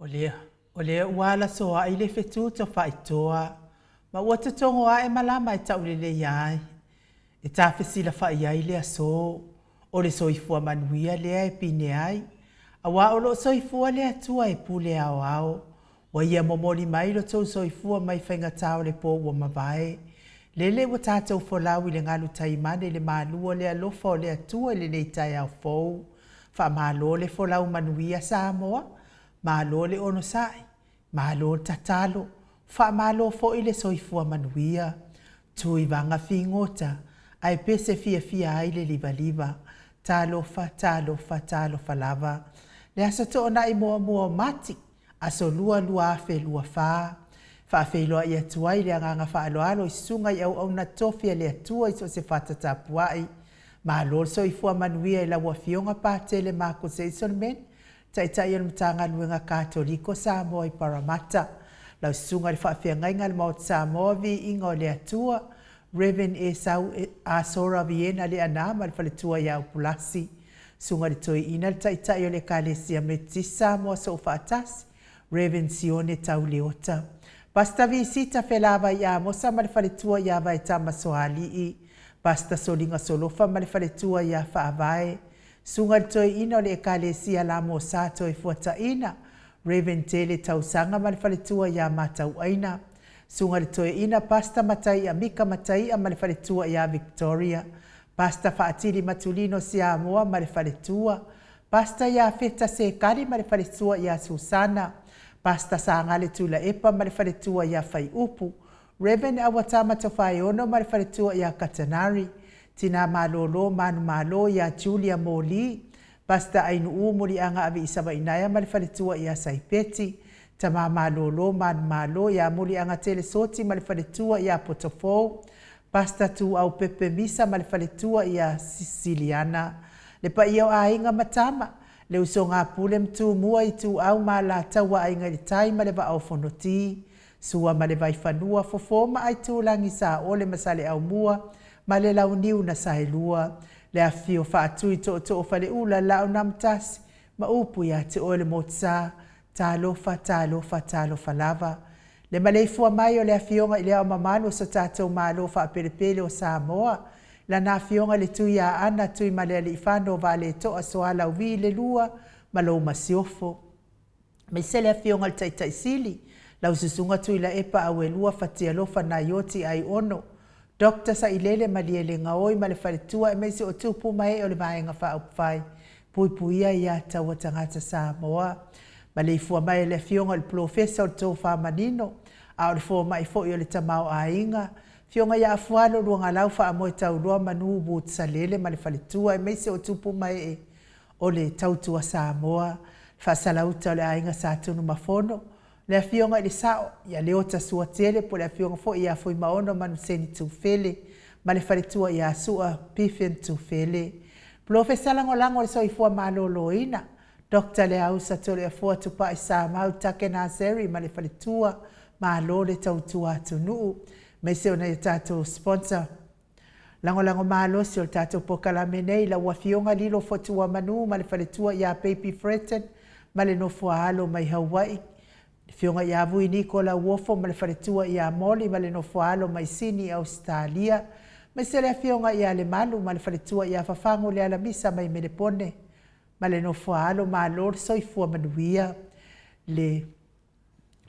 O lea, o lea ua alasoa'i le fetu tofaitoa, ma ua totogo ae malama e tauleleia ai, e tafesilafa'i ai le asō. O le soifua manuia lea e pine ai, auā o loo soifua le Atua e pule aoao. Ua Ia momoli mai lo outou soifua mai faigata o le po ua mavae. Lele ua tatou folau i le galu taimane i le malu o le alofa o le Atua i lenei taeao fou. Faamalo le folau manuia Samoa, malo le onosai, malo le tatalo, faamalo foi le soifua manuia. Tuivaga figota, ae pese fiafia ai le livaliva. Talofa, talofa, talofa lava. Le Aso Toonai muamua o Mati, Aso Lua 2024, faafeiloai atu ai le agaga faaaloalo i susuga i auauna tofi a le Atua i so o se fata tapuai. Malo le soifua manuia i lau Afioga Patele Marcus Hazelman, Taitai o le Matagaluega Katoliko Samoa i Parramatta. Lau Susuga i le Faafeagaiga a le Maota Samoa, Viiga o le Atua, Rev. Esau Asora Viena Leaana ma le faletua ia Upulasi. Susuga i le Toeaina, le Taitai o le Ekalesia Metotisi Samoa Soofaatasi, Rev. Sione Tau Leota. Pastor Visita Felavai Amosa ma le faletua ia Vaetama Soalii. Pastor Soliga Solofa ma le faletua ia Faavae. Susuga i le Toeaina o le Ekalesia Lamosa Toefuataina, Rev. Tele Tausaga ma le faletua ia Matauaina. Susuga i le Toeaina Pastor Mataia Mika Mataia ma le faletua ia Victoria. Pastor Faatili Matulino Siamoa ma le faletua. Pastor Iafeta Sekali ma le faletua ia Susana. Pastor Sagale Tuilaepa ma le faletua ia Faiupu. Rev. Auatama Tofaeono ma le faletua ia Katanari. Tina Malolo Manumalo ia Julia Moli. Pastor Ainuu Muliaga Aviisavainaea ma le faletua ia Saipeti. Tama Malolo Manumalo ia Muliaga Telesoti ma le faletua ia Potofou. Pastor Tuau Pepe Misa ma le faletua ia Siliana. Le paia o aiga ma tama, le usoga a Pule ma Tumua, Ituau ma Alataua, Aiga i le Tai ma le Vaa o Fonoti, Sua ma le Vaifanua, Fofo ma Aitulagi, Saole ma Saleaaumua ma le Launiu na Saelua, le afifio Faatui, Tootoo o Faleula, Laaunaamotasi ma upu ia te oe le Motusa. Talofa, talofa, talofa lava. Le maleifua mai o le Afioga i Le Ao Mamalu o so tatou Malo faapelepele o Samoa, Lana Afioga i le Tuiaana Tuimalealiifano Vaaletoa Sualauvi le Lua ma lou Masiofo. Aemaise le Afioga i le Taitai Sili, lau Susuga Tuilaepa Auelua Fatialofa Naioti Aiono, Doctor Sailele Malielegaoi ma le faletua aemaise o tupu ma ee o le Vaega Faaupufai Puipuia ia Taua Tagata Samoa. Maleifua mai e le Afioga i le Polofesa o le Tofa Manino, a o le fomai foi o le Tamaoaiga, Afioga ia Afualo Luagalau Faamoe Tauloa Manu Wood Salele ma le faletua aemaise o tupu ma ee o le Tautua Samoa, le Faasalauta o le Aiga Sa Tunumafono, le Afioga i le Sao ia Leota Suatele po o le Afioga foi ia Fuimaono Manuseni Tufele ma le faletua ia Sua Pifen Tufele. Polofesa Lagolago o le Soifua Maloloina, Doctor Leausa Toleafoa Tupai Samau Take Naseri ma le faletua, malo le tautua atunuu, aemaise o nai a tatou sponsor Lagolago malosi o le tatou polokalame nei, lau Afioga Lilo Fotuamanu ma le faletua ia Baby Freton ma le nofoaalo mai Hawaii, le Afioga ia Vui Niko Lauofo ma le faletua ia Molly ma le nofoaalo mai Sini, Ausetalia, aemaise le Afioga ia Lemalu ma le faletua ia Fafagu Lealamisa mai Melepone ma le nofoaalo. Malo le soifua manuia. Le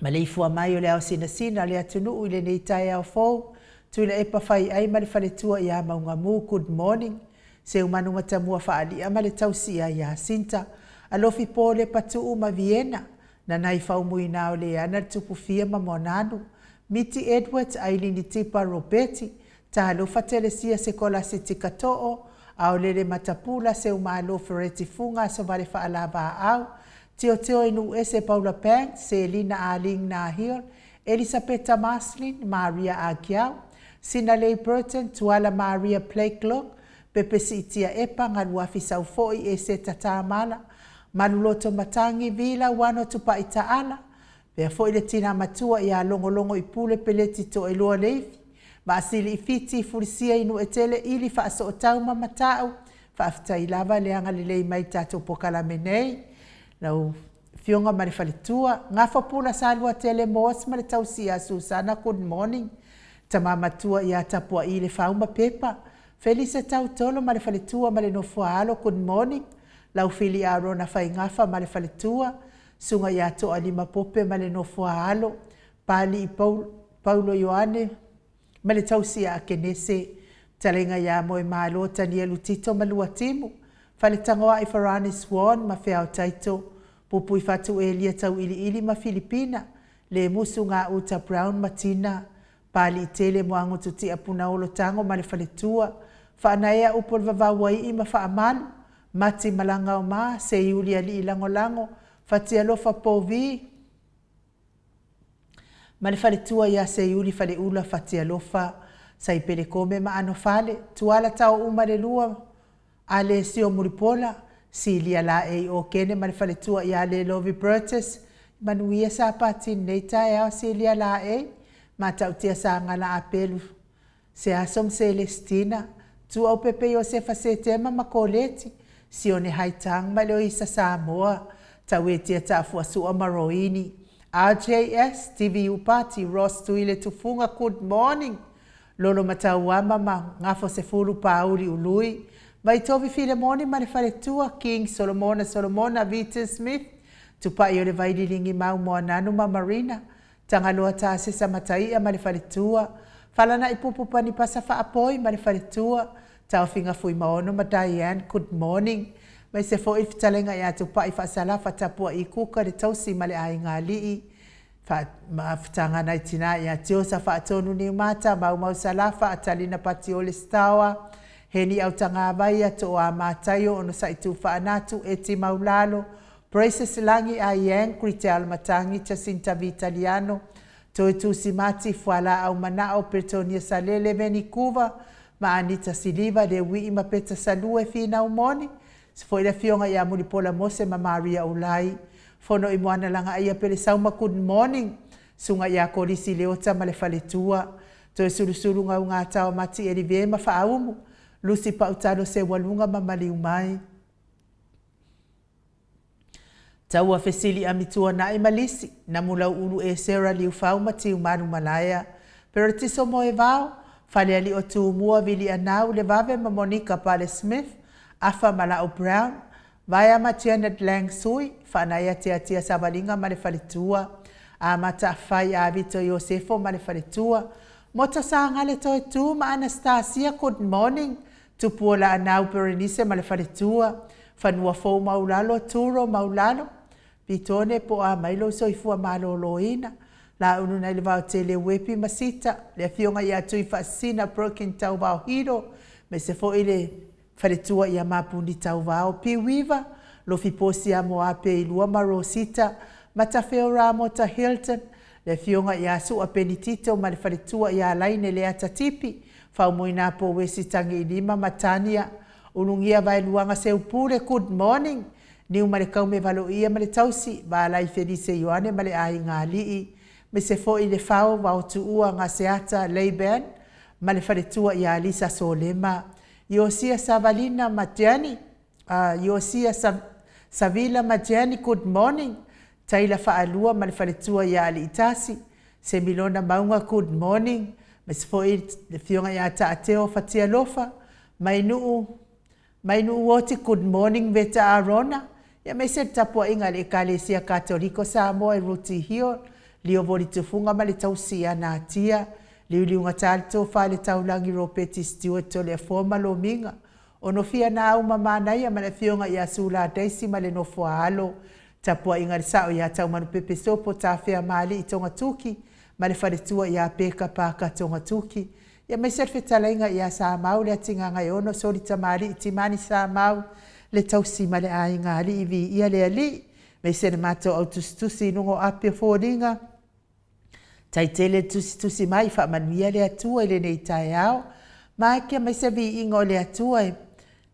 maleifua mai o le ao sinasina o le atunuu i lenei taeao fou, Tuilaepa Faiai ma le faletua ia Maugamu, good morning, Seumanu Matamua Faalia ma le tausia ia Sinta, Alofi Pole Patuu ma Viena, Nanai Faumuina o Leana le Tupufia ma Moananu, Miti Edwards, Ailini Tipa Robeti, Talofa Telesia Sekolasi Tikatoo, Aolele Matapula Seumalo Fereti Fuga Asovale Faalavaau, Tiotio i Nuuese Paula Banks, Selina Arlene Nahil, Elisapeta Marcelin, Maria Agiau, Sinalei Burton, Tuala Maria Blakelock, Pepe Siitia Epa, Galuafi Saufoi, Eseta Tamala, Maluloto Matangi, Vila Uano Tupai Taala, Pea foi le tina matua ia Logologo i Pule Peleti Toeloa Leifi, Vaasili i Fiti, Fulisia i Nuetele, Ili Faasootau ma Matau. Faafetai lava le agalelei mai i tatou polokalame nei. Lau Afioga ma le faletua, Gafa Pula Saluatele Moss ma le tausi ia Susana Good morning, Tama matua ia Tapua'i Lefau ma Pepa, Felisa Tautolo ma le faletua ma le nofo a alo Good morning, Laufili Arona Faigafa ma le faletua, Susuga ia Toalima Pope ma le nofo a alo, Papalii Paulo Ioane ma le tausi ia Akenese, Fetalaiga ia Moemalo Tanielu Tito ma Luatimu, Faletagoai Farani Swan ma Feao Taito, Pupuifatu Elia Tauiliili ma Filipina, Lemusu Gauta Brown ma Tina, Papaliitele Moagutu Tiapunaolo Tago ma le faletua, Faanaea upu o le Vavauaii ma Faamalu, Mati Malagaoma, Seiuli Alii Lagolago, Fatialofa Povi ma le faletua ia Seiuli Faleula Fatialofa, Saipele Kome ma Anofale, Tuala Taouma le lua Alesio Mulipola, Silia Laei Okene ma le faletua ia Lelovi Burgess, Manuia Sapati lenei taeao Silia Laei, Matautia Sagala Apelu Seaso ma Selesitina, Tuaupepe Iosefa Setema ma Koleti, Sione Haitang ma Eloisa Samoa, Tauetia Taafuasua ma Roini, RJS, TVU Party, Ross Tuile Tufuga, Good morning, Lolo Matauama ma Gafosefulu Pauli Ului, Vaitovi Filemoni ma le Faletua, King Solomona Solomona Vita Smith, Tupai o le Vaililigi Mau Moananu ma Marina, Tagaloa Tasesa Mataia ma le faletua, Falana'i Pupu Panipasa Faapoi ma le faletua, Taofiga Fuimaono ma Diane Good morning. Aemaise foi le fetalaiga ia Tupai Faasalafa Tapua'i Kuka le tausi ma le aiga alii, Mafutaga nai tina ia Tiosa Faatonu Niumata, Maumau Salafa, Atalina Patiole Sitaoa, Heni Autagavaia, Tooa Mataio, Onosai Tufaanatu, Eti Maulalo, Praises Lagi Ayang, Kritel Matangi, Jacinta Vitaliano, Toi Tusimati, Fualaau Manao, Bretonia Salele, Venikuva, ma Anita Siliva, Leuii ma Peta Salue, Finau Moni, se foi le afioga ia Mulipola Mose ma Maria Ulai, Fono i Moana Lagaaia Pelesauma Good morning, Susuga ia Kolisi Leota ma le faletua, Toesulusulu Gaugatao Mati Elive ma Faaumu, Lusi Pautalo Seualuga ma Maliumai. Taua fesili Amituana'i ma Lisi, Namulau'ulu Esera Liufau ma Tiumalu Malaea, Peretiso Moevao, Faleali'o Tumua Vili'anau Levave ma Monica Pale Smith, Afa Mala'u Brown, Vaea ma Janet Lang Sui, Faanaia Tiatia Savaliga ma le Faletua, Amata Afai Avito Iosefo ma le Faletua, Mota Sagale Toetu ma Anastasia Good morning, Tupuola Anau Berenice ma le faletua, Fanua Fou Maulalo, Turo Maulalo, Pitone po a mai lou soifua maloloina, Laulu nai le Vaotele Uepi ma Sita, le Afioga ia Tuifaasisina Broken Tauvao Hiro, aemaise foi le faletua ia Mapuni Tauvao, Piuiva, Lofi Posia Moape Ilua ma Rosita, Matafeo Ramota Hilton, le Afioga ia Sua Penitito ma le faletua ia Laine Leata Tipi, Faumuina po Wesi Tagiilima ma Tania Ulugia Vaeluaga Seupule Good morning Niu ma le Kaume Valoia ma le Tausi Valai Felise Ioane ma le Aiga Alii Mise foi le Fao Vaotuua Gaseata Laban ma le Faletua ia Lisa Solema Iosia Savalina ma Jenny Iosia Savila ma Jenny Good morning Taila Faalua ma le Faletua ia Aliitasi Semilona Mauga Good morning Aemaise foi le Afioga ia Taateo Fatialofa Mainuu Mainuu Oti Good morning Veta Arona Ia aemaise le tapuaiga a le Ekalesia Katoliko Samoa i Ruti Hill Liovoli Tufuga ma le Tausi ia Natia Liuliugatā le Tofa i le Taulagi Ropeti Stewart Toleafoa ma Lomiga Onofia Naau ma Manaia ma le Afioga ia Sula Daisy ma le nofo a alo Tapuaiga le sao ia Taumanupepe Sopo Tafea Maali'i Togatuki ma le faletua ia Peka Parker Togatuki, ia aemaise le fetalaiga ia Samau le Atigagaeono Soli Tamali'i Timani Samau le tausi ma le aiga alii viia le alii, aemaise le matou au tusitusi i luga o api o foliga, Tai tele le tusitusi mai, faamanuia le Atua i lenei taeao. Maeke aemaise viiga o le Atua e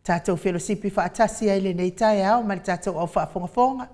tatou felosipi faatasi ai lenei taeao ma le tatou au faafogafoga.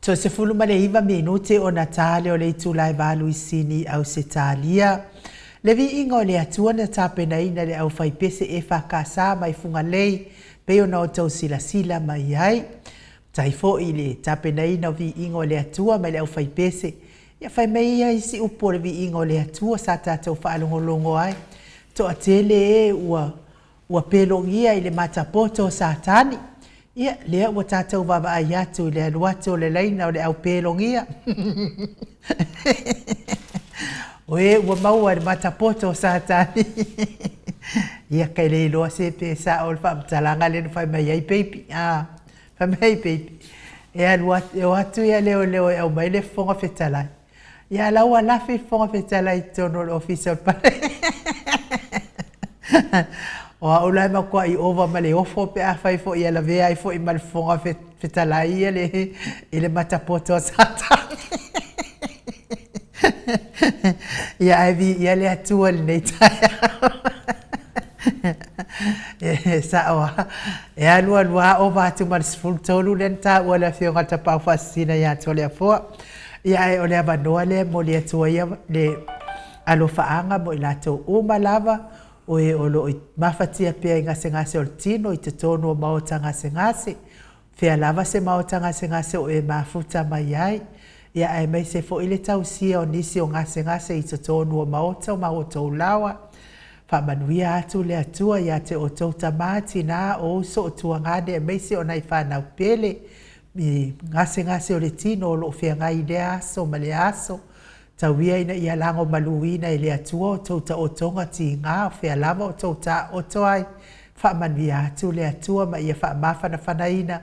Toe 19 minute ona ta lea o le itula e 8 i Sini, Ausetalia. Le viiga o le Atua na tapenaina e le aufaipese EFKS mai Fugalei pei ona outou silasila mai ai. Faafetai foi i le tapenaina o viiga o le Atua mai le aufaipese. Ia fai mai ia isi upu o le viiga o le Atua sa tatou faalogologo ai. Toatele e ua ua pelogia i le matapoto o Satani. Ia, lea ua tatou vaavaai atu i le alu atu o le laina o le aupelogia. O e ua maua i le matapoto o Satani. Ia, kai le iloa se pe sao le faamatalaga lea na fai mai ai peipi. Ah, fai mai ai peipi. E alu atu, e o atu ia leoleo e aumai le Fofoga Fetalai. Ia la ua lafi le Fofoga Fetalai i totonu o le ofisa o le pale. O au la e matuai ova ma le ofo pe afai foi e lavea ai foi ma le Fofoga Fetalai ia le, i le matapoto a Satani. Ia ae viia le Atua i lenei taeao. E sao lava. E alu alu lava ova atu ma le 13 lea na taua e le Afioga i le Tapaau Faasisina ia Toleafoa. Ia ae o le avanoa lea e momoli atu ai le alofaaga mo i latou uma lava o e o lo o mafatia pea i gasegase o le tino i totonu o maota gasegase, fea lava se maota gasegase o e mafuta mai ai, ia aemaise foi le tausia o nisi o gasegase i totonu o maota o ma outou laoa. Faamanuia atu le Atua ia te outou tama, tina, o uso, o tuagane aemaise o nai fanau pele i gasegase o le tino o lo o feagai i lea aso ma lea aso. Tau ia ina ia lagomaluina e le Atua outou taotoga tiga o fea lava outou taoto ai. Faamanuia atu le Atua ma ia faamafanafanaina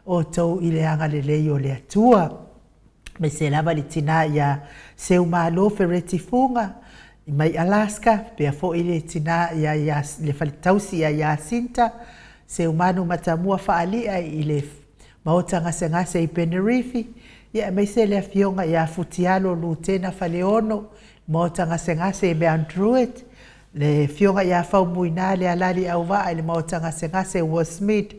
outou i le agalelei o le Atua. Aemaise lava le tina ia Seumalo Fereti Fuga mai Alaska, faapea foi le tina ia le faletausi ia Jacinta Seumanu Matamua Faali'a i le Maota gasegase i Penerifi, ia aemaise le afioga ia Futialo Lutena Faleono, Maota gasegase i Mount Druitt, le afioga ia Faumuina Lealali Auvaa i le Maota gasegase i Westmead,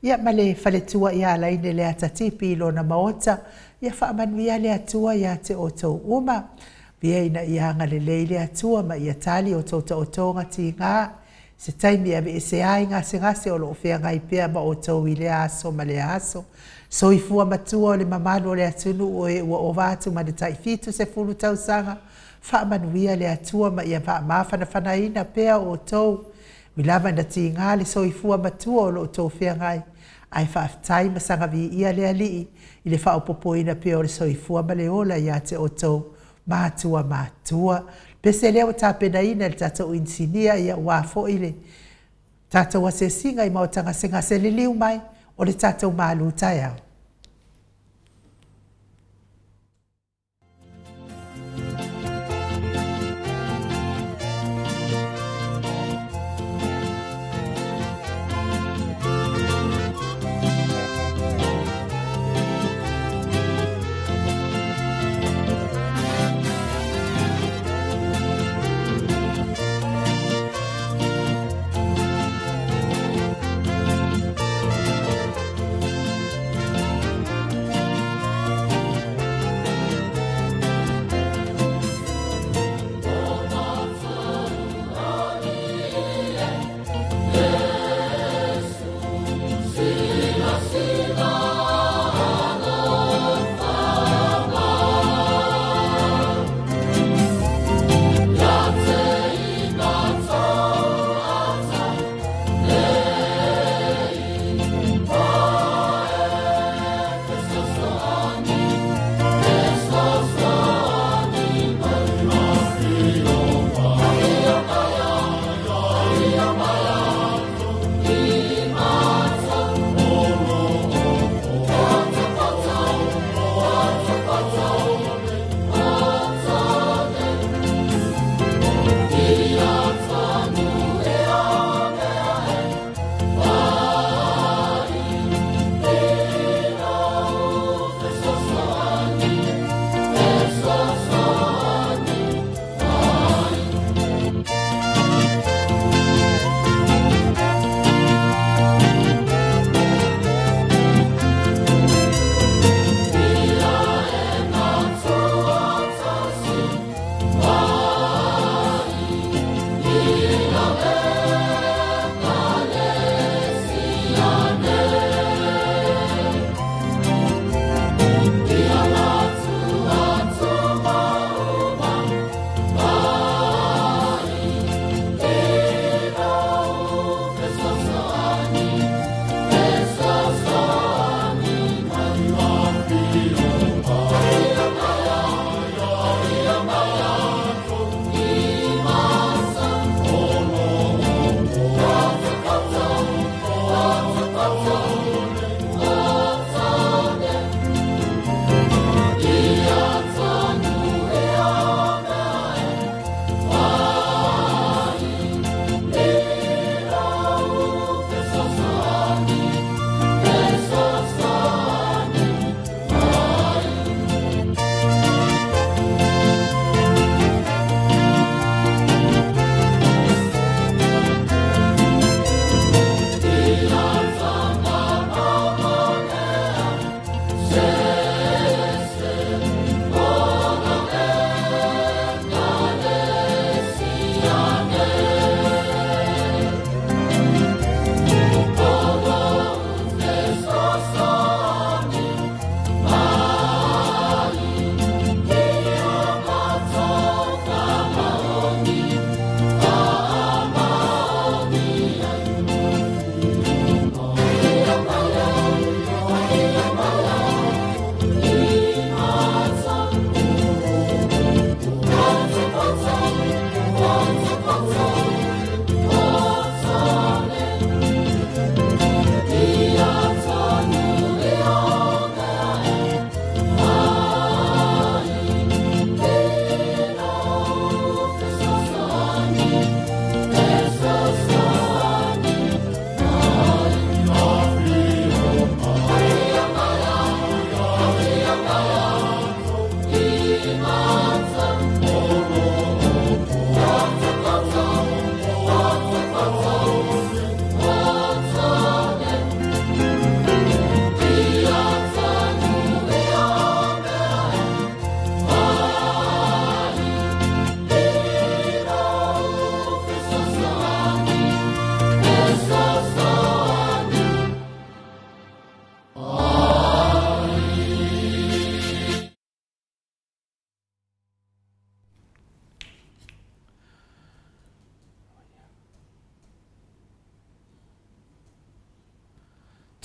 ia ma le faletua ia Alaine Leatatipi i lona maota, ia faamanuia le Atua ia te outou uma. Via ina ia agalelei le Atua ma ia tali outou taotoga tiga se taimi e aveese ai gasegase o lo o feagai pea ma outou i lea aso ma lea aso. Soifua matua o le mamalu o le atunuu o e ua ova atu ma le tai 70 tausaga, faamanuia le Atua ma ia faamafanafanaina pea outou. Ui lava ina tiga le soifua matua o lo o outou feagai, ae faafetai ma saga viia le Alii i le faaopoopoina pea o le soifua ma le ola ia te outou matua matua. Pese lea ua tapenaina e le tatou inisinia ia aua foi le tatou asiasiga i maota gasegase liliu mai o le tatou malu taeao.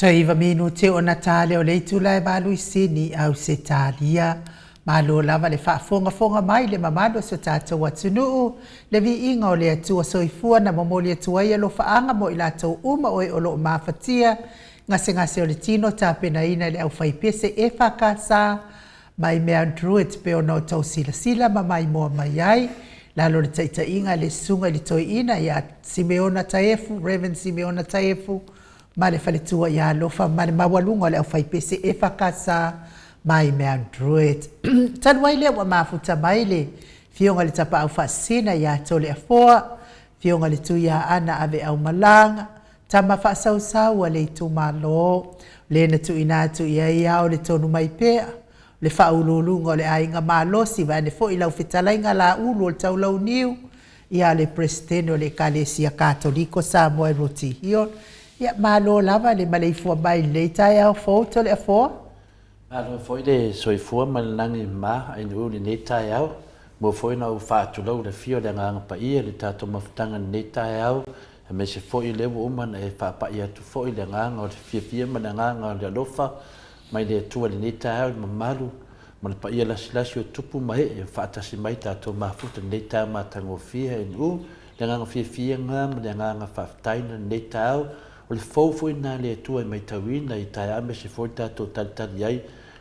Toe iva minute ona ta lea o le itula e valu i Sini, Ausetalia. Malo lava le faafogafoga mai i le mamalu o si o tatou atunuu, le viiga o le Atua Soifua na momoli atu ai alofaaga mo i latou uma o e o lo o mafatia gasegase o le tino tapenaina e le aufaipese EFKS mai Mount Druitt pei ona outou silasila ma maimoa mai ai, lalo o le taitaiga a le Susuga i le Toeaina ia Simeona Taefu, Rev. Simeona Taefu, ma le faletua ia Alofa ma le maualuga o le aufaipese EFKS mai Mount Druitt. Talu ai lea ua mafuta mai le Afioga i le Tapaau Faasisina ia Toleafoa, Afioga i le Tuiaana Aveaumalaga, tama faasausau a le itumalo, le na tuuina atu i ai ao le tonu mai pea, le faauluuluga o le aiga malosi vaeane foi lau fetalaiga Laulu o le Taulauniu, ia le Peresetene o le Ekalesia Katoliko Samoa i Roti Hill. Ia, malo lava le maleifua mai i lenei taeao fou Toleafoa. Malo foi le soifua ma le lagi ma ainiu i lenei taeao. Mua foi ona ou faatulou i le afio o le Agaga Paia i le tatou mafutaga i lenei taeao, aemaise foi o lea ua uma ona e faapai atu foi le agaga o le fiafia ma le agaga o le alofa mai le Atua i lenei taeao i le mamalu ma le paia lasilasi o tupu ma ee o faatasi mai tatou mafuta i lenei taeao matagofie. Ainiu le agaga fiafia lena ma le agaga faafetai na lenei taeao. O le fou foi lena a le Atua e maitauina i taeao aemaise foi le tatou talitali ai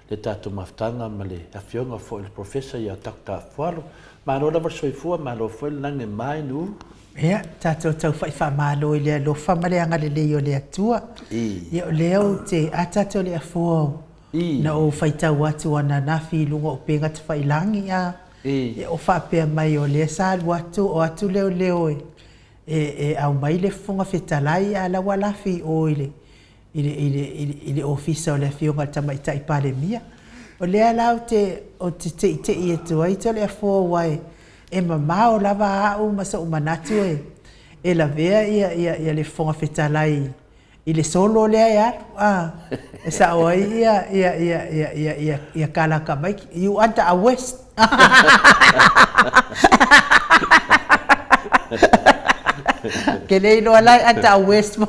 le tatou mafutaga ma le Afioga foi i le Professor ia Doctor Afualo. Malo lava le soifua, malo foi le lagi e mama Inu. Ia, tatou taufa'i faamalo i le alofa ma le agalelei o le Atua. Ia, o lea ou te, a tatou le afua na ou faitau atu ananafi i luga o upega tafailagi, a, ia, o faapea mai o lea sa alu atu, o atu leoleo e, e, e aumai le Fofoga Fetalai, a la ua lafi i o i le, i le, i le, i le Ofisa o le Afioga i le Tamaitai Palemia. O lea la ou te, ou te teitei atu ai Toleafoa aua e, e mamao lava au ma so'u manatu e, e lavea ia, ia, ia le Fofoga Fetalai i le solo lea e alu, a, e sa'o ai ia, ia, ia, ia, ia, ia, ia Kala Kamaiki, you under arrest. Ke le iloa la e under arrest mo.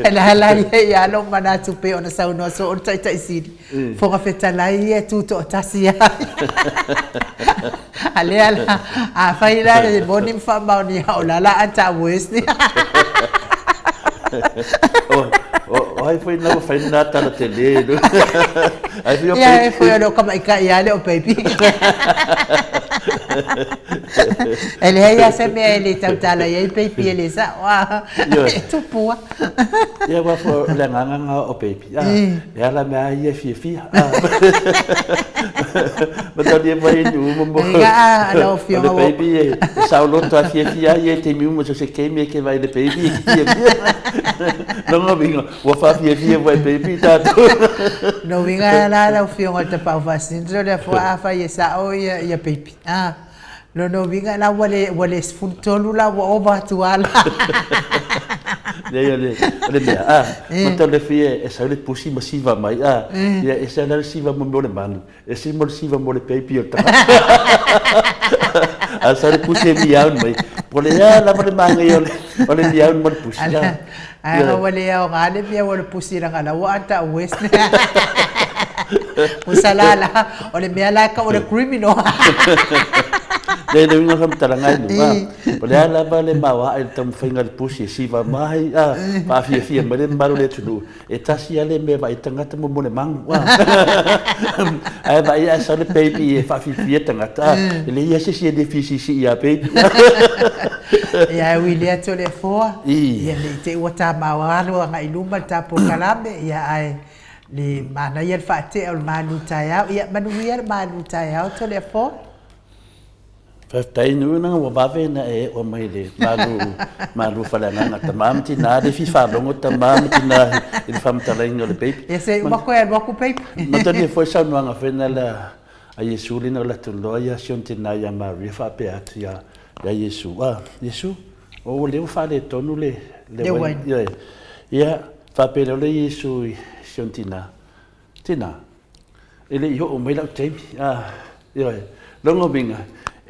E laha la ia ia lou manatu pei ona saunoa soo le Taitai Sili, Fofoga Fetalai ia e tutoatasi ai. A lea la, afai la e moni ma faamaonia o la la under arrest. O ai foi na ua fai lena tala tele. Ai foi o Ia, e foi o le o kamaikai lava le o baby. E leai lava se mea e le tautala i ai baby e le sao a. E tupu lava. Ia, aua foi o le agaga lena o baby. E ala mea lava ia e fiafia. Matalia mai ni uma mo. Lau Afioga. O le baby e saoloto a fiafia ai e taimi uma so se taimi e ke vaai i le baby e fiafia. Lona uiga ua faafiafia foi e baby tatou. Lona uiga la lau Afioga i le Tapaau Faasisina o lea foi afai e sao ia baby. Lona uiga la ua le ua le 13 la ua ova atu lava la. Leai o le o le mea a mataulefi e sau le pusi ma siva mai a ia e ese lava le siva mo mea o le manu ese mo le siva mo le peipi o le tagata. A sau le pusi e miaun mai po o le a lava le manaia o le o le miaun ma le pusi a. Ae ua le aoga le mea o le pusi leaga la ua ata west. Usa la la, o le mea la e tau o le criminal. Le le uiga o le faamatalaga e luga. O le a lava le maoae i le taumafaiga a le pusi e siva mai, a, faafiafia mai le mamalu o le atunuu, e tasi lava le mea e vaai ai tagata mo le magu. Ae vaai ae sau le baby e faafiafia tagata, a, e leai lava se isi e le fia siisii ia baby. Ia e ui i lea Toleafoa, ia ne i te i ua tamao alo agai i luma le ta polokalame, ia ae le manaia le faatea o le malu taeao. Ia manuia le malu taeao Toleafoa. Faafetai nuu leaga ua vave ona e oo mai i le malu malu faleagaga tama ma tina le fia faalogo tama ma tina i le faamatalaina o le baby. Ia se i uma koe alu atu baby. Matalia foi saunoaga foi na la a Iesu lena o le atu loa ia si ona tina ia Maria faapea atu ia ia Iesu, a Iesu, o lea ua faaletonu le le uaina. Ioe. Ia faapea loa le Iesu i si ona tina, Tina, e le i oo mai lau taimi. A, ioe. Lona uiga,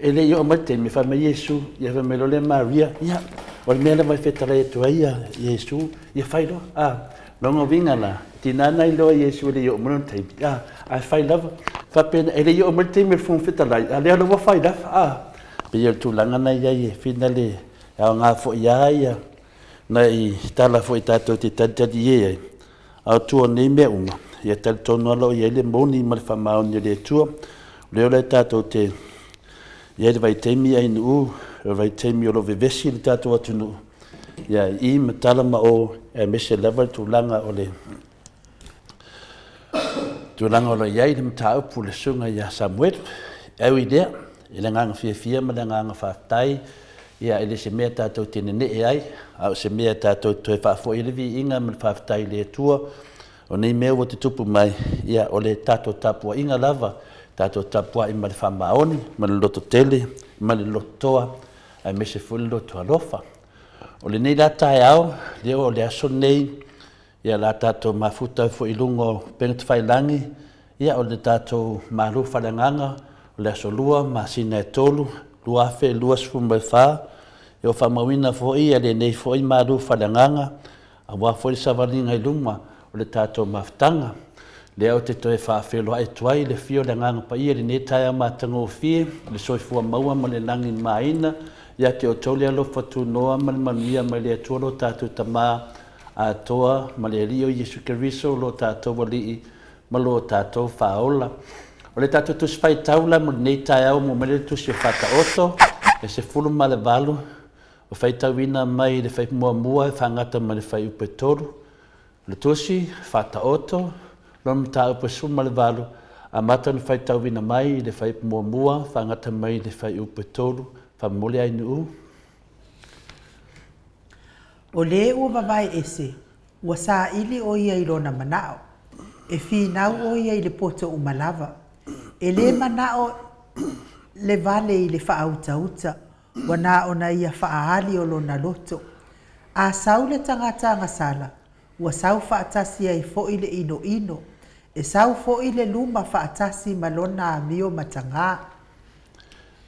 e le i oo mai le taimi, fai mai Iesu, ia fai mai loa lea Maria, ia, O le mea lava e fetalai atu ai ia Iesu, ia fai loa, a. Lona uiga la, tiga na iloa Iesu e le i oo mai lona taimi, a, ae fai lava. Faapena, e le i oo mai le taimi o le Fofoga Fetalai, a o lea lava ua fai lava, a. Pei o le tulaga lena e i ai e finale e aoga foi lava ia nai tala foi tatou te talitali ai, a o tua o nei mea uma, ia talitonu lava o lo o i ai le moni ma le faamaoni o le Atua. O lea la tatou te i ai le vaitaimi ainuu, o le vaitaimi o lo o vevesi le tatou atunuu, ia i ma tala ma o, aemaise lava le tulaga o le tulaga o lo o i ai le mataupu i le susuga ia Samuelu. Ae ui i lea, i le agaga fiafia ma le agaga faafetai, ia e le se mea tatou te nene'e ai, a o se mea tatou te toe faafoi ai le viiga ma le faafetai i le Atua. O nei mea ua tutupu mai, ia o le tatou tapuaiga lava, tatou tapuai ma le faamaoni, ma le lototele, ma le lototoa, aemaise foi le loto alofa. O lenei la taeao, lea o le aso lenei, ia la tatou mafuta ai foi i luga o upega tafailagi, ia o le tatou malu faaleagaga, o le aso 2 masina e 3, 2024, ia ua faamauina foi ia lenei foi malu faaleagaga, aua foi le savaliga i luma o le tatou mafutaga. Lea ou te toe faafeiloai atu ai i le afio o le Agaga Paia i lenei taeao matagofie, le soifua maua ma le lagi maina ia te outou le alofa tunoa ma le manuia mai le Atua lo tatou Tama atoa ma le Alii o Iesu Keriso lo tatou Alii ma lo tatou Faaola. O le tatou Tusi Faitau la mo lenei taeao ua maua mai le Tusi o Faataoto e 18 Ua faitauina mai le fuaiupu muamua e faagata mai le fuaiupu e 3, o le Tusi, Faataoto, lona mataupu e 18, amata ona faitauina mai i le fuaiupu muamua faagata mai le fuaiupu e 3, Faamomoli Ainuu. O lē ua vavae ese, ua saili ʻo ia i lona manaʻo. E finau ʻo ia i le poto uma lava. E lē manaʻo le vale i le faautauta, Ua na ona ia faaali o lona loto. A sau le tagata agasala, ua sau faatasi ai foi le inoino, e sau foi le luma faatasi ma lona amio matagā.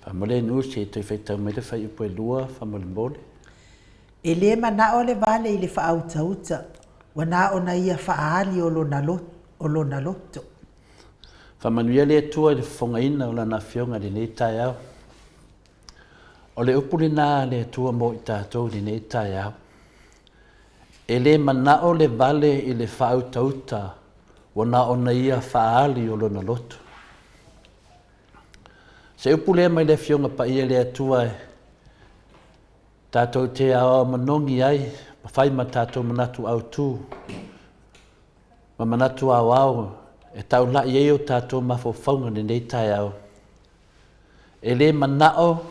Faamole nuu se i toe faitau mai le fuaiupu e 2 faamolemole. E lē manao le vale i le faautauta, ua na ona ia faaali o lona o lona loto. Faamanuia le Atua i le fofogaina o Lana Afioga i lenei taeao. O le upu lena a le Atua mo i tatou i lenei taeao. E le manao le vale i le faautauta ua na ona ia faaali o lona loto. Se upu lea mai le Afioga Paia le Atua e tatou te aoao manogi ai ma fai ma tatou manatu autu ma manatu aoao e taulai ai o tatou mafaufauga i lenei taeao. E le manao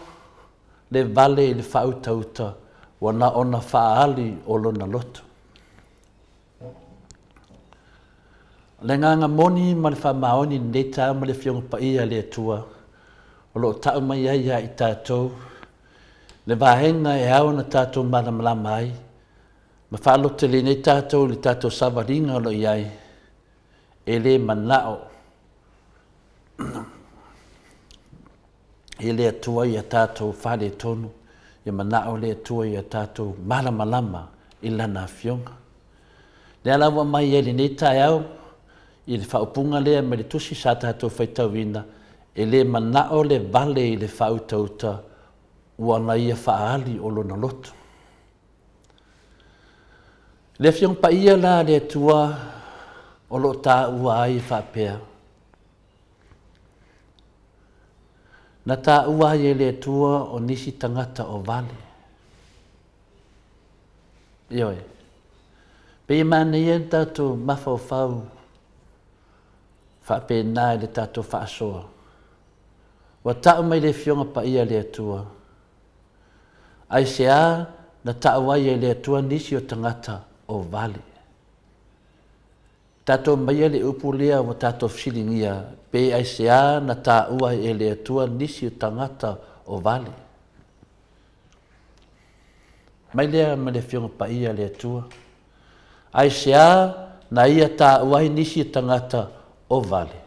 le vale i le faautauta ua na ona faaali o lona loto. O le agaga moni ma le faamaoni i lenei taeao ma le Afioga Paia a le Atua o lo o tau mai ai ia i tatou le vaega e ao ona tatou malamalama ai ma faalototeleina ai tatou i le tatou savaliga o lo o i ai, e le manao i le Atua ia tatou faaletonu, ia manao le Atua ia tatou malamalama i Lana Afioga. Lea la ua aumai ai lenei taeao i le faaupuga lea mai le tusi sa tatou faitauina, e le manao le vale i le faautauta ua na ia faaali o lona loto. Le Afioga Paia la a le Atua o lo o taua ai e faapea, Na taua ai e le Atua o nisi tagata o vale. Ioe. Pei e manaia le tatou mafaufau faapena i le tatou faasoa. Ua tau mai le Afioga Paia a le Atua, aisea na tau ai e le Atua nisi o tagata o vale. Tatou aumaia le upu lea ua tatou fesiligia, pe aisea na taua ai e le Atua nisi o tagata o vale? Mai lea ma le Afioga Paia a le Atua. Aisea na ia taua ai nisi o tagata o vale?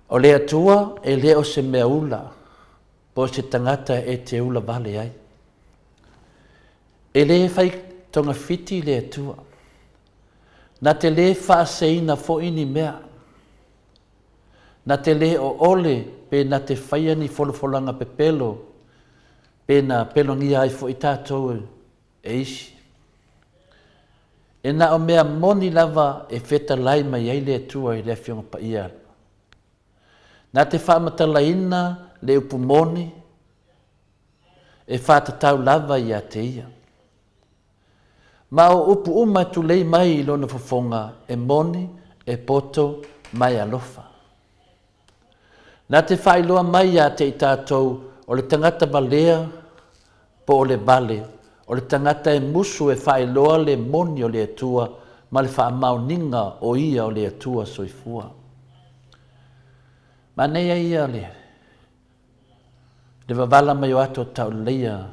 O le Atua e le o se mea ula, po o se tagata e te ula vale ai. E lē fai togafiti le Atua, na te lē faaseseina foi ni mea, na te lē oole pe na te faia ni folafolaga pepelo pe na pelogia ai foi tatou e isi. E na o mea moni lava e fetalai mai ai le Atua i le Afioga Paia. Na te faamatalaina le upu moni e faatatau lava ia te ia. Ma o upu uma e tulei mai i lona fofoga e moni, e poto ma e alofa. Na te faailoa mai ia te i tatou o le tagata valea po o le vale, o le tagata e musu e faailoa le moni o le Atua ma le faamaoniga o ia o le Atua soifua. Manaia ia le le vavala mai o ato tauleleia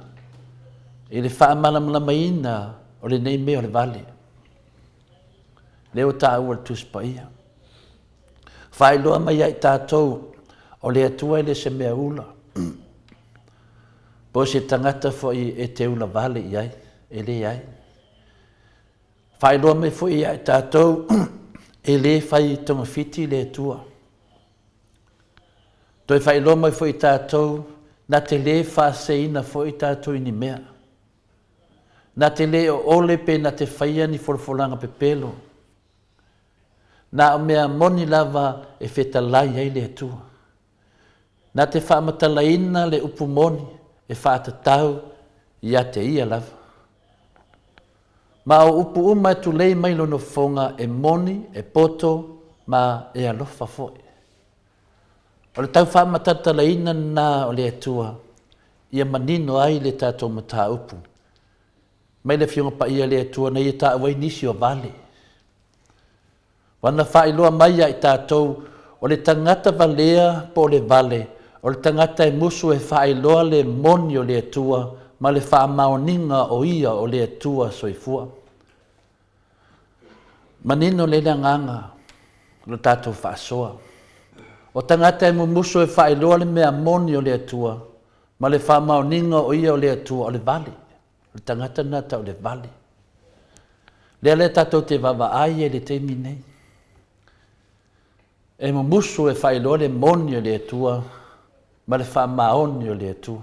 i le faamalamalamaina o lenei mea o le vale. Lea ua taua le Tusi Paia. Faailoa mai ia i tatou o le Atua e le se mea ula, po o se tagata foi e te ula vale i ai, e leai. Faailoa mai foi ia i tatou e le fai togafiti le Atua. Toe faailoa mai foi i tatou na te lē faaseseina foi tatou i ni mea. Na te lē oole pe na te faia ni folafolaga pepelo. Na o mea moni lava e fetalai ai le Atua. Na te faamatalaina le upu moni e faatatau ia te Ia lava. Ma o upu uma e tulei mai lona fofoga e moni, e poto ma e alofa foi. O le tau faamatalatalaina lena o le Atua ia manino ai le tatou mataupu. Mai le Afioga Paia a le Atua na ia taua ai nisi o vale. Ua na faailoa mai ia i tatou, o le tagata valea po o le vale, o le tagata e musu e faailoa le moni o le Atua ma le faamaoniga o Ia o le Atua soifua. Manino lelei le agaga o le tatou faasoa. O tagata e mumusu e faailoa le mea moni o le Atua ma le faamaoniga o Ia o le Atua, o le vale. O le tagata lena tau le vale. Lea lea tatou te vaavaai ai i le taimi nei. E mumusu e faailoa le moni o le Atua ma le faamaoni o le Atua.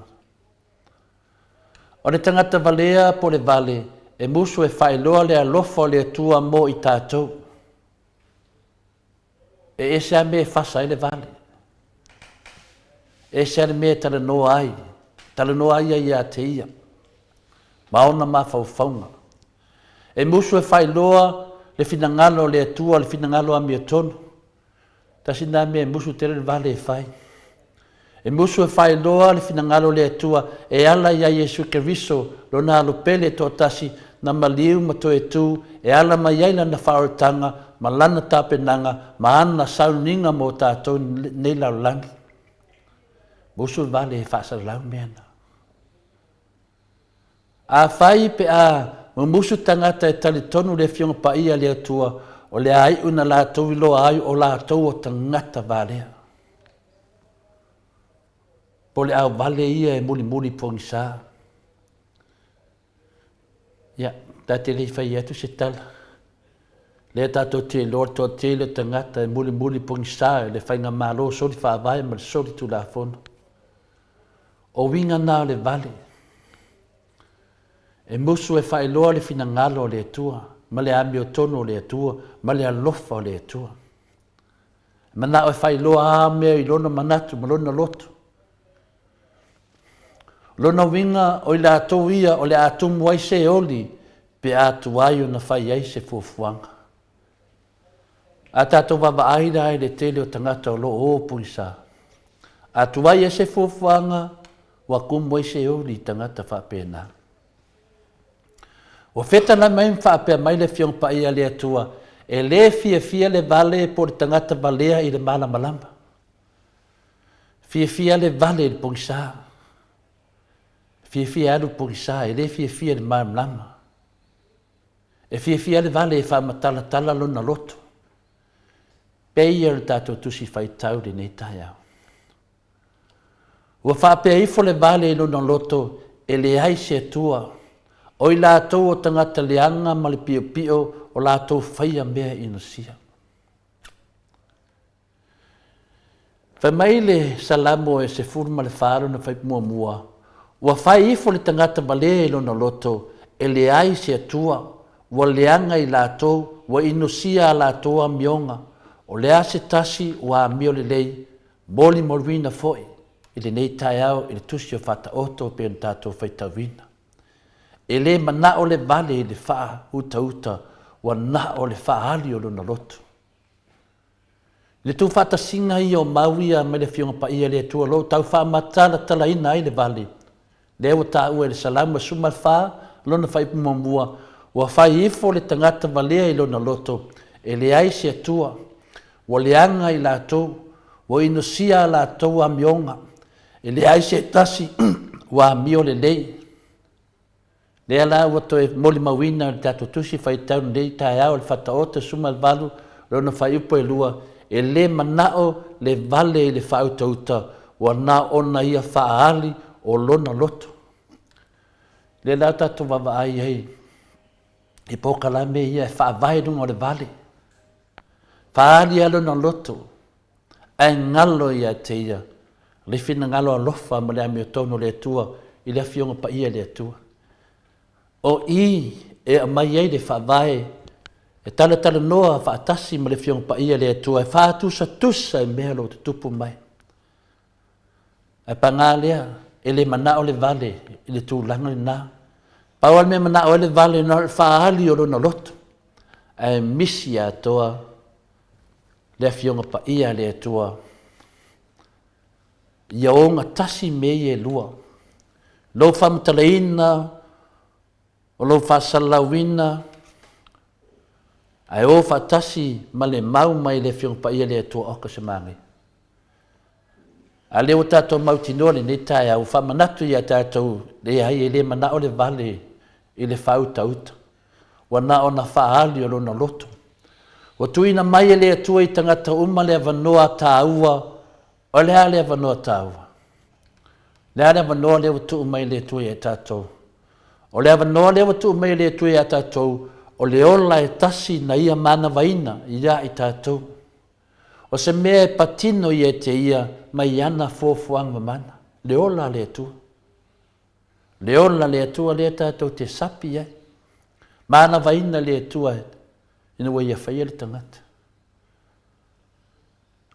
O le tagata valea po o le vale, e musu e faailoa le alofa o le Atua mo i tatou. E ese lava mea e fasa ai le vale. E ese lava le mea e talanoa ai, talanoa ai ia ia te ia, ma ona mafaufauga. E musu e faailoa le finagalo o le Atua, le finagalo amiotonu. Tasi lena mea e musu tele le vale e fai. E musu e faailoa le finagalo o le Atua e ala iā Iesu Keriso, Lona Alo pele e toatasi, na maliu ma toe tū, e ala mai ai Lana faaolataga ma Lana tapenaga ma Ana sauniga mo tatou i lenei lalolagi. Musu le vale e faasalalau mea na. Afai pe a mumusu tagata e talitonu le Afioga Paia a le Atua, o le a iu na latou iloa ai o latou o tagata valea. Po o le auvale ia e mulimuli pogisa. Ia, ta te le i fai atu se tala. Lea tatou te iloa le toatele o tagata e mulimuli pogisa i le faigamalo soli faavae ma le soli tulafono. O uiga na o le vale. E musu e faailoa le finagalo o le Atua ma le amiotonu o le Atua ma le alofa o le Atua. E manao e faailoa a mea i lona manatu ma lona loto. O lona uiga o i latou ia o le a tumu ai se oli pe a tuai ona fai ai se fuafuaga. A tatou vaavaai la i le tele o tagata o lo o o pogisa, a tuai ai se fuafuaga, ua tumu ai se oli i tagata faapena. Ua fetalai mai ma faapea mai le Afioga Paia a le Atua, e le fiafia le vale po o le tagata valea i le malamalama. Fiafia le vale i le pogisa. Fiafia e alu i le pogisa, e le fiafia i le malamalama. E fiafia le vale e faamatalatala lona loto. Pei ia o le tatou Tusi Faitau i lenei taeao. Ua faapea ifo le vale i lona loto, E leai se Atua. O i latou o tagata leaga ma le piopio o latou faia mea inosia. Fai mai le Salamo e 14 lona fuaiupu muamua, Ua fai ifo le tagata valea i lona loto, e leai se Atua, ua leaga i latou, ua inosia a latou amioga, o le a se tasi ua amio lelei, molimauina foi i lenei taeao i le Tusi o Faataoto e pei ona tatou faitauina. E le manao le vale i le faautauta, ua na o le faaali o lona loto. I le tuufaatasiga ia o mau ia mai le Afioga Paia a le Atua o lo o tau faamatalatalaina ai le vale, lea ua taua i le Salamo 14 lona fuaiupu muamua, Ua fai ifo le tagata valea i lona loto, e leai se Atua, ua leaga i latou, ua inosia a latou amioga, e leai se tasi ua amio lelei. Lea la ua toe molimauina e le tatou Tusi Faitau i lenei taeao i le Faataoto 18 lona fuaiupu e lua, e le manao le vale i le faautauta, ua na ona ia faaali o lona loto. Lea la tatou vaavaai ai i polokalame ia e faavae i luga o le vale. Faaali lava lona loto, ae galo ia te ia le finagalo alofa ma le amiotonu o le Atua i le Afioga Paia i le Atua. O i e aumai ai le faavae e talatalanoa faatasi ma le Afioga Paia i le Atua e faatusatusa i mea o lo o tutupu mai. Ae paga lea, e le manao le vale i le tulaga lena. Pau lava le mea e manao ai le vale na o le faaali o lona loto, ae misi atoa le Afioga Paia a le Atua ia ogatasi mea ia e lua, lou faamatalaina o lou faasalalauina, ae o faatasi ma le mau mai le Afioga Paia a le Atua, oka se manaia. A lea ua tatou mautinoa lenei taeao, ua faamanatu ia tatou, leai, e le manao le vale i le faautauta. Ua na ona faaali o lona loto. Ua tuuina mai e le Atua i tagata uma le avanoa taua. O le a le avanoa taua? Le a le avanoa lea ua tuu mai e le Atua ia tatou? O le avanoa lea ua tuu mai e le Atua ia tatou, o le ola e tasi na ia manavaina ia i tatou. O se mea e patino ia te ia mai ana fuafuaga mamana, le ola a le Atua. Le ola a le Atua lea tatou te sapi ai. Manavaina le Atua ina ua ia faia le tagata.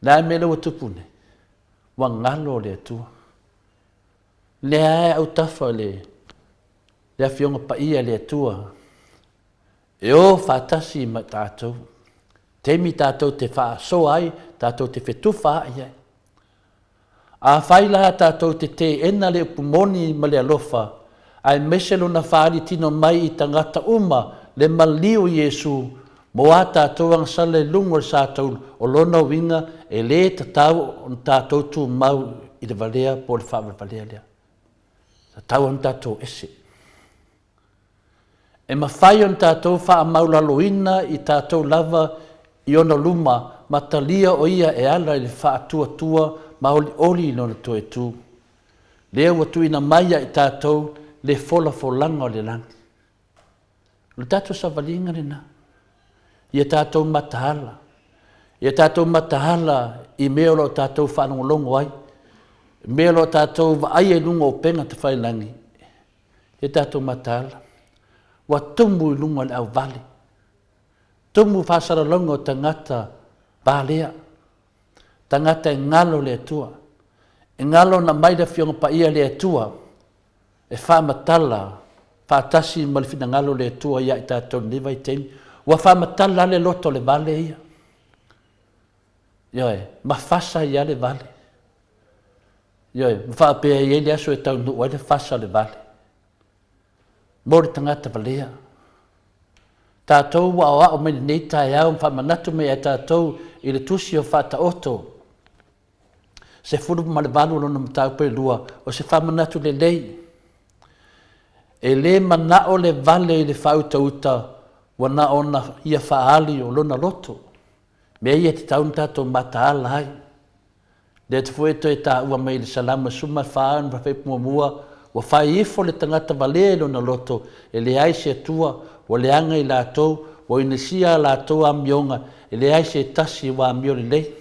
Le a mea lea ua tupu nei? Ua galo le Atua. Lea e autafa le, le Afioga Paia le Atua e o faatasi ma tatou. Taimi tatou te faasoa ai, tatou te fetufaai ai. Afai la tatou te teena le upu moni ma le alofa, aemaise lona faaali tino mai i tagata uma le maliu i Iesu mo a tatou agasala i luga o le sa taulu, o lona uiga e le tatau ona tatou tumau i le valea po o le faavalevalea lea. Tatau ona tatou ese. E mafai ona tatou faamaulaloina i tatou lava i ona luma ma talia o ia e ala i le faatuatua ma olioli i lona toe tu. Lea ua tuuina mai ia i tatou le folafolaga o le lagi. O le tatou savaliga lena. Ia tatou mataala. Ia tatou mataala i mea o lo o tatou faalogologo ai, mea o lo o tatou vaaia i luga o upega tafailagi, Ia tatou mataala, ua tumu i luga o le auvale, tumu faasalalauga o tagata valea, tagata e galo le Atua, e galo ona aumai le Afioga Paia a le Atua e faamatala faatasi ma le finagalo o le Atua ia i tatou i lenei vaitaimi. Ua faamatala lava le loto o le vale ia. Ioe, ma fasa ai lava le vale. Ioe, ma faapea e i ai le aso e taunuu ai le fasa o le vale. Mo le tagata valea. Tatou ua aoao mai lenei taeao ma faamanatu mai ia tatou i le tusi o Faataoto 18 lona mataupu e lua, o se faamanatu lelei. E le manao le vale i le faautauta ua na ona ia faaali o lona loto. Mea ia e tatau ona tatou mataala ai. Lea te foi e toe taua mai i le Salamo 14 ona faafeipu muamua, Ua fai ifo le tagata valea i lona loto, e leai se Atua, ua leaga i latou, ua inisia a latou amioga, e leai se tasi ua amio lelei.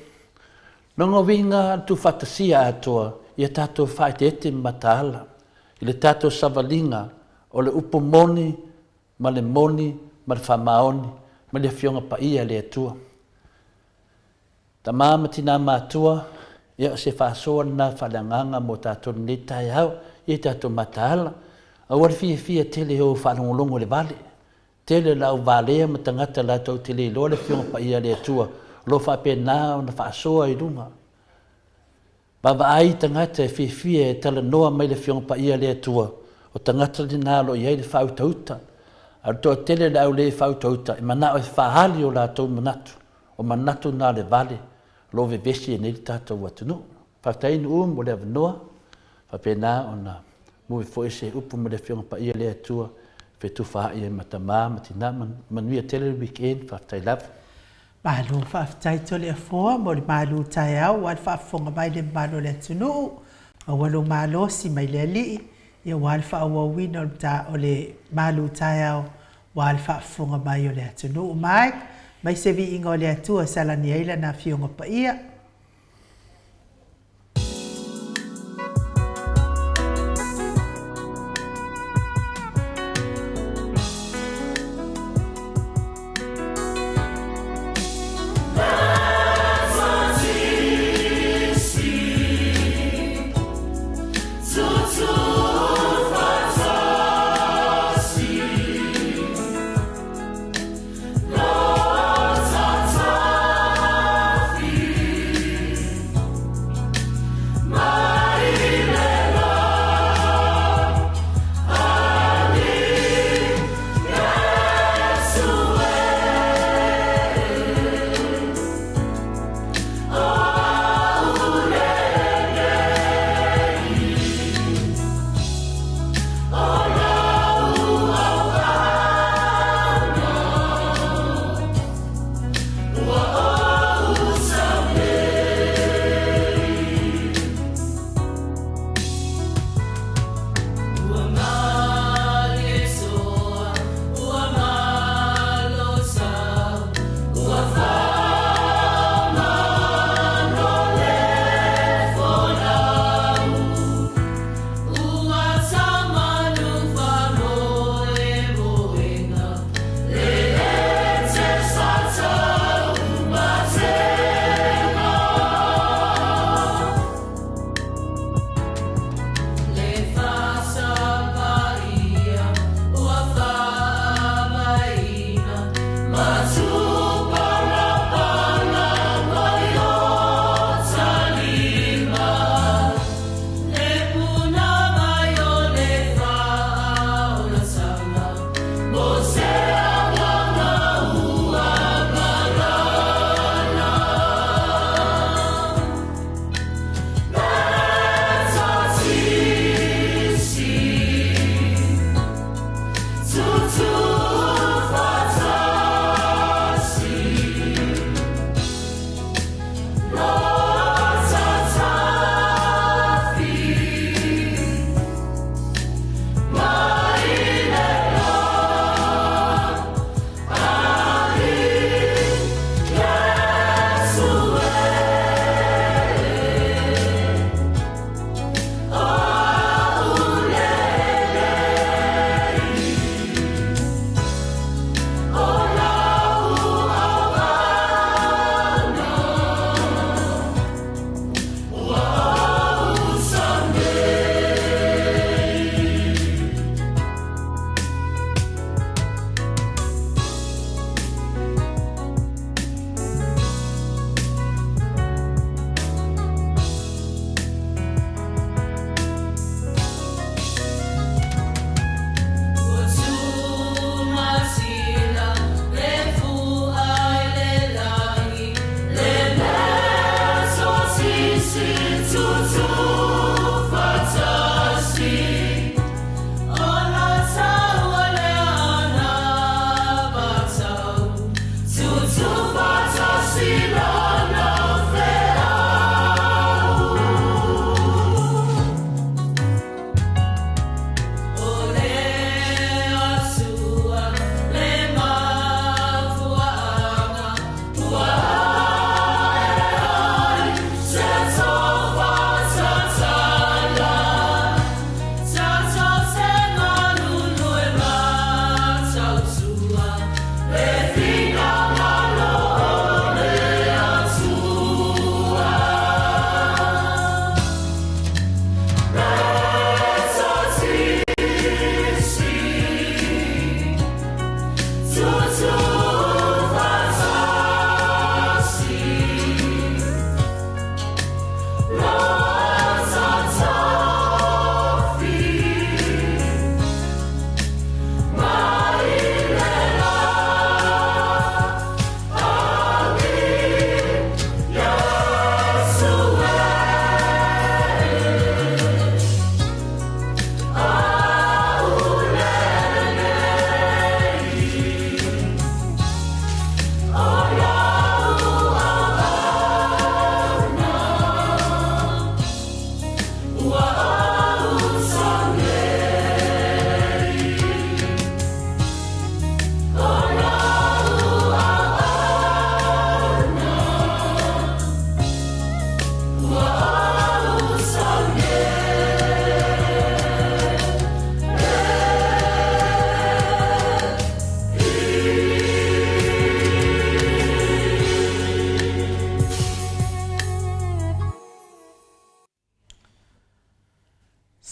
Lona uiga, tuufaatasia atoa ia tatou faaeteete ma mataala i le tatou savaliga o le upu moni ma le moni ma le faamaoni ma le Afioga Paia a le Atua. Tama ma tinā matua, ia o se faasoa lena faaleagaga mo tatou i lenei taeao, ia tatou mataala, aua le fiafia tele e o faalogologo i le vale. Tele le au valea ma tagata latou te le iloa le Afioga Paia a le Atua o lo o faapena ona faasoa i luga. Vaavaai i tagata e fiafia e talanoa mai le Afioga Paia a le Atua, o tagata lena o lo o i ai le faautauta. A o le toatele o le au le faautauta e manao e faaali o latou manatu, o manatu na o le vale o lo o vevesi ai nei le tatou atunuu. Faafetai Nuu mo le avanoa, faapena ona moe foi se upu ma le Afioga Paia a le Atua e fetufaai ai ma tama ma tina. Manuia tele le weekend, faafetai lava. Malo faafetai Toleafoa mo le malu taeao aua le faafofoga mai le mamalu o le atunuu. Maua lou malosi mai le Alii aua le faaauauina o le malu taeao aua le faafofoga mai o le atunuu. Mike, mai se viiga o le Atua e salani ai Lana Afioga Paia.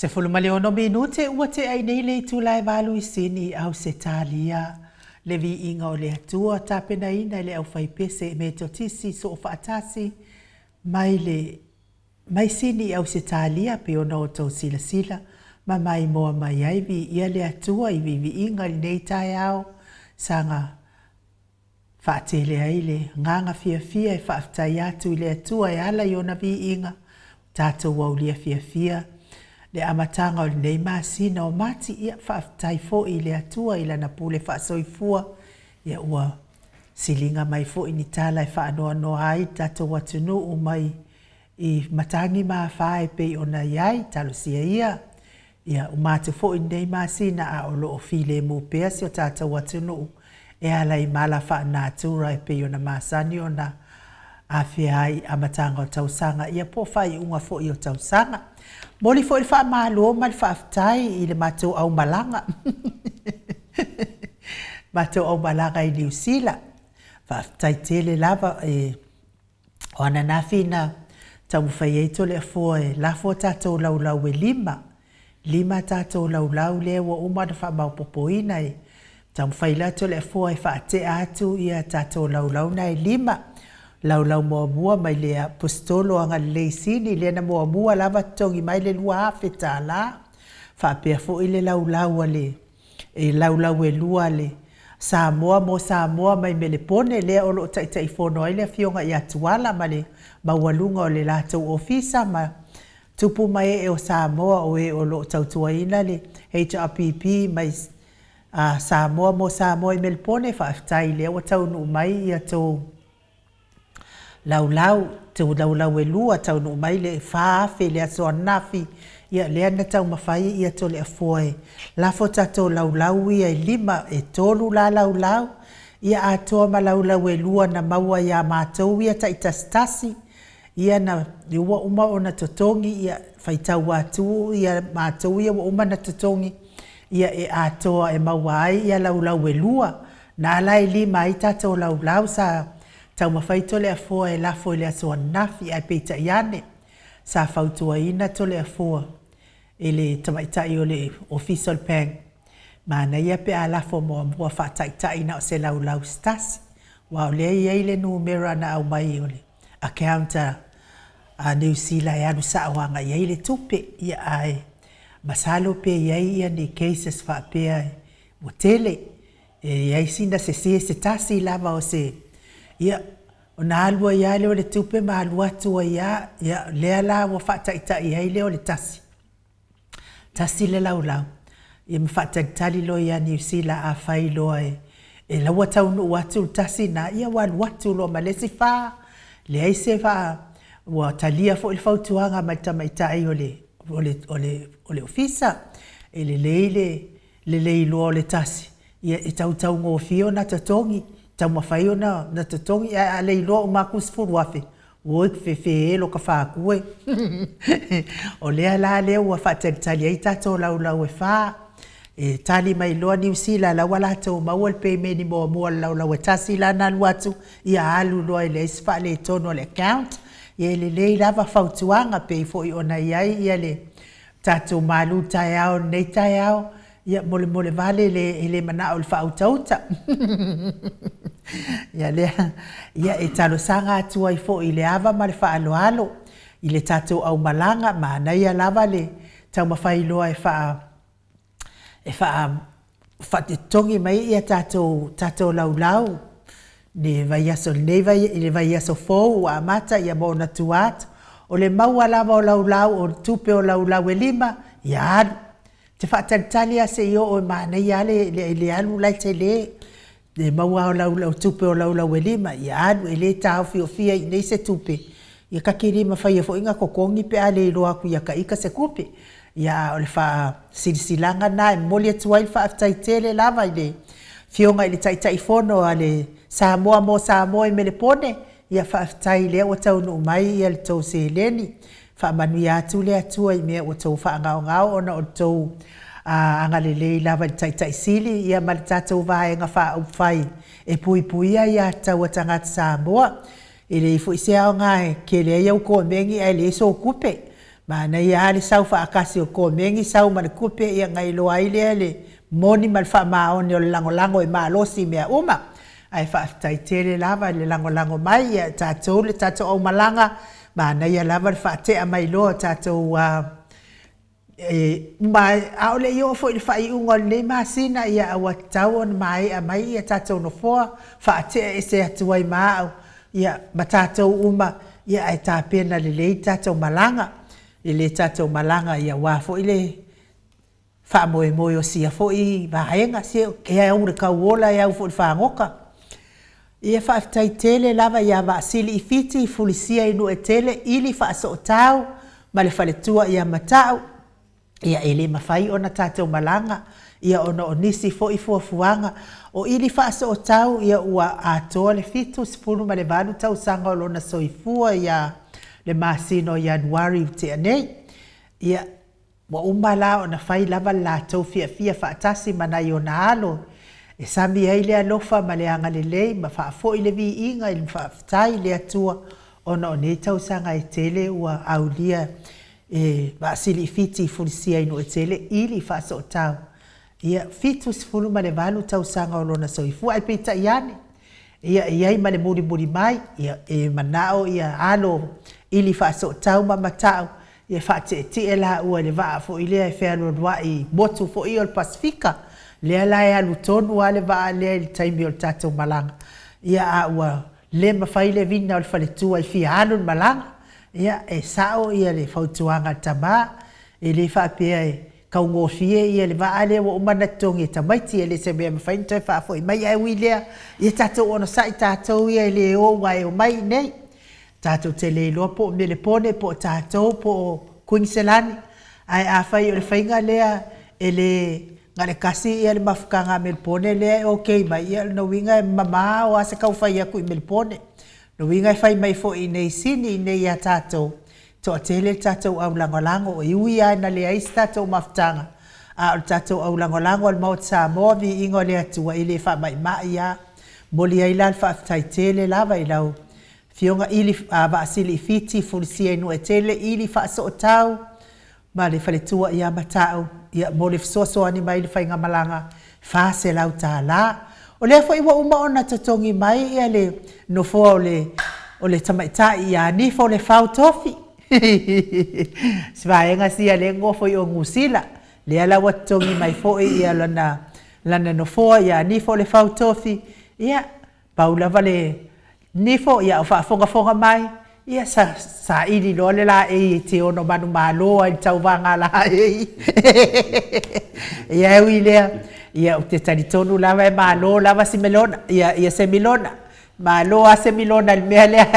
16 minute ua tea ai nei le itula e valu i Sini i Ausetalia. Le viiga o le Atua tapenaina e le aufaipese Metotisi Soofaatasi mai le mai Sini i Ausetalia pei ona outou silasila ma maimoa mai ai viia le Atua i viiviiga i lenei taeao saga Faatele ai le agaga fiafia e faafetai atu i le Atua e ala i ona viiga, ua tatou aulia fiafia le amataga o lenei masina o Mati. Ia, faafetai foi i le Atua i Lana pule faasoifua, ia ua siliga mai foi ni tala e faanoanoa ai le tatou atunuu mai i matagi ma afa e pei ona i ai, talosia ia Ia uma atu foi lenei masina a o lo o filemu pea si o tatou atunuu e ala i mala faanatura e pei ona masani ona afea ai i amataga o tausaga ia po o faaiuga foi o tausaga. Momoli foi le faamalo ma le faafetai i le matou aumalaga matou aumalaga i Niu Sila. Faafetai tele lava e O ananafi na taumafai ai Toleafoa e lafo a tatou laulau e lima, lima a tatou laulau lea ua uma ona faamaopopoina e taumafai la Toleafoa e faatea atu ia tatou laulau na e lima. Laulau muamua mai le Aposetolo Agalelei Sini lea na muamua lava totogi mai le $2,000, faapea foi le laulau a le E laulau e lua le Samoa mo Samoa mai Melepone lea o lo o taitaifono ai le Afioga ia Tuala ma le maualuga o le latou ofisa ma tupu ma ee o Samoa o e o lo o tautuaina le HRPP mai Samoa mo Samoa i Melepone. Faafetai lea ua taunuu mai ia tou laulau, tou laulau e lua, taunuu mai le 4,000 i le aso ananafi, ia lea na taumafai ia Toleafoa e lafo tatou laulau ia e lima, e tolu la laulau, ia atoa ma laulau e lua na maua ia matou ia taitasitasi, ia na ua uma ona totogi, ia faitau atu ia matou ia ua uma ona totogi, ia e atoa e maua ai ia laulau e lua, Na la e lima ai tatou laulau sa taumafai Toleafoa e lafo i le aso ananafi ae peitai ane, sa fautuaina Toleafoa e le tamaitai o le Ofisa o le Bank, manaia pe a lafo muamua faataitai na o se laulau se tasi, aua o lea e i ai le numera na aumai o le account a Niu Sila e alu sao agai i ai le tupe, ia ae masalo pe i ai ni cases faapea ua tele. E i ai sina sese se tasi lava o se, ia, ona alu ai lava lea o le tupe ma alu atu ai lava, ia, lea la ua faataitai ai lea o le tasi, tasi le laulau, ia ma faatalitali loa ia Niu Sila afai loa e, e la ua taunuu atu le tasi lena, ia ua alu atu loa ma le isi fa, leai se faa, ua talia foi le fautuaga mai le tamaitai o le, o le, o le, o le ofisa, e lelei le, Lelei loa o le tasi, ia e tautaugofie ona totogi, taumafai ona na totogi, ae a le iloa uma atu le 10,000, oi fefe e loka faatu e. O lea la lea ua faatalitali ai tatou laulau e fa, e tali mai loa Niu Sila la ua latou maua le pemeni muamua o le laulau e tasi la na alu atu, ia alu loa e leai se faaletonu o le account. Ia e lelei lava fautuaga pei foi ona i ai ia le Tatou malu taeao i lenei taeao, ia molemole vale le e le manao i le faautauta. Ia lea, ia e talosaga atu ai foi i le ava ma le faaaloalo i le tatou aumalaga, manaia lava le taumafai loa e faa e faa faatotogi mai ia tatou tatou laulau le vaiaso lenei vai i le vaiaso fou ua amata ia ma ona tua atu. O le maua lava o laulau o tupe o laulau e lima, ia alu. Te faatalitali lava se i oo e manaia lava le le alu la e tele. Le maua o laulau tupe o laulau e lima, ia alu, e le taofiofia i inei se tupe, ia ta te le mafaia foi ona totogi pe a le iloa atu ia ta ita se tupe. Ia a o le faasilasilaga lena e momoli atu ai le faafetai tele lava i le Afioga i le Taitaifono a le Samoa mo Samoa i Melepone, ia faafetai lea ua taunuu mai ia le tou seleni. Faamanuia atu le Atua i mea ua tou faagaogao ona o le tou agalelei lava i le Taitai Sili ia ma le tatou Vaega Faaupufai e puipuia aiatatau a tagata Samoa. E leai foi se aoga e tele ai au komeni ae leai sou tupe. Manaia lava le sau faatasi o le komeni sau ma le tupe ia ona iloa ai lea le moni ma le faamaoni o le lagolago e malosi i mea uma. Ae faafetai tele lava i le lagolago mai ia tatou le tatou aumalaga, manaia lava le faatea mai loa o tatou E uma a o le i oo foi i le faaiuga o lenei masina, ia ua tatau ona maea mai ia tatou nofoa, faatea ese atu ai ma au, ia, ma tatou uma, ia ae tapena lelei le tatou malaga, i le tatou malaga ia aua foi le faamoemoe o sia foi vaega, se e au i le tauola e au foi i le fagota. Ia faafetai tele lava ia Vaasili i Fiti, Fulisia i Nuuetele, Ili Faasootau ma le faletua ia Mata'u. Ia e le mafai ona tatou malaga ia ona o nisi foi fuafuaga. O Ili Faasootau ia ua atoa le 78 tausaga o lona soifua ia le masina o Ianuari ua tea nei. Ia Ua uma la ona fai lava le latou fiafia faatasi ma nai ona alo, e sami ai le alofa ma le agalelei ma faafoi le viiga i le faafetai i le Atua ona o nei tausaga e tele ua aulia e Vaasiliifiti i Fulisia i Nuuetele ili faasootau ia 78 tausaga o lona soifua. Ae peitai ane, ia e i ai ma le mulimuli mai, ia e manao ia alo ili faasootau ma Mata'u Ia faatietie laua i le vaa foi lea e fealualuai i motu foi ia o le Pasefika, lea la e alu tonu lava le vaa lea i le taimi o le tatou malaga. Ia a ua le mafai le vina o le faletua e fia alu i le malaga, ia e sao ia le fautuaga a le tama, e le faapea e taugofie ia le vaa lea ua uma ona totogi e tamaiti, e le o se mea e mafai ona toe faafoi mai, ae ui i lea, ia tatou onosai tatou ia e le o aua e omai i inei. Tatou te le iloa po o Melepone po o tatou po o Kuiniselani, ae afai o le faiga lea e le na o le tasi ia le mafutaga a Melepone lea e okay mai, ia o lona uiga e mamao lava se tau fai atu i Melepone. O lona uiga e fai mai foi i inei i Sini i inei ia tatou, e toatele le tatou aulagolago, e ui lava ina leai se tatou mafutaga, a o le tatou aulagolago a le Maota Samoa, viiga o le Atua, e le faamaimai lava. Momoli ai la le faafetai tele lava i lau Afioga Ili Vaasili i Fiti, Fulisia i Nuuetele, Ili Faasootau ma le faletua ia Mata'u, ia mo le fesoasoani mai i le faigamalaga $400. O lea foi ua uma ona totogi mai ia le nofoa o le o le tamaitai ia Nifo Lefau Tofi. Si vaega sia lea e nofo i o Niu Sila, lea la ua totogi mai foi ia lana lana nofoa ia Nifo Lefau Tofi, ia Pau lava le nifo, ia o faafogafoga mai, ia sa saili loa le laei e te ono manumalo ai i le tauvaga a laei. Ia e ui i lea, ia ou te talitonu lava e malo lava Simelona, ia, ia Semilona, malo lava Semilona i le mea lea.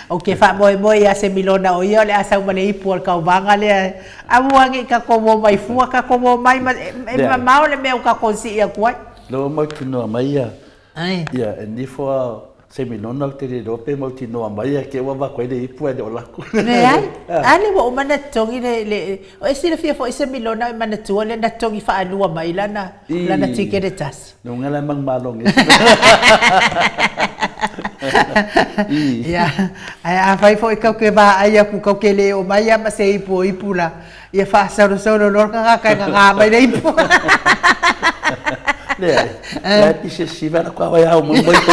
Ou te faamoemoe ia Semilona o ia o le a sau ma le ipu o le tauvaga lea, aua ne i tatou omai fua, tatou omai ma, e mamao le mea ua tatou sii atu ai. Lea ua mautinoa mai ia ia e nifo a Semilona ou te le iloa pe mautinoa mai ia te ua avatu ai le ipu ae le o lako. Leai, a lea ua uma ona totogi le le o e silafia foi Semilona e manatua lea na totogi faalua mai lana lana ticket e tasi. Luga la manumalo nei. Ia, ae afai foi kau ke vaai atu kau ke le oo mai lava ma se ipu o ipu la, Ia faasolosolo loa le tagata e gagā mai le ipu. Leai, la e pise siva la kua au mai mai ko.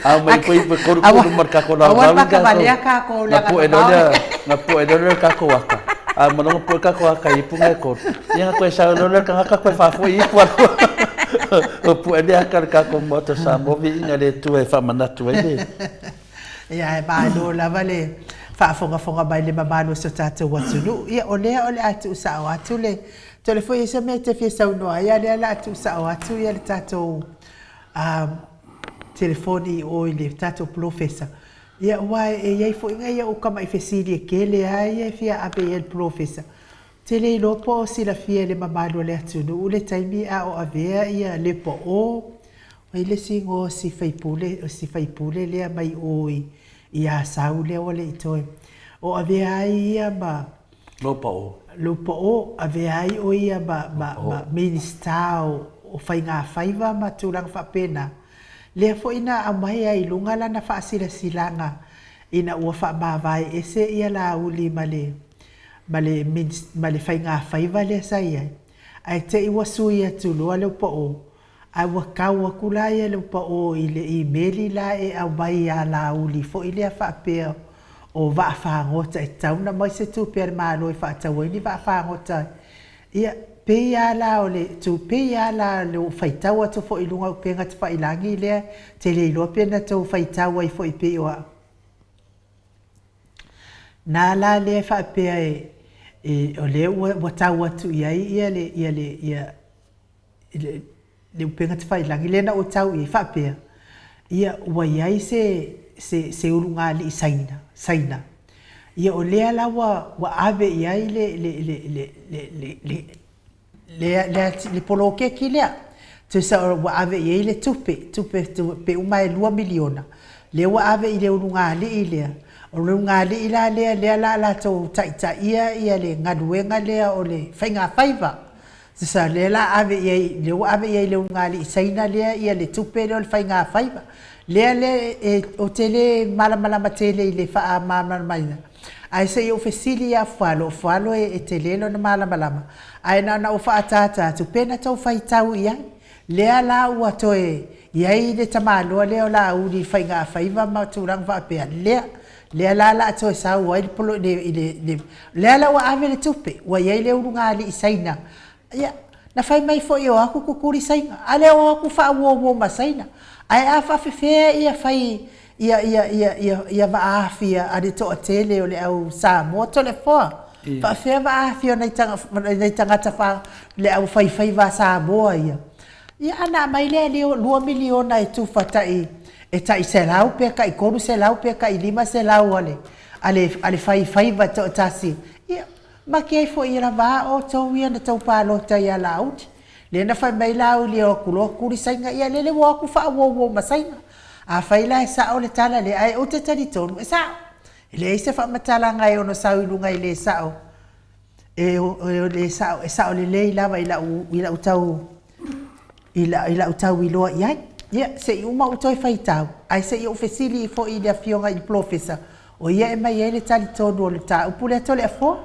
Au mai ko ipu koru koru mar ka ko la Aua le makavalea kākou leaga mamao le. Na poe loa lea kākou aka. A malongo poe kākou aka ipu ngai koru. Ia nga koe sau loa lea kangaka koe faafoi ipu aloa. O poe lea aka le kākou Maota Samoa viiga le Atua e faamanatu ai le. Ia, e malo lava le faafogafoga mai i le mamalu o si o tatou atunuu. Ia, o lea o le a tuusao atu le... Tole foi e i ai se mea e te fia saunoa ai, a o lea o le a tuusao atu le tatou telefoni i o i le tatou polofesa. Ia, aua e i ai foi nai ou tamai fesili e tele lava ia e fia ave i ai i le polofesa. Ou te le iloa po o silafia e le mamalu o le atunuu le taimi a o avea ia Lepa o O ai le isi igoa o si faipule, o si faipule lea mai o i, i Asau lea ua le i toe. O avea ai ia ma. Lopao. Lopao, avea ai o ia ma, ma, ma Minisita o, o Faigafaiva ma tulaga faapena. Lea foi na aumai ai i luga lana faasilasilaga. ina ua faamavae ese ia Laauli ma le ma le ma le faigafaiva lea sa i ai, ae te i ua sui atu loa le upa-o, ae ua tau atu la ia le upa-o i le imeli la e aumai ia Laauli foi lea faapea o vaafagota e tatau ona aumai se tupe a le Malo e faatau ai ni vaafagota. Ia, pei lava la o le tu, pei lava la o le faitau atu foi i luga o upega tafailagi lea, ou te le iloa pe na tou faitau ai foi pei o au. Na la lea e faapea e, e, o lea ua, ua tau atu i ai ia le, ia le, ia, le, le upega tafailagi lea na ou tau i ai faapea, ia ua i ai se, se, se ulugalii Saina, Saina, ia o lea la ua, ua ave i ai le, le, le, le, le, le, le, le, le, le poloketi lea, tusa ua ave i ai le tupe, tupe, tupe uma e $2 miliona, lea ua ave i le ulugalii lea. O le ulugalii la lea, lea la latou taitaia ia le galuega lea o le faigafaiva. Tusa lea la ave i ai, lea ua ave i ai i le ulugalii Saina lea ia le tupe lea o le faigafaiva. Lea le e, ou te le malamalama tele i le faamalamalamaina, ae se i ou fesili ia Fualo, o Fualo e, e tele lona malamalama, ae na ona ou faaataata atu pe na tou faitau i ai. Lea la ua toe i ai le tamaloa lea o Laauli i faigafaiva ma tulaga faapea, lea, lea la la toe sau ai le polo, le, le, le, lea la ua ave le tupe, ua i ai le ulugalii Saina. Ia, na fai mai foi e o atu kukuli Saina, a le o atu faauouo ma Saina. Ae a faafefea ia fai ia, ia, ia, ia, ia vaafi a le toatele o le au Samoa Toleafoa? Faafefea vaafi o nai nai tagata fa, le au faifaiva a Samoa ia? Ia ana aumai lea $2 miliona e tufa tai e tai 100 pe tai 300 pe tai 500 a le a le a le faifaiva toatasi, ia make ai foi lava a outou ia na tou palota ia Laauli. Lea na fai mai Laauli e o atu loa tuli Saina, ia lele ua o atu faauouou ma Saina. Afai la e sao le tala lea, ae ou te talitonu e sao. E leai se faamatalaga e ono sau i luga e le sao, e, e le sao, e sao lelei lava i lau, i lau tau, i lau, i lau tau iloa i ai. Ia, se i uma ou toe faitau, ae se i ou fesili foi i le afioga i le polofesa, o ia e mai ai le talitonu o le mataupu lea Toleafoa.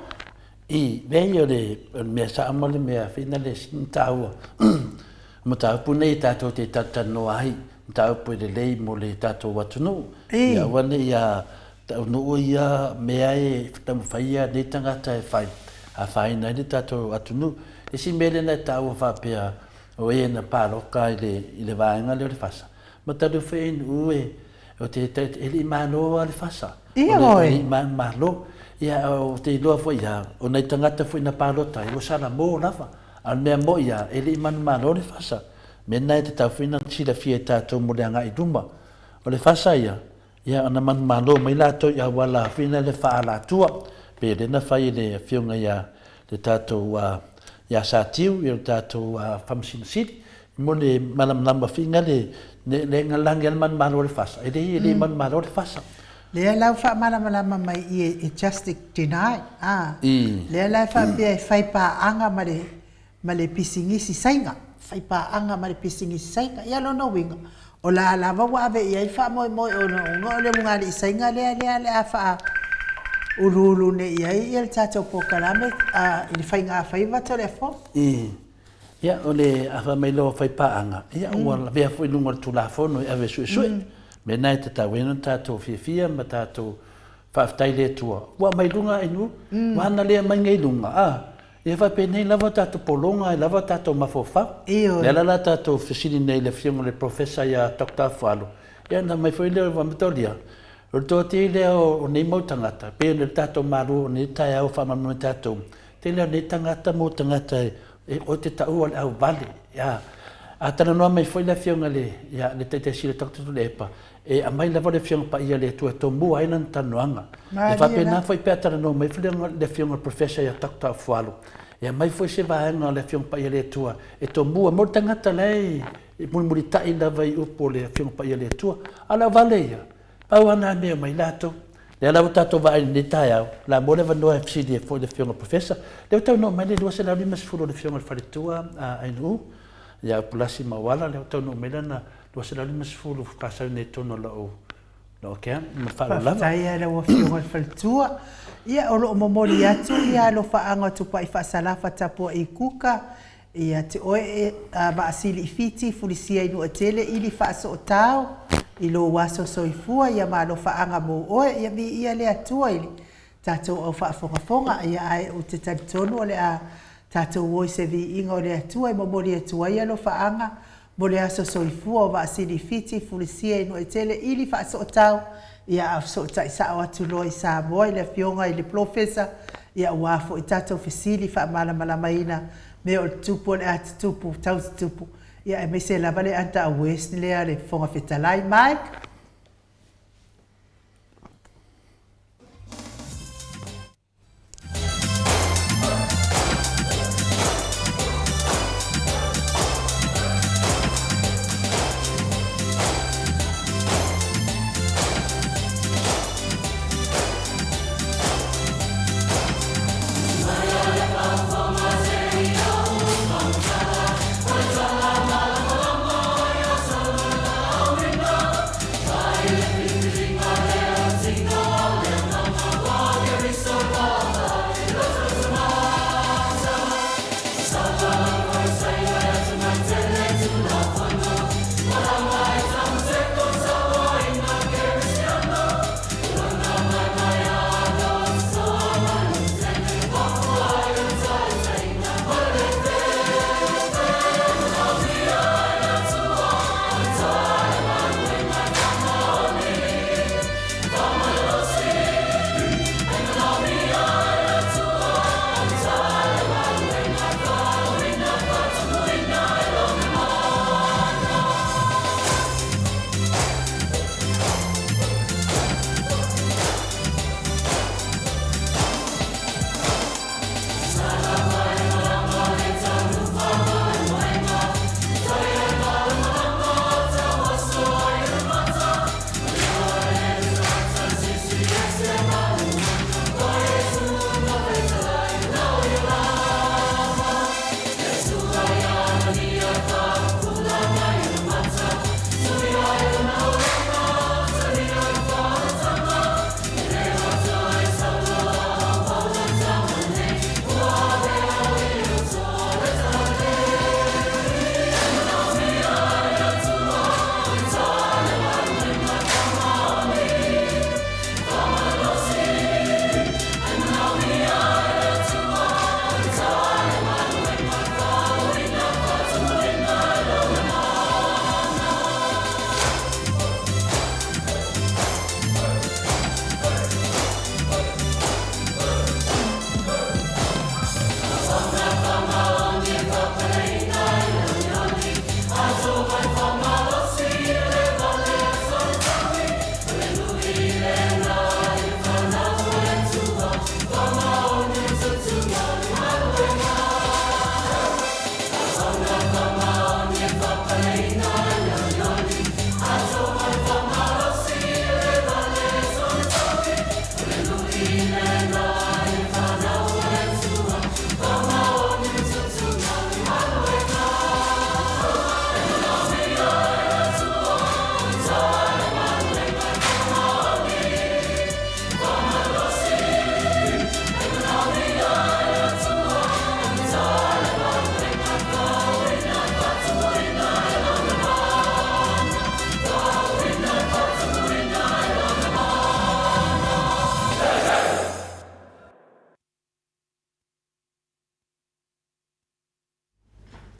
I, leai o le, o le mea sao ma le mea whina le sini tāua. Mataupu nei e tātou te talatalanoa ai, mataupu e lelei mo le tātou atunuu. Ia aua ne i a taunuu ia mea e taumafai ia nei tagata e whai, afaina ai le tātou atunuu. Isi mea lena e tāua whapea o e na pāloka i le, i le vaega lea o le fasa. Ma talu whai inu e, o te, te, e li malo a le fasa. Ia hoi. E li malo. Ia o te iloa foi ia, o nei tagata foi na pālota ai, ua sala mō lava. A o le mea moni ia, e le i manumalo le fasa. Mea lena e tatau foi ona silafia e tatou mo le agai i luma. O le fasa ia, ia ona manumalo mai latou i auala foi lea faaalatua, pei o lea na fai e le afioga ia le tatou ia Satiu, ia le tatou Faamasino Sili, mo le malamalama foi le le lagi a le manumalo o le fasa, e le e le manumalo le fasa. Lea la ua faamalamalama mai i e just deny, a. Lea la e faapea e fai paaga ma le ma le pisinisi Saina, fai paaga ma le pisinisi Saina. Ia lona uiga, o la lava ua ave i ai le faamoemoe ona o le ulugalii Saina lea lea le a faauluulu nei i ai ia le tatou polokalame i le faigafaiva Toleafoa. Ia, o le a fai mai loa fai paaga, ia ua lavea foi i luga o le Tulafono e ave e suesue. Mea lena e tatau ai ona tatou fiafia ma tatou faafetai i le Atua, ua aumai i luga ai nuu, ua ana lea aumaiga i luga, a, ia faapenei lava tatou pologa, e lava tatou mafaufau. O le ala la tatou fesili nei i le Afioga i le Professor ia Doctor Afualo, ia ona aumai foi lea o Metolia, o le toatele lea o nei mau tagata, pei ona tatou malu o nei taeao e faamalamalama tatou, tele o nei tagata mo tagata e o te taua le auvale. Ia, a talanoa mai foi le Afioga i le, ia, le Taitai Sili o Doctor Tuilaepa, e aumai lava le Afioga Paia a le Atua e tomua ai lana talanoaga. E faapena foi pe a talanoa mai foi le Afioga i le Professor ia Doctor Afualo, e aumai foi se vaega o le Afioga Paia a le Atua e tomua mo le tagata la e mulimulitai lava i upu o le Afioga Paia a le Atua. A o le auvale ia, pau lava na mea mai latou. Lea la ua tatou vaai i lenei taeao, o le a maua le avanoa e fesili ai foi i le Afioga i le Professor. Lea ua taunuu mai le 250 o le Afioga i le Faletua a Ainuu, ia Upulasi Mauala, lea ua taunuu mai lana 250 faasau nei i totonu o lau. Loakea, ma le faaaloalo lava. Faafetai i lau Afioga i le Faletua. Ia, o lo o momoli atu ia alofaaga o Tupai Faasalafa Tapuai Kuka ia te oe e Vaasili i Fiti Fulisia i Nuatele Ili Faasootao i lou aso soifua ia ma alofaaga mo oe. Ia viia le Atua i le tatou au faafogafoga, ia ae ou te talitonu o le a tatou o i se viiga o le Atua e momoli atu ai alofaaga mo le aso soifua o Vaasili Fiti Fulisia i Nuaitele Ili Faasootau, ia a fesootai sao atu loa i Samoa i le Afioga i le Polofesa, ia aua foi tatou fesili faamalamalamaina mea o le tupu o le a tutupu, tau tutupu, ia aemaise lava le underawares lea a le Fofoga Fetalai. Mike.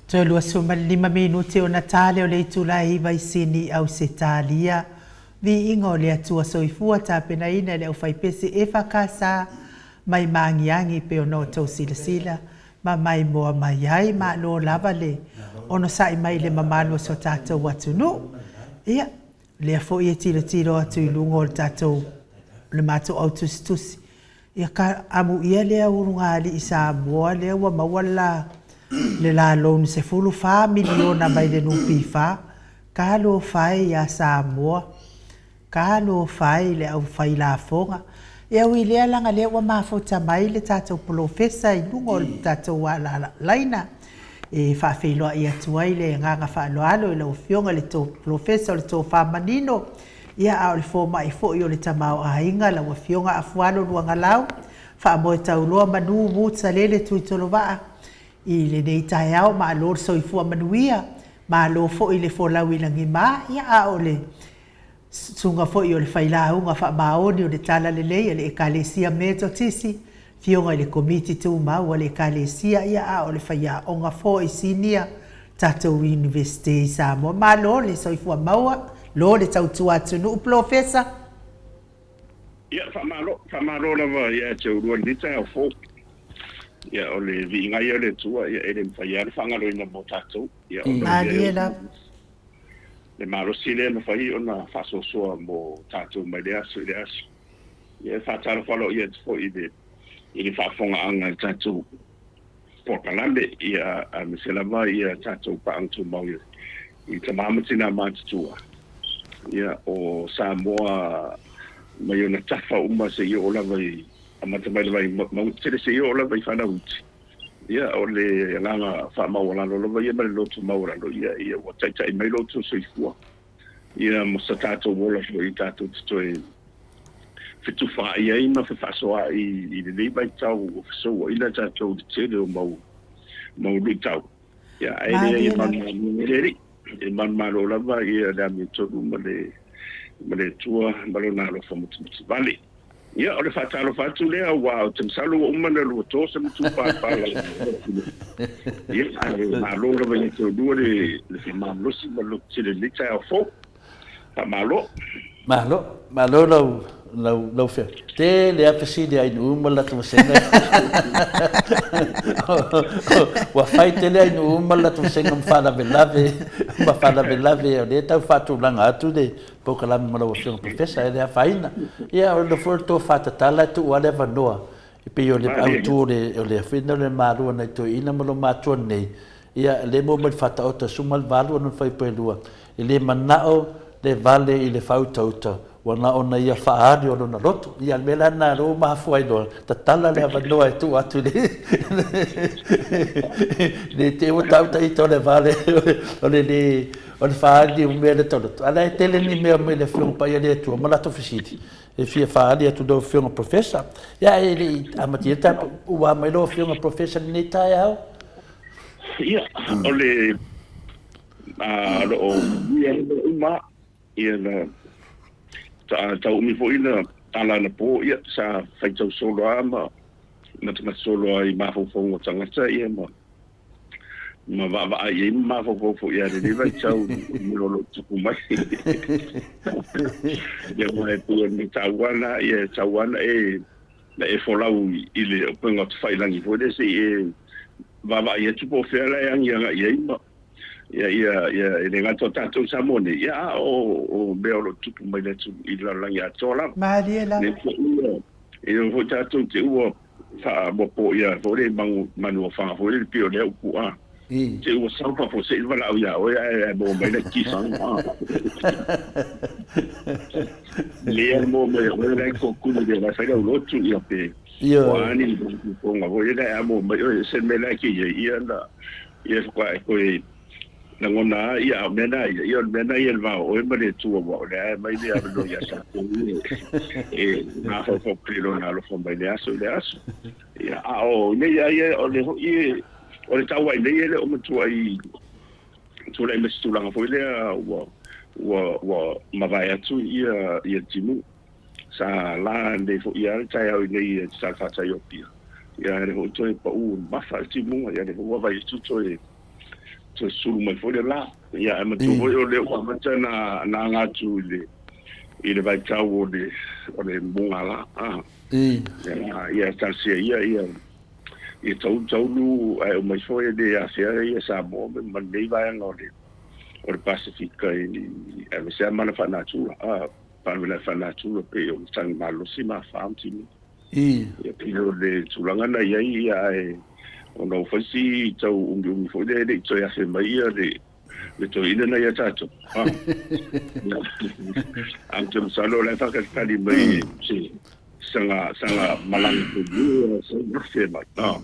Toe 25 minute ona ta lea o le itula e 9 i Sini i Ausetalia. Viiga o le Atua Soifua tapenaina e le aufaipese EFKS mai Magiagi pei ona outou silasila ma maimoa mai ai. Malo lava le onosai mai i le mamalu o si o tatou atunuu. Ia, o lea foi e tilotilo atu i luga o le tatou, le matou au tusitusi, ia ka amuia lea ulugalii Samoa lea ua maua le la, le la loan 14 miliona mai le NPF, talofa e ia Samoa. Talofa e i le aufai lafoga. E ui i lea leaga lea ua mafuta mai le tatou polofesa i luga o le tatou laina e faafeiloai atu ai le agaga faaaloalo i lau Afioga i le Polofesa o le Tofa Manino. Ia, a o le fomai foi o le tamaoaiga, lau Afioga Afualo Luagalau, faamoe tauloa manu Woods Alele Tuitolovaa i lenei taeao, malo le soifua manuia, malo foi le folau i lagima, ia a o le Susuga foi o le Failauga Faamaoni o le Talalelei a le Ekalesia Metotisi, Afioga i le Komiti Tumau a le Ekalesia, ia a o le Faiaoga foi Sinia tatou Iunivesite i Samoa. Malo le soifua maua, lo le tautua atunuu Polofesa. Ia, faamalo, faamalo lava ia te oulua i lenei taeao fou. Ia, o le viiga ia o le Atua, ia, e le mafai lava ona faagaloina mo tatou. Ia, ona o Malie lava. Le malosi lea e mafai ona faasoasoa mo tatou mai lea aso i lea aso. Ia, e faatalofa aloaia atu foi i le i le faafofogaaga i le tatou polokalame, ia, aemaise lava ia tatou paaga tumau i tama ma tina matutua, ia, o Samoa mai ona tafa uma seia oo lava i, amata mai lava i mauga tetele seia oo lava i fanau iti. Ia, o le agaga faamaualalo lava ia ma le loto maualalo, ia, ia ua taitai mai lo outou soifua, ia, ma sa tatou ola foi tatou te toe fetufaai ai ma fefaasoaai i lenei vaitau ua fesouaina tatou i le tele o mau, mau luitau. Ia, ae leai Malie e lava. manumanu e le Alii, e manumalo lava ia le amiotonu ma le, ma le Atua ma Lona alofa mutimutivale. Ia, o le faatalofa atu lea, aua ou te masalo ua uma ona lua to se matupalapala i le atunuu. Ia, ae malo lava ia te oulua le faamalosi ma le lototele i lenei taeao fou. Faamalo. Malo, malo lau, lau, lau afioga. Tele lava fesili a Ainuu ma le latou vasega. Ua fai tele Ainuu ma le latou vasega ma faalavelave, ma faalavelave o lea e tau faatulaga atu le polokalame ma lau Afioga Professor, e le afaina. Ia, o le foi o le tofa tatala e tuu lava le avanoa, e pei o le autu o le, o le afioga o le malua nai toeaiina ma lou matua nei, ia, lea e maua mai le faataoto e 18 ona fuaiupu e lua, e le manao le vale i le faautauta, ua na ona ia faaali o lona loto. Ia, o le mea la lena o lea ua mafua ai loa, tatala le avanoa e tuu atu i le, ne i te i ua tau ita o le vale, o le le, O le faaali o mea le tau loto. A o la e tele ni mea mai le Afioga Paia le Atua ma latou fesili e fia faaali atu i lau Afioga Professor. Ia e le i amatia le tatou, ua mai lau Afioga Professor i lenei taeao. Ia, o le o lo o manuia lava uma, ia na tau umi foi na ala anapo, ia sa faitau solo lava ma matamata solo lava i mafaufauga o tagata, ia ma ma vaavaai i ai ma mafaufau foi i lenei vaitau i mea o lo o tupu mai. Ia aua e pei o le mea taua lena, ia e tatau lava ona e na e folau i le upega o tafailagi foi lea se i e vaavaai atu po o fea la e agiaga i ai ma ia ia ia e le gata o tatou i Samoa nei, ia a o mea o lo o tupu mai i le atunuu i le lalolagi atoa lava. Malie lava. Lea foi tatou te ua Faamoapoia foi le manu o faga foi le pei o lea upu a. Te ua sau faafuasei le valaau ia oe ae maua mai le tifaga a. Lea maua mai oe la e kokuni le la fai lau lotu ia pe o a ni mafaufauga foi lea a maua mai oe se mea la e ke iai ia na ia faatoa e toe Lagona lava ia, a o mea na ia, ia o le mea na ia i le va o oe ma le Atua, aua o lea e aumai le avanoa ia tatou e mafaufau pea i Lona alofa mai lea aso i lea aso. Ia, a o nei lava ia, o le hoʻi, o le tau ai nei e le o matuai tulai mai se tulaga foi lea ua, ua, ua mavae atu ia, ia timuga. Sa la nei foi lava le taeao i nei i le talafatai o Apia, ia a o lea foi toe pau mafa le timuga, ia lea foi ua vaai atu toe toe sulu mai foi le la. Ia, ae manatua foi o lea ua amata ona aga atu i le i le vaitau o le o le mugala. Ah. Ia, ia talosia ia ia ia taulu taulu ae omai foi e le afea ia Samoa ma lenei vaega o le o le Pasefika i aemaise lava mana faanatura. Ah, faalavelave faanatura pei o matagi malolosi ma afa ma timuga. Ia pei o le tulaga na i ai ia ae ona ua fai si tau umiumi foi lea e le i toe afe mai ia le le toeaina na ia tatou. Ah. Ae ou te masalo o la e faatalitali mai se sanga sanga malaga tonu se afe mai. Ah.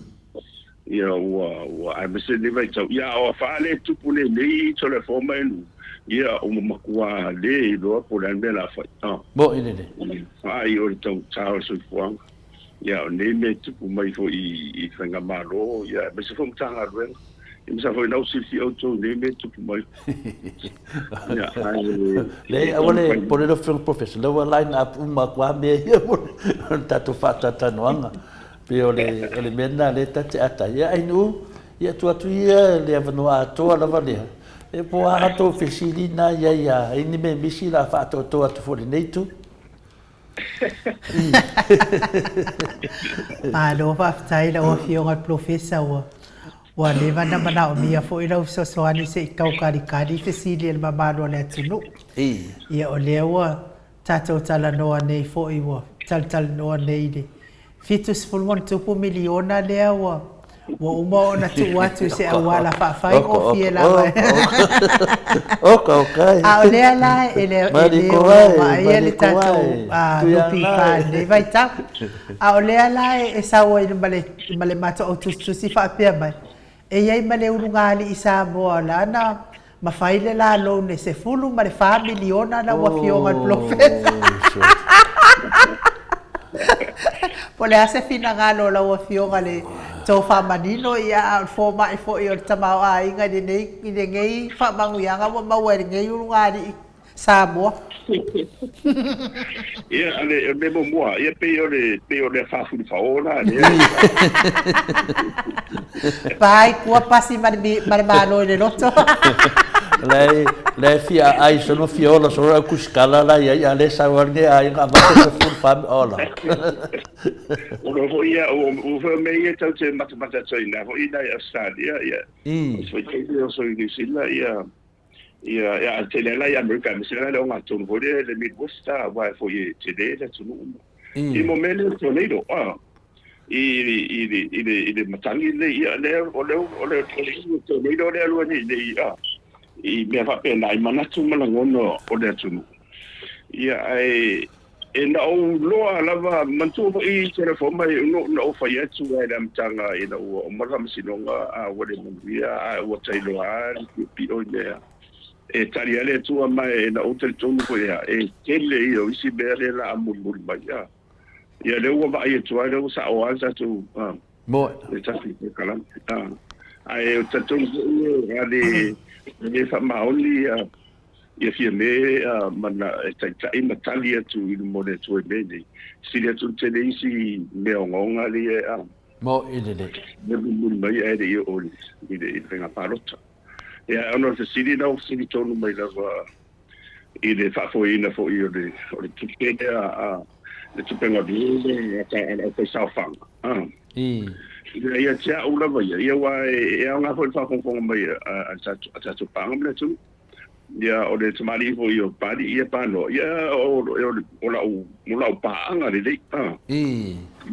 Ia ua ua aemaise lenei vaitau. Ia a o afa lea e tupu nei nei tole fo mai nu. Ia, ua matua le iloa po o le a le mea o le a fai. A. Moʻi lelei. Faai o le taugata o le soifuaga. Ia, o nei mea e tupu mai foi i faigamalo, ia, aemaise foi Matagaluega. Ia, masalo foi o lena ua silafia outou i nei mea e tupu mai. Ia, ae. Leai, aua le popole lau Afioga i le Polofesa, o lea ua line up uma atu lava mea ia mo le tatou faatalatalanoaga. E pei o le mea lena o lea ta te ata ai. Ia Ainuu, ia tuu atu ia le avanoa atoa lava lea, e po o a tou fesili na i ai a i ni mea misi o le a faatoatoa atu foi i lenei itu. Malo faafetai lau Afioga i le Polofesa ua ua leva ona manaomia foi lau fesoasoani se i tau kalikali fesili a le mamalu o le atunuu. Ia o lea ua tatou talanoa nei foi ua talatalanoa nei i le 70+ miliona lea ua ua uma ona tuu atu i se auala faafaigofie lava. A o lea la e le o lo o vaaia le tatou NPF i lenei vaitau. A o lea la e sau ai ma le ma le matou autusitusi faapea mai, e i ai ma le ulugalii Samoa o la na mafai le la loan e 14 miliona lau Afioga i le Polofesa. Po o le a se finagalo o lau Afioga i le tofa manino, ia a o le fomai foi o le tamaoaiga i lenei i lenei faamanuiaga ua maua e lenei ulugalii Samoa. Ia, o le mea muamua, ia pei o le pei o le faafulifao la lea. Pai kua pasi ma le ma le malo i le loto. Lai lai fia ai sono fia ola sono au kusikala la ia ia le sau le ai nga ma se ful fam ola. O lo foi ia o foi me ia tau te matamata atu ai na foi na i Australia ia. O foi te o so i New Zealand ia Ia, ia, a tele la i Amerika, aemaise la le ogatotonu foi lea i le Midwest, a, aua e foi e tele le atunuu ma. I mo mea lea o le tornado, a, i, i, i, i le, i le matagi lenei, ia, lea, o le, o le, o le tornado lea alu ai nei, nei, a, i mea faapena, i manatu ma lagona o le atunuu. Ia, ae, E na ou loa lava, manatua foi telefon mai no na ou fai atu ai le amataga ina ua uma le faamasinoga a ua le manuia a ua tailoa a le piopio i mea e tali ai le Atua ma e na ou talitonu foi ia e tele ia o isi mea lea la a mulimuli mai a ia lea ua vaai atu ai lea ua sao a le tatou a le tatou polokalame a ae ou te talitonu foi a le le faamaoni ia Ia Fiame ma e taitai ma tali atu i luma o le Atua i mea nei. Sili atu le tele isi mea ogaoga lea e a. Moʻi lelei. Mea mulimuli mai ae le i oo i le faiga palota. Ia ona o le fesili la ua fesili tonu mai lava i le faafoeina foi o le o le tupe lea a le tupe galue lea a le aufaisaofaga. A. Ia ia te au lava ia, ia aua e aoga foi le faafogafoga mai a tatou paaga ma le atunuu. Ia, o le tamalii foi o Papalii, ia Panoa, ia, o, o, o lau, o lau paaga lelei. Ah.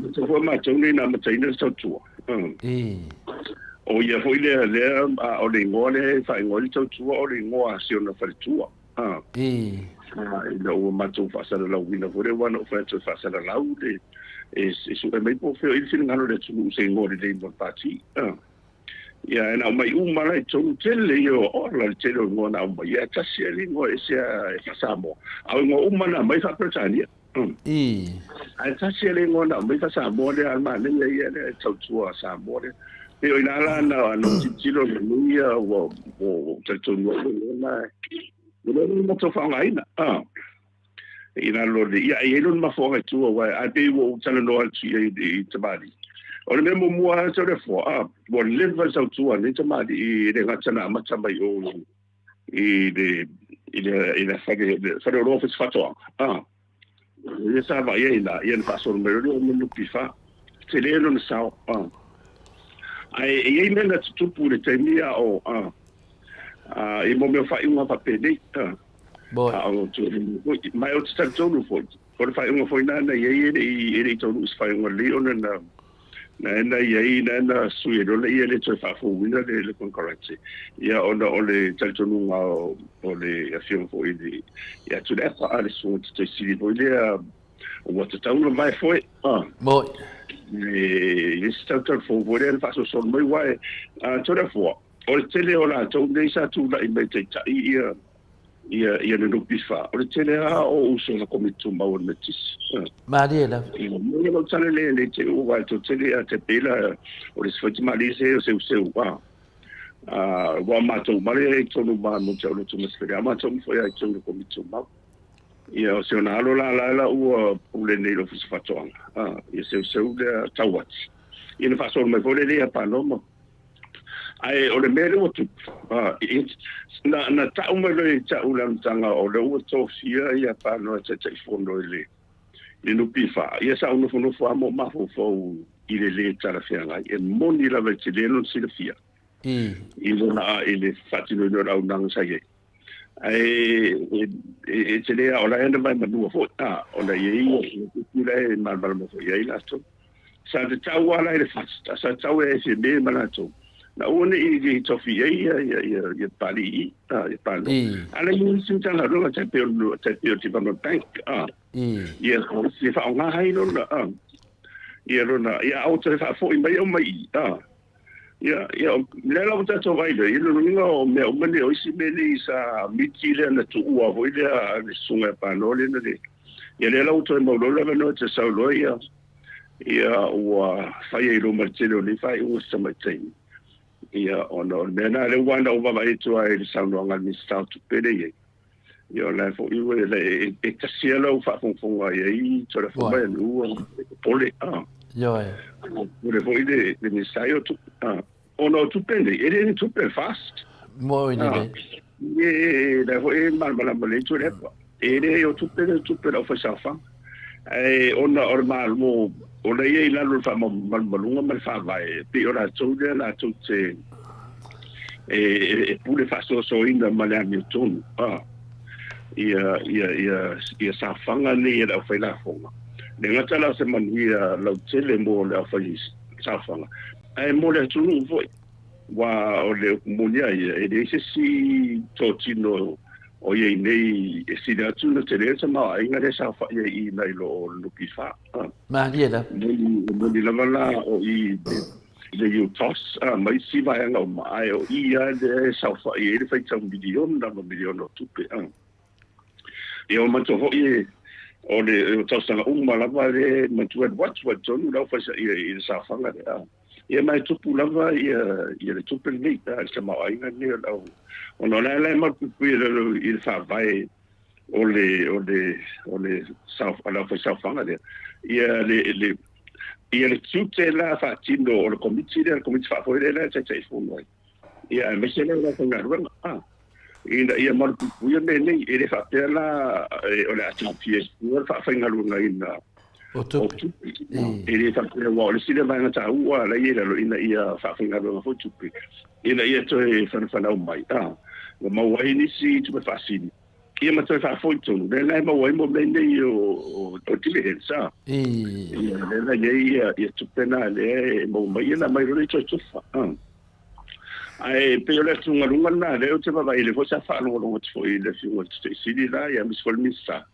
Matou foi matou nei na amataina le tautua. Ah. O ia foi lea, lea, a, o le igoa lea e faaigoa ai le tautua, o le igoa a si ona faletua. Ah. Ah, ina ua matou faasalalauina foi lea, aua na ou fai atu e faasalalau le, e, e sue mai po o fea o i ai le finagalo o le atunuu i se igoa lelei mo le Pati. Ah. Ia, e na aumai uma la i totonu, tele ia o ola le tele o igoa na aumai, ae tasi lava le igoa ese a e faa-Samoa. A o igoa uma na aumai faa-Peretania. Ae tasi lava le igoa na aumai faa-Samoa lea, a o le manaia ia lea e tautua Samoa lea. Pei o i ina la na ou tilotilo i lenei ia ua talitonu ai le na, ua leva ona matou faaaogaina. I lalo o le, ia, e i ai lona mafuaaga i tua, aua ae pei ua ou talanoa atu i ai i tamalii. O le mea muamua lava Toleafoa, a, ua leva le tautua a nei tamalii e le gata na amata mai o i le, i le, i le fale, fale oloa fai faatoaga, a, ia sa vaai ai la, ia na faasolo mai loa lea o NPF. Tele lona sao, a. Ae e i ai mea na tutupu i le taimi a o, a, a, i mo mea o faaiuga faapenei, a. A o foi, ma ou te talitonu foi, o le faaiuga foi lena na i ai e le i, e le i taunuu i se faaiuga lelei ona na, na na i ai, na na sui ai loa ia le toe faafouina le, le konekarate. Ia ona o le talitonuga o, o le afioga foi i le, ia Tuilaepa, a le susuga Tataisili foi lea, ua tatau ona vae foe. A. E, i se tautau fou foi lea na faasolosolo mai, aua e, a, Toleafoa, o le tele o latou nei sa tulai mai taitai ia, Ia le NPF, o le tele lava o uso na Komiti Tumau o le Metisi. Malie lava. Ia, mo le tala le le te u vai to tele a te pela o le sefai tamalii se o seuseu a. Ua matou male ai tonu ma mo te olo tuma sefele a matou mo foi ai tonu Komiti Tumau. Ia, o se ona alo la la la ua pule nei lo fisa fatoanga. Ia seuseu lea tauati. Ia na faasolo mai foi le lea panoma. Ae o le mea lea ua tupu, na tau mai loa i ta'u le amataga o lea ua tofia ia Panoa e Taitaifono i le NPF, ia sa ou nofonofo lava ma ou mafaufau i le lē talafeagai. E moni lava e tele lona silafia i lona i le faatinoina o le auaunaga sa i ai. Ae e tele lava o la e na vaemanua foi, ona e i ai ia tupu la e malamalama foi i ai latou. Sa tatau lava la i le FAST, sa tatau e FMA ma latou, na aua ne i tofi ai ia Papalii ia Pano. A la i ai isi Matagaluega tai pei o tai pei o Development Bank, ia e faaaoga ai lona ia lona ia aua toe faafoi mai au mai i ia ia lea la ua tatou vaai loa i le luga o mea uma nei o isi mea nei sa miti lea na tuua foi lea le susuga ia Pano lea na le ia lea la ua toe mau loa le avanoa e te sau loa ia ia ua fai ai luma i le tele o nei faaiuga se tamaitai. Ia, ona o le mea lena lea ua na ou vaavaai atu ai i le saunoaga a le Minisita o Tupe lea e i ai. Ia, o la e foi ua e tasi lava lau faafogafoga i ai Toleafoa mai anu e popole. Ioe. Popole foi le Minisita ia o Tupe. Ona o tupe nei, e le ni tupe FAST. Moi lelei. E la foi e malamalama lelei Tuilaepa. E le o tupe le tupe o le aufaisaofaga. Ae ona o le Malo, o la ia i lalo o le faamalumaluga ma le faavae, e pei o latou lea latou te e pule faasoasoaina ma le amiotonu ia ia ia ia saofaga nei a le aufailafoga. E le gata la o se manuia lautele mo le aufaisaofaga, ae mo le atunuu foi. Aua o le upu moni lava ia, e leai se isi totino o i ai nei e sili atu ona tele le tamaoaiga lea e saofai ai i nai lo o le NPF. Malie lava. E moni lava la o i le UTOS ma isi vaega uma, ae o i lava lea e saofai ai le faitau miliona ma miliona o tupe. Ia ua manatua foi o le tausaga uma lava lea e manatua e alu atu ai i totonu le aufaisaia i le saofaga lea. Ia ma e tupu lava ia ia le tupe lenei, le tamaoaiga lenei o le au ona o la e malupuipuia i lalo i le faavae o le o le o le sao o le aufaisaofaga lea ia le le ia le tiute la faatino o le komiti lea, le komiti faafoe lea la e taitaifono ai ia aemaise la le aufaigaluega ina ia malupuipuia mea nei. E le faapea la o le a tofia i tua le faafaigaluegaina o tupe. E le faapea, aua o le isi lea vaega taua la e i ai lalo ina ia faafaigaluega foi tupe ina ia toe fanafanau mai ua maua ai nisi tupe faasili ia ma toe faafoi tonu lea la e maua ai mo mea nei o dividends ia lea la i ai ia tupe na lea e maua mai ia na mai loa lea toe tufa. Ae pei o le atugaluga lena lea ou te vaavaai i le foi sa faalogologo atu foi i le Afioga i le Taitaifono la ia aemaise foi le Minisita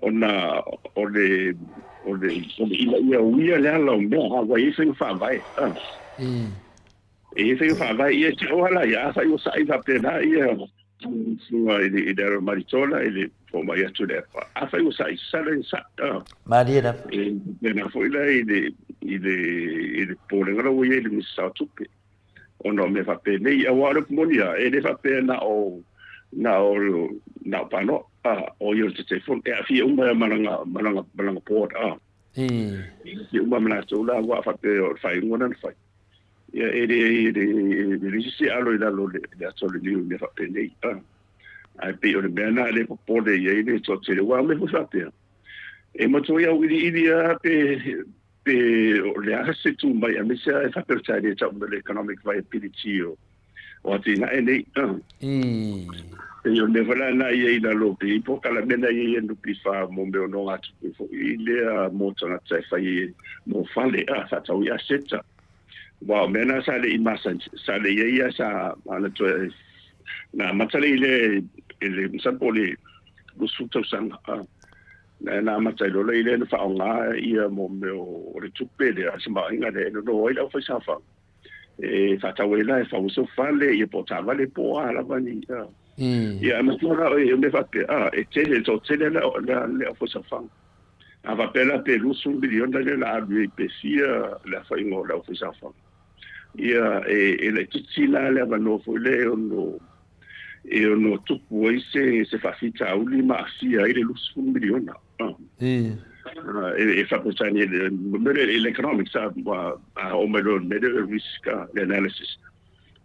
ona o le o le o le ina ia uia le ala o mea ua i ai faiga faavae. E i ai faiga faavae ia e tau lava la ia afai ua sa'i faapena ia susuga i le i le alo Maritola i le fomai atu le apa. Afai ua sa'i sala ia sa'i. Malie lava. E faapena foi la i le i le i le popolega la ua i ai i le Minisita o Tupe ona o mea faapenei. Aua o le upu moni lava, e le faapea na o na o na o Panoa o ia o le Taitaifono, e aafia uma lava ma lana ma lana ma lana board. E aafia uma ma latou la aua a faapea o le faaiuga lena na fai. Ia e le e le e leai se isi e alo i lalo o le ata o le niu i mea faapenei. Ae pei o le mea lena lea e popole i ai le toatele aua o mea foi faapea e matua auiliili lava pe pe o le a se tu mai aemaise lava e faapea o le e tau mai o le economic viability o o atinae nei. Pei o le mea foi la na i ai i lalo pe i polokalame na i ai e NPF mo mea o nogatupe foi lea mo tagata e fai mo fale faatau i aseta. Aua o mea na sa le i masani, sa le i ai a sa ana toe na amata le i le i le masalo po o le 20 tausaga. Na na amata ai loa i le na faaaoga ia mo mea o le tupe lea, le tamaoaiga lea e nono ai le aufaisaofaga. E faatau ai la e fau ai sou fale, ia po o taavale po o a lava ni. Ia, e matua la o e mea faapea, a, e tele, toatele le le aufaisaofaga. A faapea la pe 20 miliona lea o le a alu ai pe fia le aofaiga o le aufaisaofaga. Ia, e laitiiti la le avanoa foi lea e ono e ono tupu ai se se faafitauli ma aafia ai le 20 miliona. E faapetani le mea lea i economics, a oo mai loa i le mea lea o le risk, le analysis.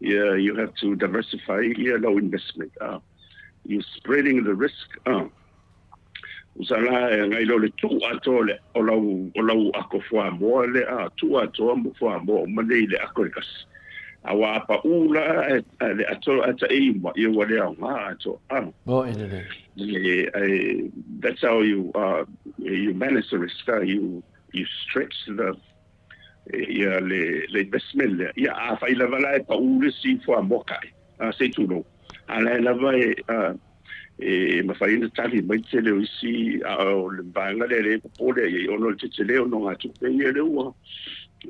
Yeah, you have to diversify ia lau investment. You spreading the risk. Usa la e ngai lo le tuu atoa le o lau o lau ako fuamoa le a tuu atoa mo fuamoa uma nei i le ako e tasi. A ua paʻū la le ato a taʻi ma ia ua le aoga atoa. Mo e lelei. That's how you you manage the risk. You stretch the ia le le investment lea. Ia afai lava la e paʻū le isi fuamoa kai, se i tulou, a la e lava e e mafai ona tali mai le tele o isi, a o le vaega lea lea e popole ai ona o le tetele o nogatupe ia lea ua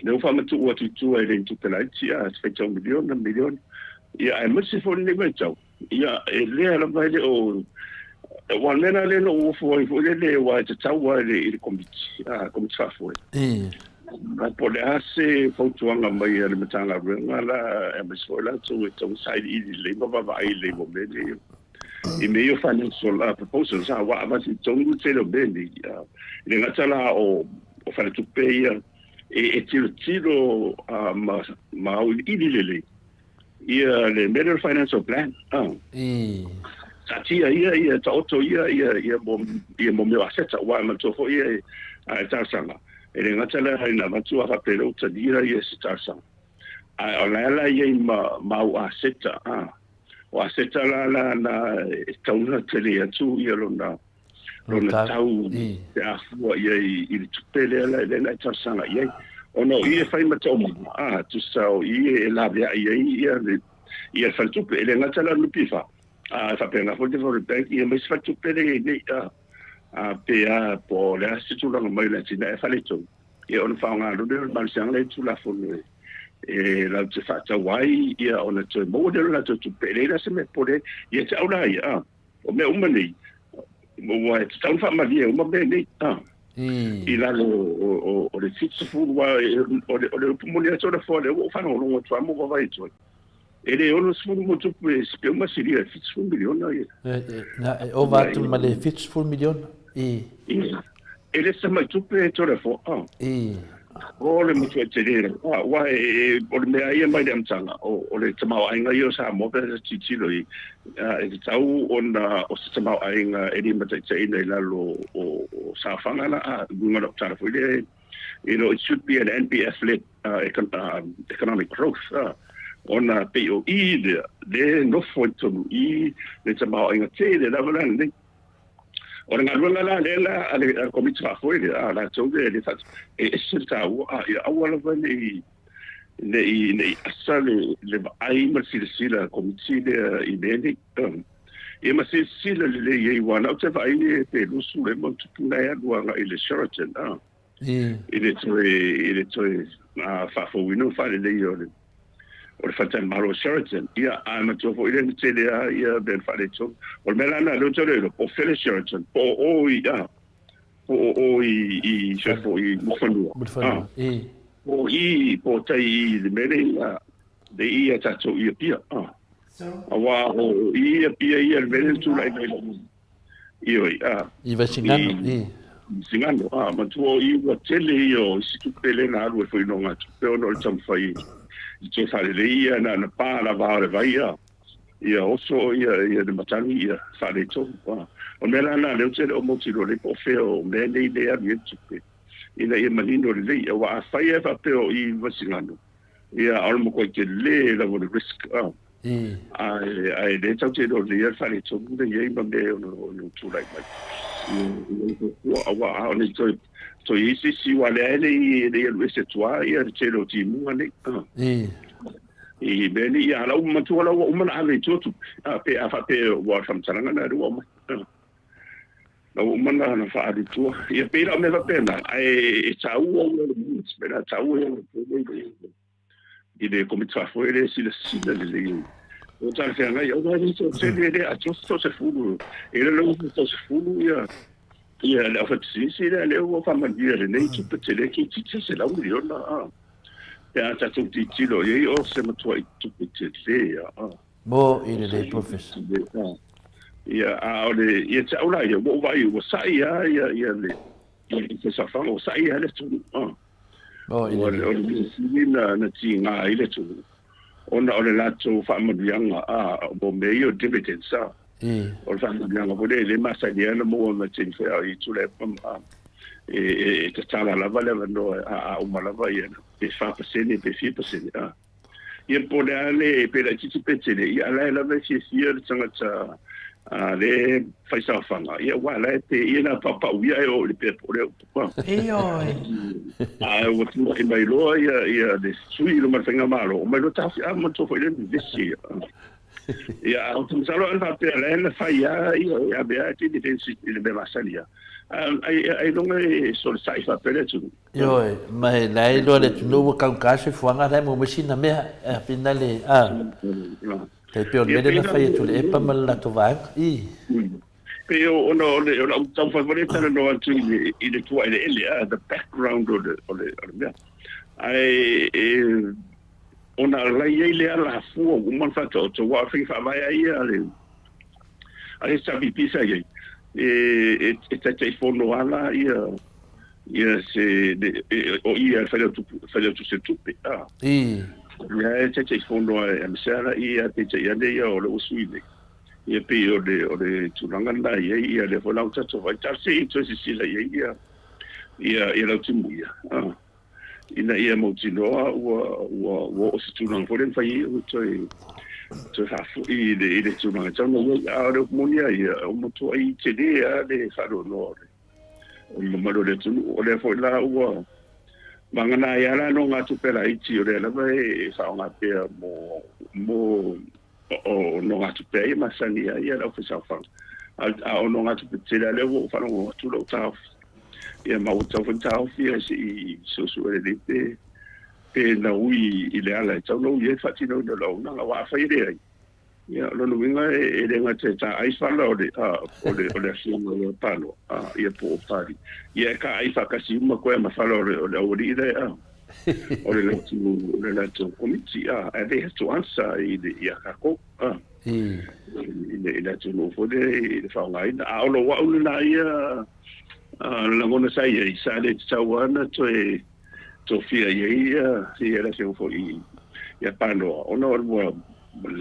lea ua faamatuu atu i tua e le ni tupe laiti, a se faitau miliona miliona. Ia aemaise foi lenei vaitau, ia e lea lava e le o aua o le mea lena lea na ou ofo ai foi lele aua e tatau lava i le komiti, komiti faafoe. Po o le a se fautuaga mai a le Matagaluega la, aemaise foi latou e tatau ona sailiili lelei ma vaavaai lelei mo mea nei i mea ia o financial proposals, ua avatu i totonu le tele o mea nei. E le gata la o faletupe ia e tilotilo ma ma auiliili lelei ia le mea lea o le financial plan. Taatia ia ia taoto ia ia ia mo ia mo mea o aseta aua e manatua foi ia e talosaga. E le gata lea ina avatu a faapea lea ua talia ia se talosaga, ae o la e la i ai ma ma au aseta. O aseta la la na e tatau ona tele atu ia lona lona tau pe a fua i ai i le tupe lea la lea na e talosaga i ai. Ona o i e fai ma taumaga, tusa o i e laveai ai ia le ia le faletupe. E le gata la o le NPF, a e faapena foi le Development Bank ia ma isi faletupe lea e i ai nei, pe a po o le a se tulaga mai o le atinae faletonu, ia ona faaaoga loa lea o le malosiaga lea i le Tulafono e latou te faatau ai ia ona toe maua lea o le latou tupe. E leai la se mea e popole ai ia te au la ia, o mea uma nei, ua e tatau ona faamalie uma mea nei, i lalo o le 70, aua o le upu moni atu o le foa lea ua ou faalogologo atu lava ma ou vaavaai atu ai, e le 60 ma tupu e se uma silia e 70 miliona ia. Na, e ova atu ma le 70 miliona. E le se mai tupe e tole foa. O le matua tele lava, aua o le mea ia mai le amataga, o le tamaoaiga ia o Samoa pe a tilotilo i ai, e tatau ona o se tamaoaiga e limataitaiina i lalo o saofaga la, i luga o lau tala foi lea, you know, it should be an NPF led economic growth, ona pei o i lea, lea e nofo i totonu i le tamaoaiga tele lava la lenei. O le galuega la lea la a le Komiti Faafoe lea, a latou lea e e ese le taua, a ia aua lava ne i ne i asa le le vaai ma le silasila a le Komiti lea i mea nei. Ia ma silasila lelei ai, aua na ou te vaai e pe 20 ea ma ona tupu na e alu agai i le Sheraton, i le toe i le toe faafouina ma faaleleia o le o le faletalimalo o Sheraton. Ia, ae manatua foi lea na tele lava ia mea na faaletonu. O le mea la lena lea ou te le iloa, po o fea le Sheraton, po o o i, a, po o o i, i, se po i Mulifanua. Mulifanua, i. Po o i, po o tai i le mea lea i, a, le i a tatou i Apia, a. Aua o i Apia ia le mea lea na tulai mai ai. Ioe, a. I Vaisigano, i. Vaisigano, a. Manatua o i ua tele ia o isi tupe lea na alu ai foi i nogatupe ona o le taumafai i toe faalelei ia na na pa lava o le vai, a. Ia oso ia ia le matagi ia faaletonu, a. O le mea la lena lea ou te le o mautinoa lelei po o fea o mea nei lea e alu i ai le tupe ina ia manino lelei. Aua afai lava e faapea o i Vaisigano, ia o le matuai tele lava o le risk, a. Ae le tatou te iloa lelei le faaletonu lea e i ai ma mea e ono tulai mai. Aua a o nei toe toe i ai se isi, aua o lea e le i alu ese atu lava le tele o timuga nei. I mea nei, a o la ua matua la ua uma ona ave i tua tupe, pe a faapea ua o le faamatalaga lena lea ua aumai. La ua uma ona faaalu i tua. Ia pei la o mea faapena, ae e taua ia o le management, e taua ia o le i le Komiti Faafoe lea e silasila lelei ai O talafeagai aua e le toatele e le atoa se toasefulu, e le lou se toasefulu ia ia le aufaipisinisi lea, lea ua faamanuia i lenei tupe tele toeitiiti $100 miliona a. Pe a tatou tilotilo i ai, o se matuai tupe tele a. Mo i lelei, Professor. Ia, a o le ia te au la ia, ua ou vaai ua sa'i lava ia ia le ia saofaga, ua sa'i lava le atunuu a. Mo i Ua lelei. O le mea sili na tiga ai le atunuu ona o le latou faamanuiaga a mo mea ia o dividends a. O le faamanuiaga foi lea e le masani ai ona maua mai taimi foi a o i Tuilaepa ma e tatala lava le avanoa a uma lava ia pe 4% pe fia pasene a. Ia po o le a le pe laitiiti pe tele, ia a la e lava e fiafia le tagata a le fai saofaga, ia aua la e pe ia na paupau ia e oo i le pea po o le upu a. Ioe. A ua tulai mai loa ia ia le sui i luma o le faigamalo, omai loa taofi a manatua foi le vevesi ia. Ia a ou te masalo ana faapea la e na fai lava ia e ave lava dividends i le mea masani lava. Ailoga e solosai faapea le atunuu. Ioe, ma e la e iloa le atunuu ua taugata soifuaga la e maua mai sina mea e afina le a. Tai pei o le Ia mea lea pei na la fai e Tuilaepa ma le latou vaega. I. Pei o ona o le o lau taumafai foi lea e talanoa atu i le i le tuaeleele a, the background o le o le o le mea. Ae e ona la i ai le alafua ua uma ona faataoto, aua o le faiga faavae lava ia a le a le HRPP sa i ai, e e e Taitaifono lava la ia ia se le, o i a le Failautusi o Tupe a. Ia e Taitaifono lava e aemaise lava la ia peitai ane ia o lea ua sui nei. Ia pei o le o le tulaga lena e i ai ia lea foi la ua tatou vaai, talosia ia toe silasila i ai ia ia ia Lautimuia a ina ia mautinoa ua ua ua oo i se tulaga foi lea e mafai ai ona toe toe faafoi i le i le tulaga e tatau ona i ai. A o le upu moni lava ia, ua matuai tele lava le faanoanoa o le o le mamalu o le atunuu. O lea foi la ua vagana ai lava la nogatupe laiti, o lea lava e faaaoga pea mo mo o nogatupe ai e masani ai le aufaisaofaga. A o nogatupe tetele lava lea ua ou faalogo atu lou taofi. Ia ma ua tatau foi ona taofi ae se i suesue lelei pe pe na ui i le ala e tatau ona ui ai le faatinoina o le auaunaga. Aua afai e leai, ia o lona uiga e le gata e taai fala o le o le o le afioga ia Palo a ia po o Pali. Ia e taai faatasi uma koe ma fala o le o le aualii lea o le latou o le latou komiti a, and they have to answer i le ia tatou a i le i le atunuu foi lea i le faaaogaina. A o lou au lena ia lagona sa i ai, sa le tatau lava ona toe tofia i ai ia ia le afioga foi ia Panoa, ona o ua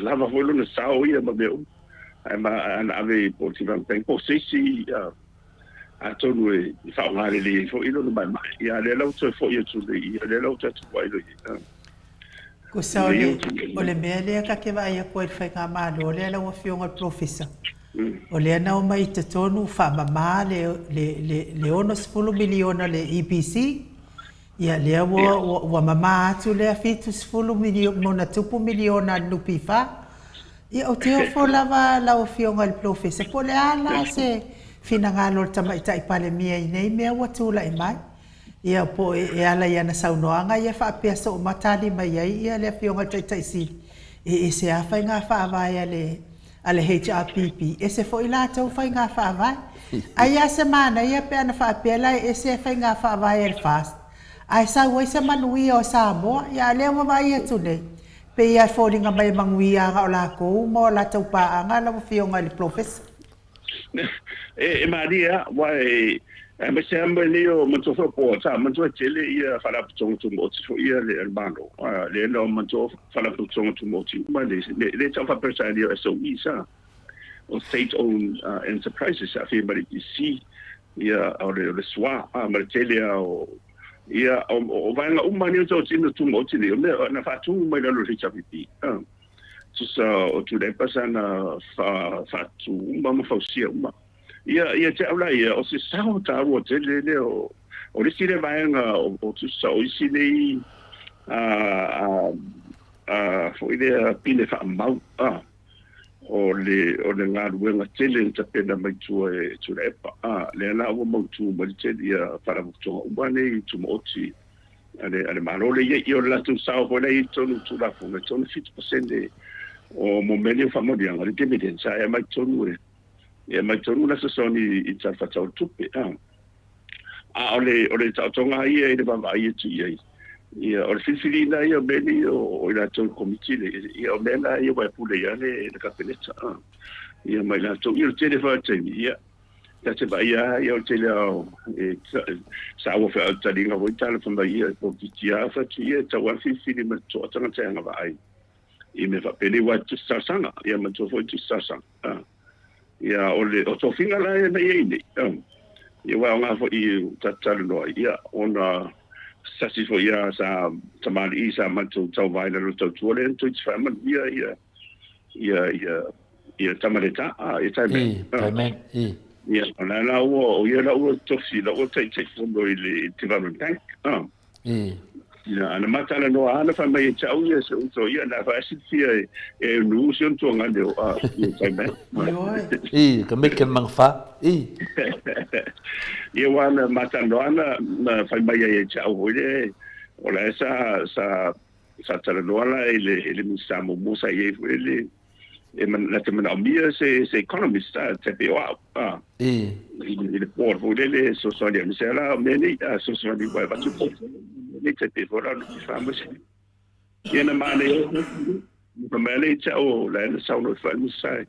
lava foi lona sao ia ma mea uma. Ae ma ana ave i po o le Development Bank po o se isi atonu e faaaoga lelei ai foi lona maemae. Ia a o lea la ua toe foi atu nei i, lea la ua tatou vaai loa i ai. Tusa o le, o le mea lea ta te vaai atu ai i le faigamalo lea lau Afioga i le Polofesa, o lea na omai i totonu faamama le, le, le, le $60 miliona le EPC, ia lea ua, ua, ua mama atu lea 70 miliona tupu miliona a le NPF. Ia ou te ofo lava lau Afioga i le Polofesa, po o le a la se finagalo o le Tamaitai Palemia i nei mea ua tulai mai. Ia po o e ala i ana saunoaga ia faapea soo ma tali mai ai ia le Afioga i le Taitai Sili, e ese lava faiga faavae a le a le HRPP, ese foi latou faiga faavae. Ai lava se manaia pe ana faapea la e ese faiga faavae a le FAST, ae sau ai se manuia o Samoa. Ia a o lea ua vaai atu nei, pei lava e foliga mai e manuia lava na o latou ma o latou paaga lau Afioga i le Polofesa. E malie lava, aua e aemaise lava mea nei o manatua foi o po sa manatua e tele ia Faalapotopotoga Tumaoti foi ia a le Malo. Lea na manatua Faalapotopotoga Tumaoti uma le le tau faa-Peretania o SOE sa o State Owned Enterprises aafia mai le EPC ia o le o le SWA ma le tele lava o ia o vaega uma nei o totino tumaoti nei o mea na faatu mai lalo o le HRPP. Tusa o Tuilaepa sa na faatu uma ma fausia uma. Ia, ia te au la ia, o se sao taua tele lea o, o le isi lea vaega o, o tusa o isi nei a, a, a foi lea pine faamau a, o le, o le galuega tele na tapena mai tua e Tuilaepa. A, lea la ua mautu mai le tele ia Faalapotopotoga uma nei Tumaoti a le, a le Malo lea i ai. Ia o le latou sao foi la e i ai i totonu o le Tulafono, e 37% O mo mea nei o faamanuiaga, le dividends, a e aumai tonu e, e aumai tonu la fesoasoani i Tala Faatatau o le Tupe. A, a o le, o le taotoga lava ia i le vaavaai atu i ai, ia, o le filifiliina ia o mea nei o, o i latou i le Komiti nei, ia, o mea na ia ua e pule i ai le, le Kapeneta, a, ia ma i latou. Ia, o le tele foi o taimi, ia, Ta te vaai lava ia o le tele lava o e sa ua fe taliga foi tala fai mai ia e polokiki lava fai atu ia e tatau lava ona filifili ma totoa tagata e agavaa ai i mea faapenei aua e tusi talosaga ia manatua foi e tusi talosaga a ia o le o tofiga la ia na i ai nei a ia aua e aoga foi ta te talanoa ai ia ona se tasi foi ia sa tamalii sa matou tauva ai i lalo o le tautua lea na toeitiiti faamanuia ia ia ia ia Tamaleta, a, ia Taiman. I, Taiman, i. Ia, o la la ua, o ia la ua tofi, la ua Taitaifono i le Development Bank, a. I. Ia, ana ma talanoa lava na fai mai e te au ia se uso, ia, na fai silafia e, e nu si ona tuagane o, a, ia Taiman. I, ka Michael Mangafa, i. Ia, ua na ma talanoa na, na fai mai ai e te au foi le, o la e sa, sa, sa talanoa la i le, i le Minisita muamua sa i ai foi le, e man, na te manaomia se, se economist, a, te pei o au, a, I. i, i le board foi lele e fesoasoani ai, aemaise la o mea nei, a, fesoasoani ua e avatu mea nei tai pei foi la o le NPF ma isi mea. Ia na manaia ai foi, fai mai lea ia te au o la e na saunoa ifo ai le Minisita e,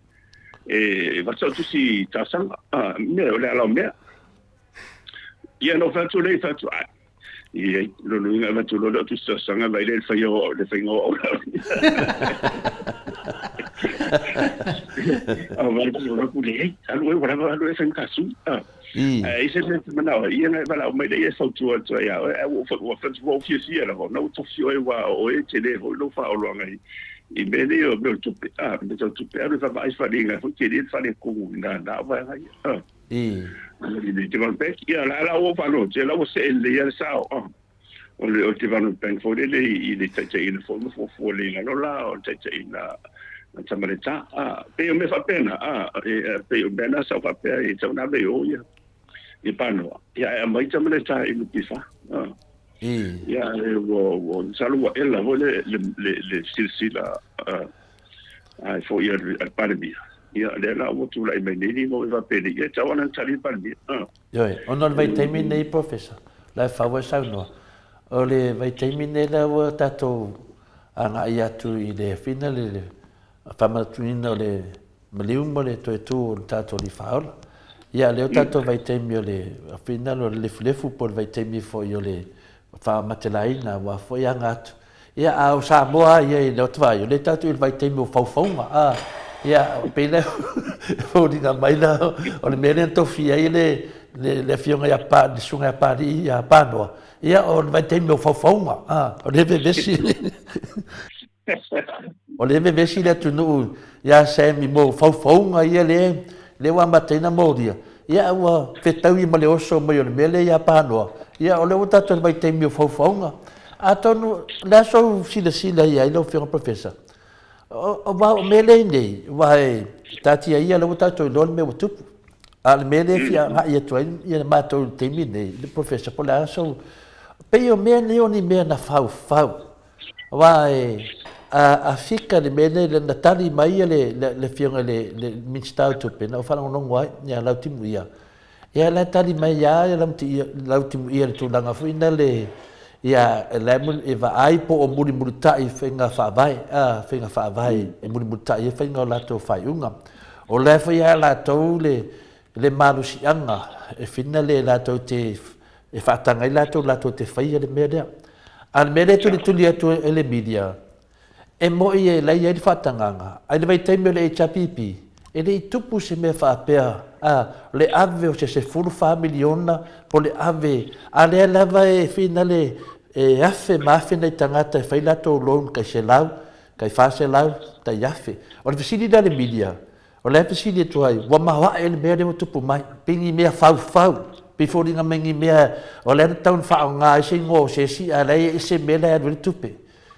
e avatu au tusi talosaga, a, mea, o le ala o mea. Ia na ou fai atu lea, fai atu, ai, Ia, lona uiga e avatu loa lau tusi talosaga vaai lea i le faia o au, le faiga o au. Au vai ku ro ku le, alu e whatever alu e fai ka su. Ai se mea te manao ai, ia na e walao mai lea ia e fautua atu ai ia oe, ai ua ua ua fiafia lava, ona ua tofi oe aua o oe e tele foi lou faaoloaga i i mea nei o mea o tupe, a, mea tau tupe, alu e vaavaai faliga foi tele le faaletonu i na na vaega ia. I. I te Development Bank, ia la la ua faalotia, la ua see lelei lava le sao, o le o le Development Bank foi lele i le taitaiina foi ma fuafua lelei i lalo la o le taitaiina a Tamaleta, a, pei o mea faapena, a, e pei o mea na sa ou faapea e tatau ona ave i o ia, ia Panoa, ia ae aumai Tamaleta i NPF, a. I. Ia, e ua, ua, masalo ua ela foi le, le, le, le silasila, a, ai foi a le Palemia, ia lea la ua tulai mai nei ni mau e faapena, ia e tatau lava ona tali le Palemia. Ioe, ona o le vaitaimi lenei Professor, la e fau ai saunoa, o le vaitaimi lenei la ua tatou agai atu i le fina le faamanatuina o le maliu ma le toe tu o le tatou Alii Faaola. Ia lea ua tatou vaitaimi o le fina o le lefulefu po o le vaitaimi foi o le faamatelaina aua foi aga atu. Ia, a o Samoa lava ia i le atu vaai, o lea tatou i le vaitaimi o faufauga, a, ia, pei la e foliga mai la o le mea lea na tofia ai le, le, le afioga ia Pa, le susuga ia Papalii ia Panoa, ia, o le vaitaimi o faufauga, a, o lea e vevesi, o lea e vevesi le atunuu ia Sammy mo faufauga ia lea, lea ua amata ai ona molia, ia ua fetaui ma le oso mai o le mea lea ia Panoa, ia o lea ua tatou i le vaitaimi o faufauga. Atonu, o le a sou silasila i ai lau Afioga Professor? Aua o mea lea i nei, aua e taatia ia lea ua tatou iloa le mea ua tupu. A o le mea lea e fia agai atu ai ia matou i le taimi lenei, le Professor, po o le a sou... Pei o mea nei o ni mea na faufau. Aua e, a fika le mea lea, na tali mai le le Afioga i le Minisita o Tupe, na ou faalogologo ai ia Lautimuia, Ia la e tali mai ia ia Lautimuia i le tulaga foi na le ia la e vaai po o mulimulitai faiga faavae a faiga faavae e mulimulitai ai faiga o latou faaiuga. O la foi ia latou le le malosiaga e fina le latou te e faataga ai latou latou te faia le mea lea. A o le mea lea e tulituli atu e le media, E moni e leai ai le faatagaga, a i le vaitaimi o le HRPP, e le i tupu se mea faapea, a, o le ave o se 14 miliona po o le ave, a lea lava e finale e afe ma afe nai tagata e fai latou loan tai 100, tai 400, tai afe. O le fesili la i le media, o la e fesili atu ai, ua maoae le mea lea ua tupu mai, pei ni mea faufau, pei foliga mai ni mea o lea na tatau ona faaaoga ai se igoa o se isi, a o la e ese mea la e alu ai le tupe.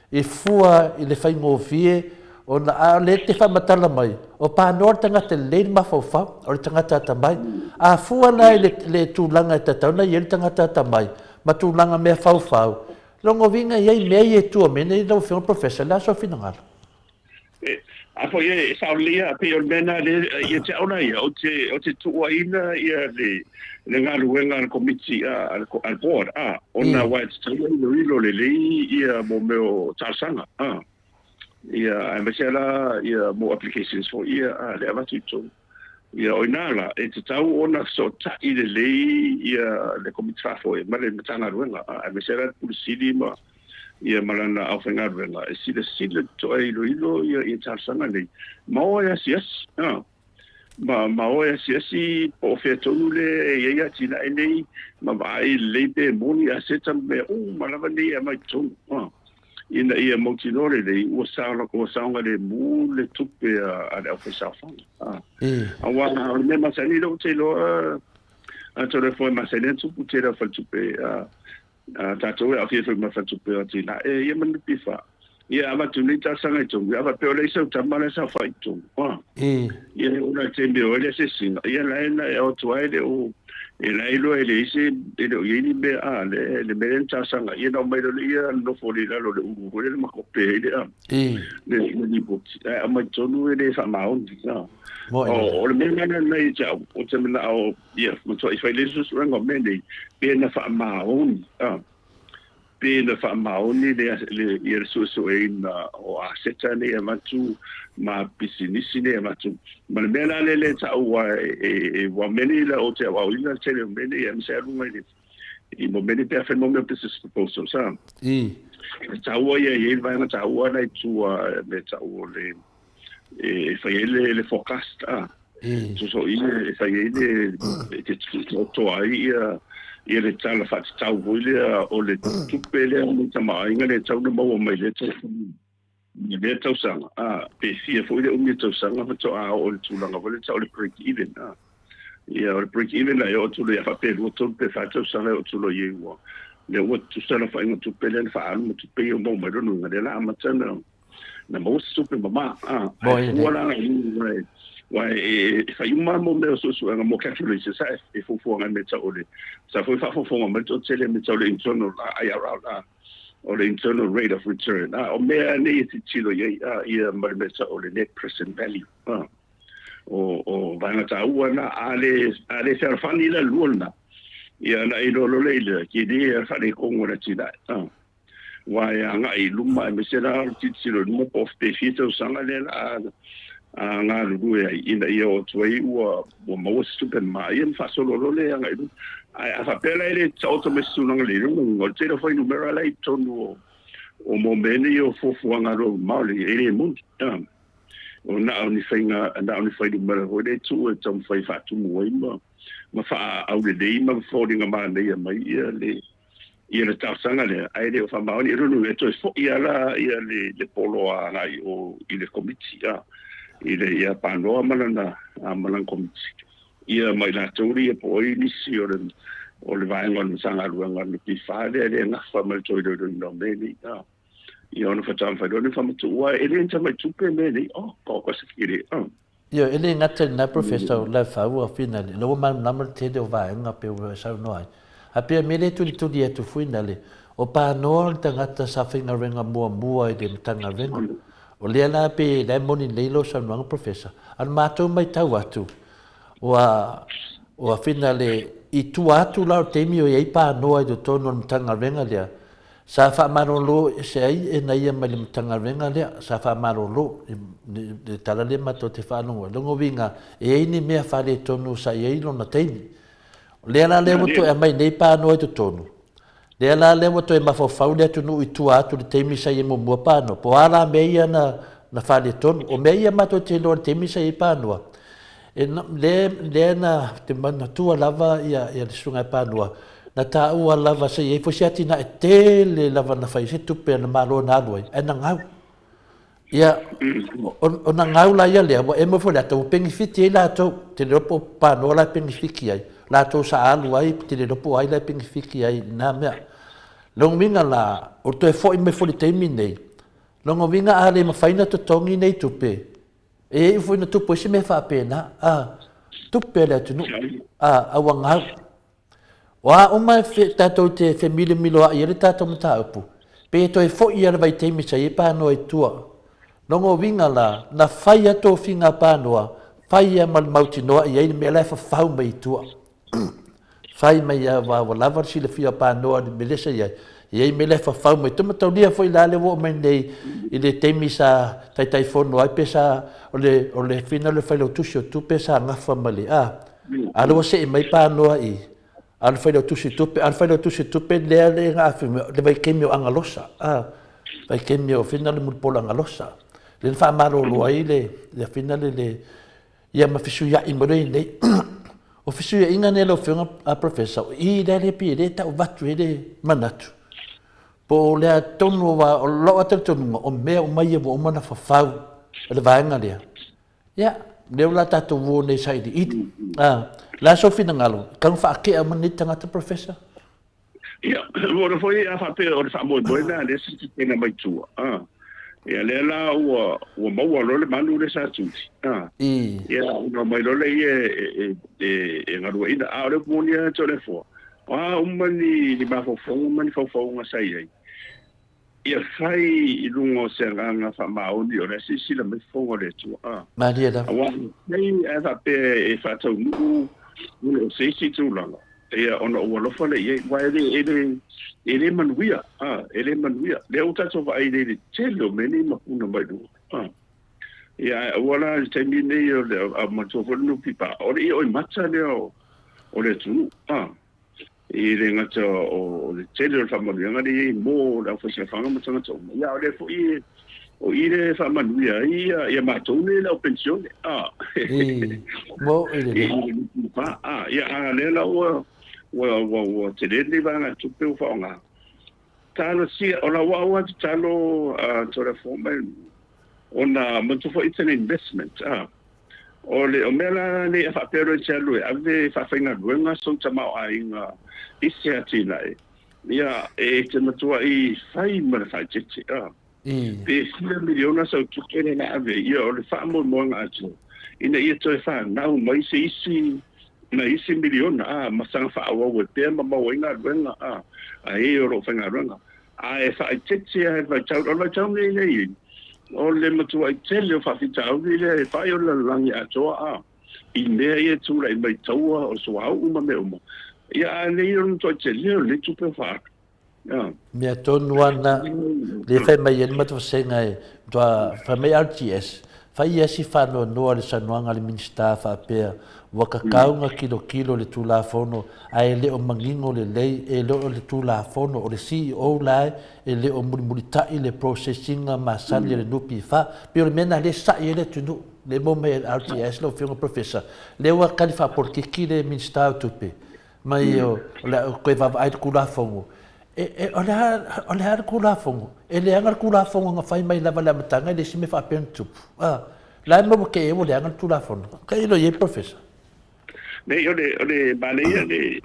E fua i le faigofie ona a o lea e te faamatala mai, o Panoa le tagata lelei le mafaufau, o le tagata atamai. A fua la i le tulaga e tatau ona i ai le tagata atamai ma tulaga mea faufau, lona uiga e i ai mea ia e tua mai nei lau Afioga Professor, o le a sou finagalo? E, a foi e, e sao lelei a pei o le mea na le ia te au la ia, o te, o te tuuaina ia le, le galuega a le komiti a, a le, a le board a, ona ua e tatau ona iloilo lelei ia mo mea o talosaga a, ia aemaise la ia mo applications foi ia a le avatu i totonu. Ia o ina la, e tatau ona fesootai lelei ia le komiti faafoe ma le Matagaluega a, aemaise la le Pule Sili ma ia ma lana aufaigaluega e silasila totoa e iloilo ia ia talosaga nei ma o e asiasi a, ma ma o e asiasi po o fea tonu le e i ai atinae nei ma vaai lelei pe moni aseta ma mea uma lava nei e aumai i totonu a. Ina ia mautinoa lelei ua saogalemu le tupe a le aufaisaofaga. Aua o le mea masani lea ou te iloa, atonu e foi masani ana tupu tele o faletupe a tatou e aafia foi ma faletupe o atinae ia ma NPF. Ia avatu nei talosaga i totonu, ia faapea o lea i sau tama la e saofai i totonu. Ia e ona taimi o ai le asiasiga, ia la e na e o atu ai le o e la e iloa e leai se e le o i ai ni mea a le le mea lea na talosaga ia na omai loa ia nofo i lalo o le ulu foi lele ma kope ai le a le le lipoti ae aumai totonu e le faamaoni a o le mea lena na ia te au ou te manao ia matuai fai lelei suesuega o mea nei pe na faamaoni a Pe na faamaoni le, le, ia le suesueina o aseta nei e avatu ma pisinisi nei e avatu. Ma le mea la lea le taua e, e, e ua mea nei la o te auauina le tele o mea nei aemaise lava luga i le i mo mea nei pe a fai mo mea o business proposals a. I. E taua ia e i ai le vaega taua na i tua me tau o le e fai ai le, le forecast a. So i e fai ai le e te toa ai ia ia le tala faatatau foi lea o le tupe lea mo tamaoaiga lea e tatau ona maua mai lea tausaga i lea tausaga a pe fia foi le umi o tausaga faatoa oo i le tulaga foi lea tau o le break even a ia o le break even la e oo atu loa ia faapea 2 3 pe 4 tausaga e oo atu loa i ai ua lea ua tutusa le aofaiga o tupe lea na faaalu ma tupe ia ua maua mai lona uiga lea la amata na na maua se tupe mama, a, ae fua la aua e fai uma mo mea o suesuega mo calculations a e fuafua ngai mea tau o le sa foi faafofoga mai le toatele mea tau le internal IRR a o le internal rate of return a o mea nei e tilotilo i ai a ia ma le mea tau o le net present value a o o vaega taua na a le a le fealofani la lua lena ia na iloa loa lea i le tele le faaletonu o le atinae a. Aua e agai i luma aemaise la o le tilotilo i luma po o pe fia tausaga lea la a galulue ai ina ia oo atu ai ua ua maua se tupe mama ia ma faasolo loa lea e agai i luma. Ae a faapea la e le taoto mai se tulaga lelei, lona uiga o le tele o fuainumera la e i totonu o o mo mea nei o fuafuaga alualu mamao e le moni. O na o ni faiga na o ni fuainumera foi lea e tuu e taumafai e faatumu ai ma ma faaaulelei ma foliga manaia mai ia le ia le talosaga lea, ae le o faamaoni. O lona uiga, e toe foi lava la ia le, le poloa agai o i le komiti, a, i le ia Panoa ma lana, a, ma lana komiti, ia ma i latou ia po o ai nisi o le, o le vaega o le Matagaluega o le NPF lea e le gafa ma le toe iloiloina o mea nei, a. Ia ona faatoa mafai loa ona faamatuu, ae e le ni tamai tupe mea nei, oh, ka o se kele, a. Ioe, e le gata i lena Professor o Laufau ua finale, o la ua malamalama le tele o vaega pei ua e saunoa ai. Ae pei o le mea lea e tulituli atu finale, o Panoa le tagata sa faigaluega muamua i le Matagaluega. O lea la pei la e moni lelei lau saunoaga Professor, a o le matou matau atu, ua, ua finale i tua atu la o le taimi o i ai Panoa i totonu o le Matagaluega lea, Sa faamalolo ese ai e na ia mai le Matagaluega lea, sa faamalolo i le tala lea matou te faalogo ai. Lona uiga, e i ai ni mea faaletonu sa i ai lona taimi. O lea la lea ua toe aumai nei panoa i totonu, lea la lea ua toe mafaufau le atunuu i tua atu i le taimi sa i ai muamua panoa, po o a la mea ia na faaletonu. O mea ia matou te iloa i le taimi sa i ai panoa, E, lea, lea na te manatua lava ia, ia le susuga e Panoa, na taua lava se i ai foi se atinae tele lava na fai se tupe a le Malo na alu ai, ae na gau. Ia, o, o na gau la ia lea, ua emo foi le ata, ua penifiti ai latou, te le iloa po o Panoa la e penifiki ai, latou sa alu ai, te le iloa po o ai la e penifiki ai i na mea. Lona uiga la, o le toe foi mai foi i le taimi nei, lona uiga a le mafai ona totogi nei tupe, E iu foi na tupu ai se mea faapena, a, tupe a le atunuu, a, a ua gau. O a uma e tatou te femilomilo ai ai le tatou mataupu, pe toe foi ia le vaitaimi sa i ai panoa i tua. Lona uiga la, na fai a tofiga a Panoa, fai ia ma le mautinoa i ai le mea la e fafau mai i tua. Fai mai ia aua ua lava le silafia o Panoa i le mea lea sa i ai, e i ai mea la e fafau mai i tua. Mataulia foi la lea ua oo mai nei i le taimi sa Taitaifono ai pe sa, o le, o le fina o le Failautusi o Tupe sa gafa ma le, a, a lea ua see mai Panoa i, a o le Failautusi o Tupe, a o le Failautusi o Tupe lea le na afio mai, le vaitaimi o Agalosa, a, vaitaimi o fina le Mulipola Agalosa, lea na faamalolo ai le, le fina le, le, ia ma fesuiai mai loa nei. O fesuiaiga nei lau Afioga a Professor, o i lea le pei e le tau avatu ai le manatu, po o le a tonu aua o lou lava talitonuga, o mea uma ia ua uma ona fafau e le vaega lea. Ia, lea ua tatou uo nei sailiili. A, o le a sou finagalo, e tatau ona faatea uma nei tagata, Professor? Ia, ua ona foi a faapea o le faamoemoe lena a lea sitisena mai tua, a. Ia, lea la ua, ua maua loa le manu lea sa tuli, a. Ia, ona omai loa lea e, e, e, e galueaiina. A o le upu moni lava Toleafoa, o a uma ni, ni mafaufauga ma ni faufauga sa i ai, ia fai i luga o se agaga faamaoni o la e silasila mai fofoga o le Atua. A. Malie lava. Aua afai ae faapea e faataunuu o se isi tulaga, ia ona ou alofa lea i ai, aua e le, e le, e le manuia, a, e le manuia. Lea ua tatou vaai nei i le tele o mea nei e mapuna mai luga, a. Ia ae aua la i le taimi lenei o le, a manatua foi le NPF, o le ioimata lea o, o le atunuu, a. E le gata o le tele o le faamanuiaga lea e i ai mo le aufaisaofaga ma tagata uma, ia a o lea foi o i lea e faamanuia ai ia matou nei le au penisione. A. Mo i le. A, ia a lea la ua ua ua ua tele lenei vaegatupe ua faaaoga. Talosia, o lau au lava tatalo a Toleafoa mai ona manatua foi it's an investment. A. O le o mea la nei a faapea loa e te alu e ave e faafaigaluega sou tamaoaiga i se atinae, ia e te matuai fai ma le faaeteete, a. Pe fia miliona sau tupe lea na ave, ia o le faamoemoega atoa ina ia toe fanau mai se isi nai isi miliona, a, ma saga faaauau ai pea ma maua ai galuega, a, a e o lo o faigaluega. Ae faaeteete lava i le vaitau, o le vaitau lenei lea e i ai, o le matuai tele o faafitauli lea e fai o le lalolagi atoa, a, i mea ia e tulai mai taua o suauu ma mea uma, ia a nei o le matuai tele o lenei tupe ua faaalu. A. Mea tonu lava lena, lea e fai mai ai le matou vasega e matua fai mai RTS, fai ia si faanoanoa i le saunoaga a le Minisita faapea ua tatau ona tilotilo le Tulafono ae le o manino lelei, e le o le Tulafono, o le CEO la e le o mulimulitai le process ina masani a le NPF. Pei o le mea lena lea e sa'i ai le atunuu, lea e maua mai e le RTS lau Afioga Professor, lea ua tali faapolokiki le Minisita o Tupe mai o le a toe vaavaai i le Tulafono. E, o le a, o le a le Tulafono? E leaga le Tulafono na fai mai lava i le amataga e le isi mea faapea ona tupu. A, la e maua kē ua leaga le Tulafono. Tailo i ai Professor. Nei, o le, o le manaia le,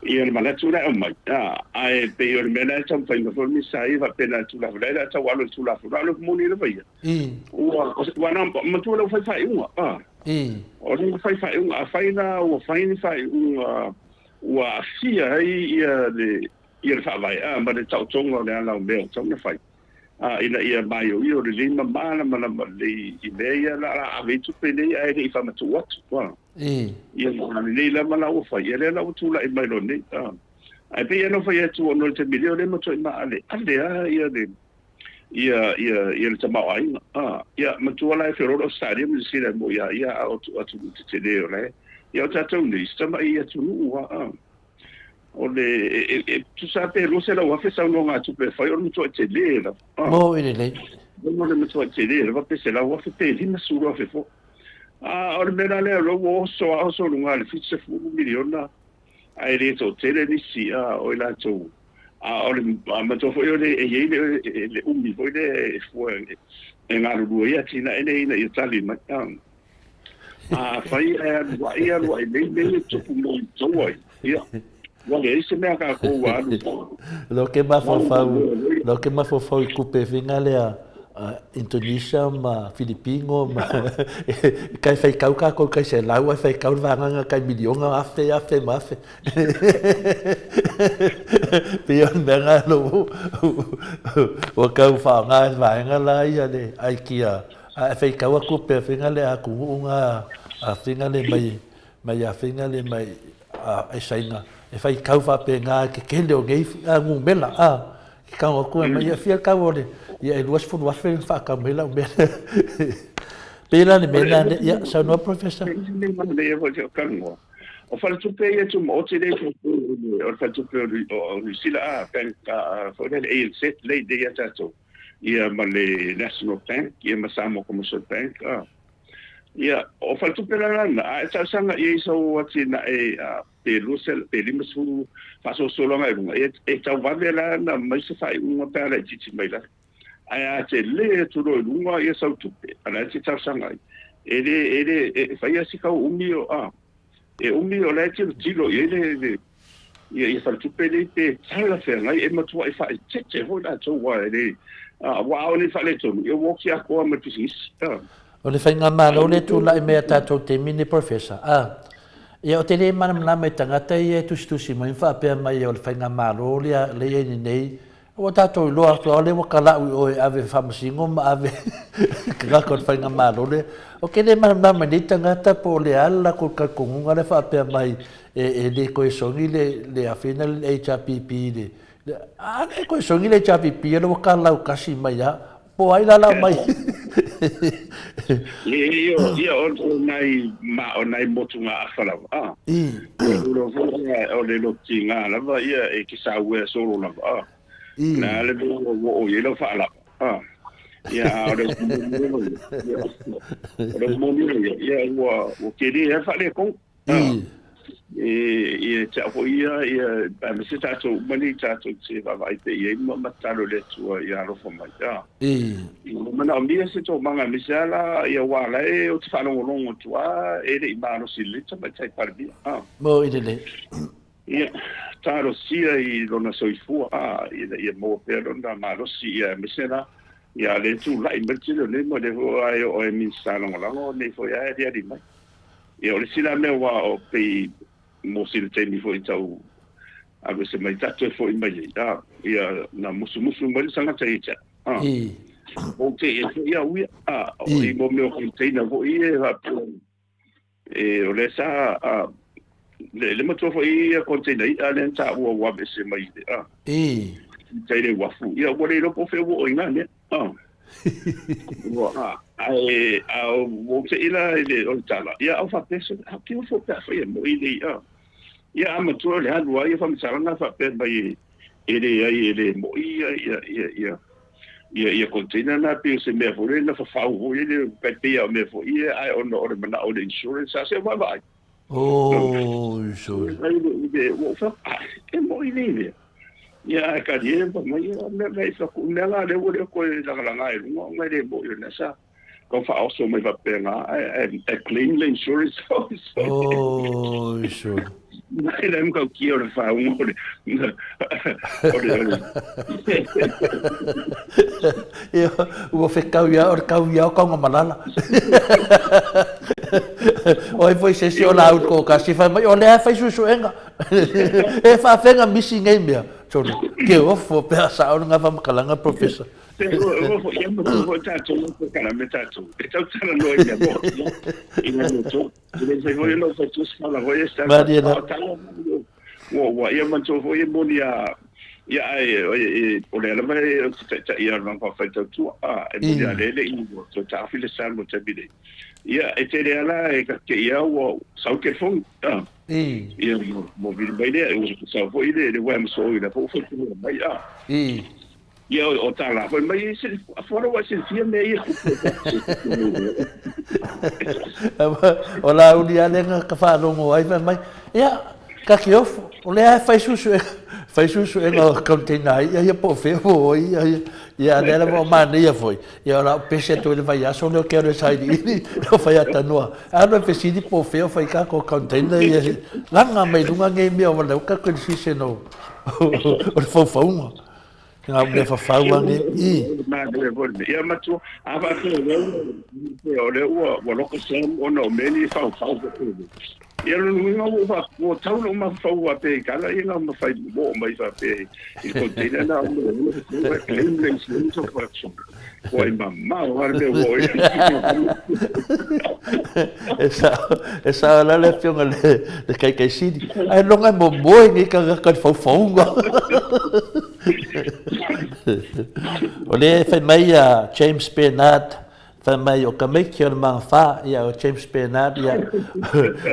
ia le manatu la e aumai, a, ae pei o le mea la e taumafai mai foi le Minisita ia faapea na o le Tulafono, la e tau alo i le Tulafono, a o le upu moni lava ia, ua, ua na, matua lea ua fai faaiuga, a, o lea ua fai faaiuga, afai la ua fai ni faaiuga ua aafia ai ia le, ia le Faavae, a, ma le taotoga o le ala o mea ua tatau ona fai, a, ina ia maioio lelei ma malamalama lelei i mea ia la a ave ai tupe nei ae le i faamatuu atu, a. Ia ma lelei lava la ua fai, ia lea la ua tulai mai loa nei, a. Ae pei lava ona ou fai atu ona o le taimi lea o lea e matuai maaleale lava ia le ia ia ia le tamaoaiga, a. Ia matua la e feoloolo Ausetalia ma Niu Sila e mo'i a ia a o atunuu tetele o la e, ia o tatou nei, si tamai atunuu lava, a. O le, e, e, tusa lava pe 200,000 sau nogatupe e fai, o le matuai tele lava. Ah. Mo i lelei. O le matuai tele lava pe 100,000 pe 50,000 foi. Ah, o le mea la lea, o lea ua oso a oso luga i le 70 miliona, ae le toatele nisi, ah, o i latou. A o le a manatua foi o le, e i ai le, le umi foi lea e fua e galulue ai atinae nei ina ia tali mai. Ah. Afai ae alu ai alu ai nei mea ia e tupu mai i tou ai, ia, ua leai se mea a tatou ua alu. Lo ke mafaufau, lo ke mafaufau i kupe finga lea. Indonesia ma Filipino ma e kai whaikau kākou kai selau ai whaikau le vāganga kai miliona afe afe ma afe. Pei o le mea ngā lo ua kau whaonga e vaenga la ia le aikia a e whaikau aku pe whinga le a kungu ngā a whinga le mai mai a whinga le mai a e sainga e whaikau whape ngā ke kele o ngei a ngumela a ke kau aku e mai a fia kau o le ia e 20,000 le whaakau mai lau mea. Pei la le mea nā ia saunoa Professor. O faletupe ia tumaoti lea i o le faletupe o Niu Sila a bank foi lea le ANZ lea i ia tatou ia ma le National Bank ia ma Samoa Commercial Bank a ia o faletupe la lana a e talosaga i ai sau atinae pe 2 pe 50 faasolosologa i luga e tau vave la ona mai se faaiuga pe a laitiiti mai lalo ae a tele atu loa i luga ia sau tupe a la e te talosaga ai e le e le e faia si kau umi o a E umi o la e tilotilo i ai le, le ia, ia faletupe nei pe talafeagai e matuai faaeteete foi latou aua e le, a, ua ao nei faaletonu, ia ua oti atoa ma le pisinisi. A. O le faigamalo lea e tulai mai a tatou taimi nei Professor, a, ia ou te le malamalama i tagata ia e tusitusi mai ma faapea mai o le faigamalo lea lea i ai nei Ua tatou iloa atu lava lea ua kala'u i oe e ave faamasino ma ave tagata o le faigamalo lea. Ou te le malamalama i nei tagata po o le a le latou talitonuga lea faapea mai e le toe sogi le le afina le HRPP i le a le toe sogi le HRPP o lea ua kalautasi mai a po o ai la la mai. Ia, ia, o nai, ma, o nai motugaafa lava, a. I. O le lotiga lava ia e te sauea solo lava, a. I. Na le mea ua oo i ai lau faalapa, a. Ia, a o le ia, o le moni ia, ia, ua, ua tele lava faaletonu. I. E te au foi ia, ia, aemaise tatou uma nei tatou te vaavaai pea i ai ma ma tatalo i le Atua ia alofa mai. A. I. Ua manaomia se toomaga aemaise lava la ia aua la e ou te faalogologo atu lava e le i malosi lelei le Tamaitai Palemia. A. Mo i lelei. Ia, talosia i lona soifua, a, ina ia maua pea lona malosi, ia aemaise la, ia le tulai mai le tele o nei mea, o lea foi ua e oo i Minisita Lagolago, nei foi lava e aliali mai. Ia, o le isi la mea aua o pei mo sina taimi foi tau aveese mai tatou e foi mai ai, a, ia, na musumusu mai le tagata ia te au, a, ou te i ai foi au ia, a, i mo mea o container foi ia e faapea, e, o lea sa, a, le, le matua foi ia container i'a lea na taua ua aveese mai i le, a, i tai le uafu, ia, ua le iloa po o fea ua oo i na mea. Ua, ae, a ua ou te'i la i le, o le tala, ia au faapea, sole, a ke ofo pe afai e mo'i nei, a. Ia a matua o le alu a ia faamatalaga faapea mai e leai e le mo'i ia, ia, ia, ia, ia, ia container na pei o se mea foi lea na fafau foi le tai pei a o mea foi ia, ae ona o le manao o le insurance, a se vaavaai. Oi, sole. Ai, le, ua ou faapea, e mo'i nei mea. Ia, ae talie fai mai, ia, mea mea i faku, mea la lea ua le toe lagalaga i luga ona e le mo'i o lea sa tau faaoso mai faapena, ae, ae, ae claim le insurance. Oi, sole. Mai la matautia o le faauga o le, o le, o le. Ia, ua fetau ia, o le tau ia o Taugamalala. O ai foi se isi o la ulu toatasi fai mai, o lea e fai suesuega. E faafega misi nei mea. Sole, ke ofo pe a sao lena faamatalaga Professor. Malie la. Ua ia manatua foi e moni a ia ae o lea lava e o te taitai ia lava whawhai tautua a e moni a lele i ua toe taofi le sa mo taimi nei. Ia e tele ala e ka ke ia ua sau telefoni a. Ia mo vili mai lea ua sau foi le le wham so i la po foi mai a. Ia o tā la foi mai se fora ua silafia mea ia. O la uli lava lea na ka faalogo ai fai mai, ia, ka te ofo, o lea e fai suesuega, fai suesuega o container ai ia po o fea po o ai ia, ia a lea lava o manaia foi, ia o la pese atu ai le vaiaso lea o ke alu e sailiili, o fai ata noa, alu e fesili po o fea o fai kākou container ia, laga mai luga nei mea o lea ua tatou i le season o le faufauga. Ngā mea whawhau ane, i. Ia matua, a whāpea o lea ua, ua loka sam ona o mea ni whau whau Ia lona uiga ua fa, ua tau lou mafaufau faapea i tala ia na mafai oo mai faapea i le container na o mea ua ua claim le insurance of production. Ua i mamao lava le mea ua oo i E sao, e sao la le afioga le, le Taitaisini. Ae loga e momoe nei tagata i le faufauga. O lea e fai mai a James Bernard Fai mai o tamaiti o le magafa, ia o James Bernard, ia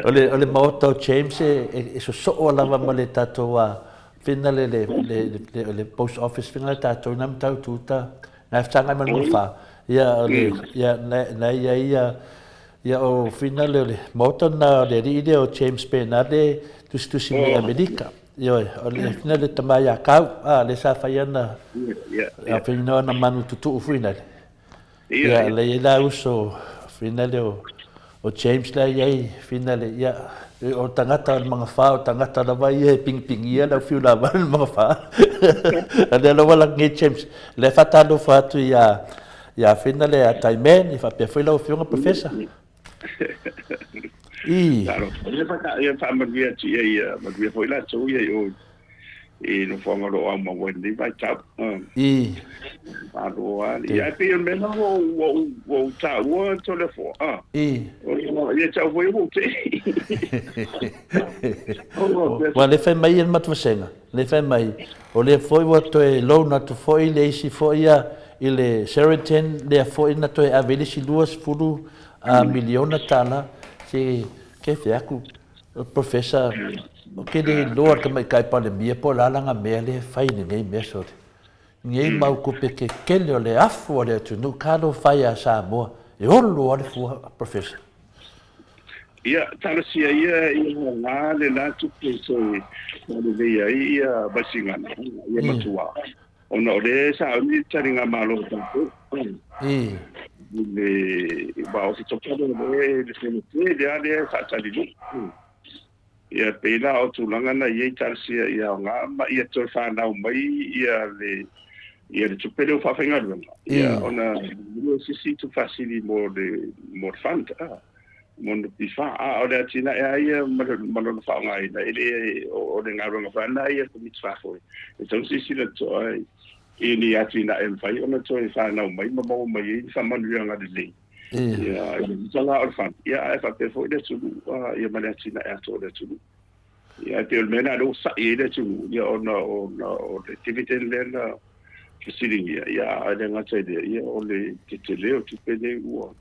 o le, o le maota o James e, e, e sosoo lava ma le tatou a fina le, le, le, le, le post office fina le tatou ina matau tuta, na e whatangai ma le magafa. Ia o le, ia na, na ia ia, ia o fina le, le maota na le alii lea o James Bernard le tusitusi mai Amerika. Ioe, o le fina le tama ia kau, a le sa fai ana, a fina ana manu tutuu fuina le. Ia, le i la uso finale o, o James la iai finale, ia, o tagata o le magafa, o tagata lava ia e pingipingia lau fiu lava le magafa. A lea lava la nge James, le whatalofa atu ia, ia finale a Taiman, i whapea foi lau afioga Professor. I. Ia whaamanuia atu ia ia, manuia foi latou ia i o i nofoaga o lo o aumau ai lenei vaitau. I. Malo lava. Ia, ae pei o le mea lena ua ou, ua ou taua Toleafoa. I. Ia te au foi ua ou tei. Ua le fai mai ia le matou vasega, le fai mai, o lea foi ua toe loan atu foi le isi foi ia i le Sheraton, lea foi na toe ave i le isi $20 miliona, se ke fea aku. Professor, ou te le iloa le tamaitai Palemia po o le a lana mea lea e fai i lenei mea sole. Nei mau tupe tetele o le afu a le atunuu, talofa e ia Samoa, e olo lava le fua, Professor. Ia, talosia ia ia aoga le la tupe e toe faaleleia ai ia Vaisigano, ia Matua, ona o lea e sauni le taligamalo a tatou. I le aua o se tofa lea o lea le fele tele lava lea e faatali nuu. Ia pei la o tulaga na i ai talosia ia aoga ma ia toe fanau mai ia le ia le tupe lea ua faafaigaluega. Ia ona lua se isi tupe faasili mo le mo le fund a mo le NPF. A o le atinae lava ia ma le ma lona faaaogaina e le o le galuega foi lena ia a le Komiti Faafoe e tatau ona silasila totoa i ni atinae e mafai ona toe fanau mai ma maua mai ai ni faamanuiaga lelei. Ia, i le tala o le fund, ia, ae faapea foi le atunuu, ia ma le atinae atoa o le atunuu. Ia, ae pei o le mea lena lea ua sa'i ai le atunuu, ia, ona, ona o le dividend lea na fesiligia, ia, ae le gata i lea, ia, o le tetele o tupe nei ua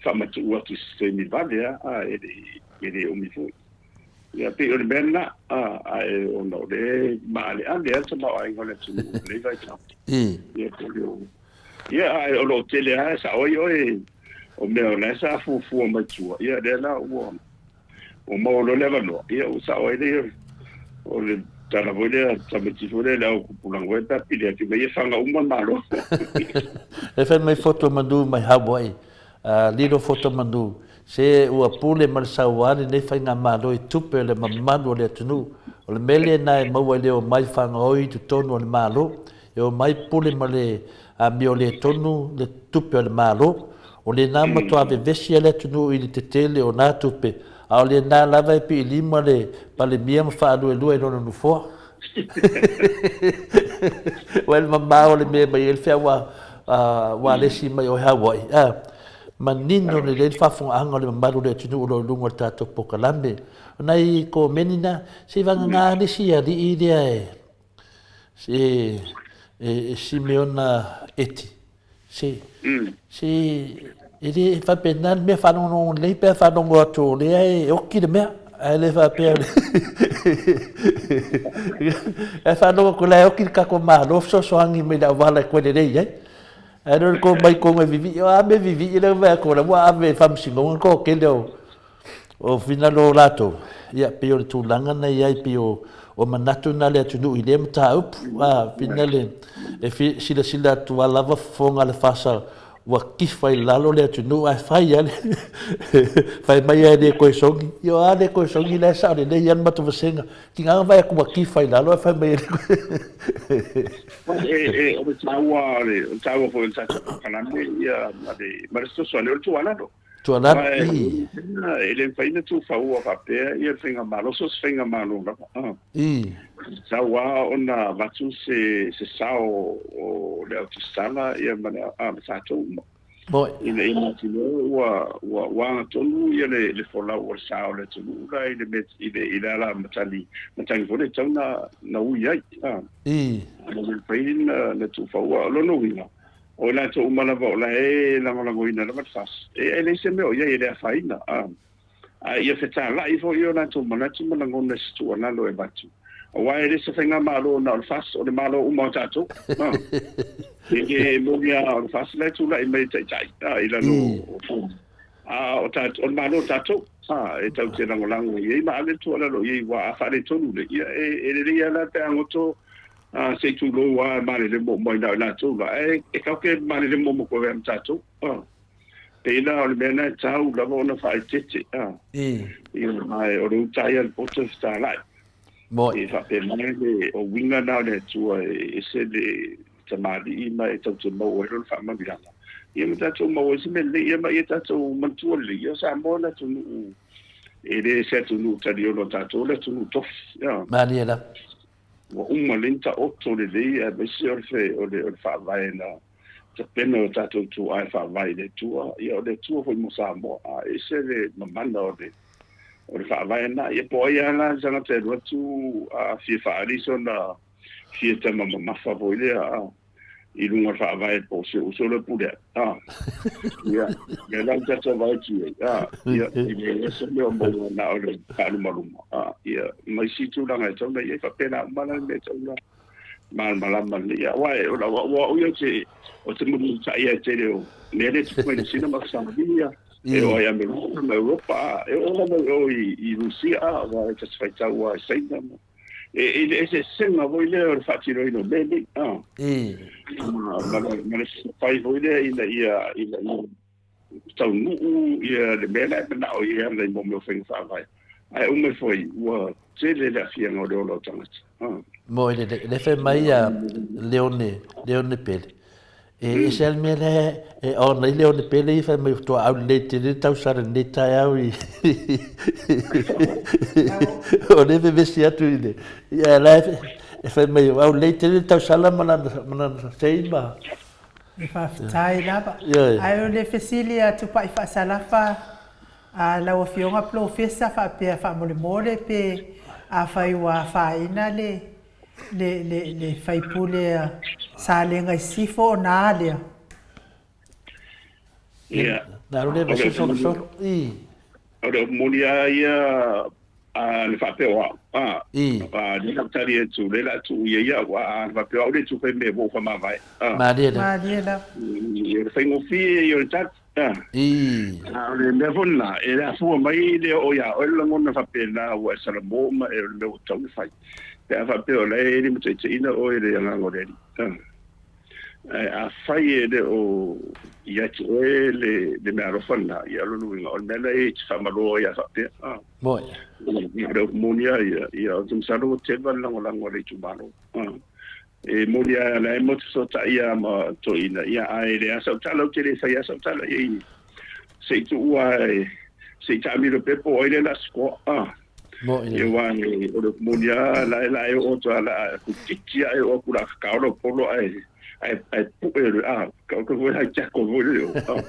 faamatuu atu i se taimi vave lava, a e le, e le umi foi. Ia, pei o le mea lena, ae ona o lea e maaleale lava le tamaoaiga o le atunuu i lenei vaitau. Ia, pei o, ia, ae o lo o tele lava e sao ai oe o mea o la e sa fuafua mai tua, ia, lea la ua, ua maua loa le avanoa, ia, ua sao ai lea, o le tala foi lea, tamaiti foi lea i le ao tupulaga foi pe a pili atu mai, ia faga uma le Malo. E fai mai foto manu mai Hawaii, lilo foto manu, Se ua pule ma le sauā lenei faigamalo i tupe o le mamalu o le atunuu. O le mea lena e maua i le omai fagaoi i totonu o le Malo. E omai pule ma le amioletonu le tupe o le Malo. O lena matua vevesi ai le atunuu i le tetele o na tupe, a o lena lava e piilima le Palemia ma faaluelue i lona nofoa. Ua le mamao le mea mai ai le feau a Walesi mai o Hawaii. Manino lelei le faafofogaaga o le mamalu o le atunuu o lo o i luga o le tatou polokalame. O nai komeni na, se i vagana le isi alii lea e, se e Simeona Eti. Se, se e le faapena le mea faalogologo lelei pe a faalogo atu o lea e oki le mea, ae le faapea ae faalogo atu o la e oki le tatou Malo fesoasoani mai le auala e toe lelei ai. Ae le o le tou mai tonu e vivii, o a mea vivii lea ua vaai atu o la ua ave i faamasinoga le toatele o finagalo o latou. Ia, pei o le tulaga na i ai, pei o manatu na le atunuu i lea mataupu. A, finale, e silasila atu a lava fofoga le fasa ua kifa i lalo le atunuu ae fai lava le fai mai e le toe sogi. Ia o a le toe sogi la e sao lelei lava le matou vasega. Tiga na vaai atu ua kifa i lalo ae fai mai e le E, e, o le taua o le, o le taua foi o le tatou polokalame ia ma le, ma le fesoasoani o le tuualalo. Tuualalo, ii. E le mafai ona tuufaua faapea ia le faigamalo, so o se faigamalo lava. Ii. E tatau lava ona avatu se, se sao o le au tusitala ia ma le, a, ma tatou uma. Moi. Ina ia mautinoa ua, ua, ua agatonu ia le, le folau o le sa o le atunuu la i le mea, i le, i le ala matagi, matagi foi lea e tatau ona, na ui ai. A. Ii. E le mafai ona, ona tuufaua. O lona uiga, O i latou uma lava o la e lagolagoina lava le FAS, e leai se mea o i ai e le afaina, a ia fetalai foi o latou manatu ma lagona i se tuualalo e avatu, aua e le se faigamalo na o le FAS, o le Malo uma o tatou. E le moni lava o le FAS la e tulai mai e taitai i lalo o a o o le Malo o tatou, e tatou te lagolago i ai ma ave le tuualalo i ai, aua a faaletonu lea, ia e lelei lava la pe a goto A, se i tulou a e malelemo uma ai na o i latou la, ae e kau ke malelemo uma koe ma tatou. A, pei la o le mea na e tau lava ona faaeteete. A, ia, ae o le uta ia le poto e fetalai. Moi. E faapena le, o uiga na o le Atua e ese le tamalii ma e tau te maua ai lona faamanuiaga. Ia ma tatou maua ai se mea lelei, ia ma ia tatou manatua lelei, ia o Samoa le atunuu, e le se atunuu taliona o tatou, o le atunuu tofi. A. Malie lava. Ua uma lelei ona taoto lelei aemaise o le o le o le faavae na tapena e o tatou tuaa e faavae i le Atua. Ia o le Atua foi mo Samoa, a ese le mamana o le o le faavae lena. Ia po o ai lava la le tagata e alu atu a fia faaali sona fia tama mamafa foi lea a. i luga o le faavae po o si ou uso lea pule ai. Ah. Ia, ia la tatou vaai atu i ai. Ah, ia, e leai se mea o maua na o le faalumaluma. Ah, ia, ma isi tulaga e tatau ona i ai, faapena uma la le mea e tatau ona malamalama lelei. Ia, aua e, o au ia ou te mulimulitai lava i le tele o mea lea e tupu mai i Niu Sila ma Ausetalia, e oo ai i Amerika ma Europa, e oo lava i o i Rusia, aua e ta te faitau lava i Saina ma E le eseesega foi lea o le faatinoina o mea nei, a. Ma le fai foi lea ina ia ina ia taunuu ia le mea la e manao i ai ala i mea o faiga faavae. Ae uma ifo ai, ua tele le aafiaga o le ola o tagata. Mo i le le fai mai ia Leone, Leone Pele. E ese lava le mea lea e on ai Leone Pele ia fai mai faatoa au lelei tele le tausala i lenei taeao i o lea e vevesi atu i le ia la e fai mai au lelei tele le tausala ma lana ma lana sei ma E faafetai lava. Ae o le fesili a Tupai Faasalafa a lau Afioga Polofesa faapea faamolemole pe afai ua afaina le le, le, le faipule a Salega i Sisifo ona a lea? Ia. Na alu lea vesi solosolo. I. O le moni lava ia a le faapea o au. A. I. A lea la ou tali atu, lea la tuu ia ia au, a le faapea o au le tuu fai mea ua ou faamavae. A. Malie lava. Malie lava. I, o le faigofie ia o le tali. Ii. A o le mea foi lena, e afua mai le oo iā oe le lagona faapena ua e salamo ma e o le mea ua tatau ona fai, pe a faapea o la e limataitaiina oe e le Agaga o le Alii. Ae afai e le o ia te oe le meaalofa lena, ia o lona uiga, o le mea la e te faamalo ai a faapea. Moi. O le upu moni lava ia, ia ou te masalo ua teva le lagolago a le itumalo. E moni a la e motu fesootai a ma toeaina, ia ae leai a sau tala, ou te le fai a sau tala i ai se i tuu a se i taamilo pea po o ai lea o le a sikoa. Ah. Ia aua o le moni a la e la e oo atu a la a kutiti a e oo atu la kakao lau polo ae ae ae pu'e le a ka o foi hai tackle foi le o. Ah.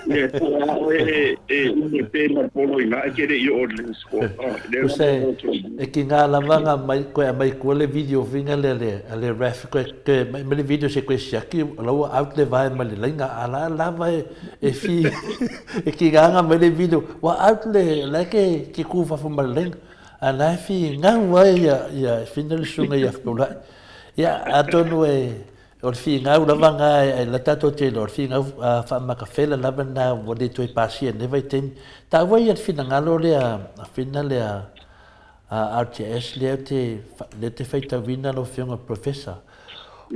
Ia po a oe e e umi pe ma le polo i ina ae ke le i oo i le sikoa. Ah, lea la Tusa e ki ngā lava nga mai koe a mai kua le video finga le le a le ref koe ke mai mai le video se koe siaki la ua out le vae mai le lainga a la lava e e fi e ki ngā nga mai le video ua out le la ke ki ku fafo ma le lainga a la e fi ngau ai ia ia fina le susuga ia Fetaulai ia atonu e O le finau lava nga e la tatou te iloa, o le finau faamakafela lava lena ua le toe pasia i lenei vaitaimi. Taua ia le finagalo lea a Fina lea a RTS lea te, lea te faitauina lau Afioga i le Professor.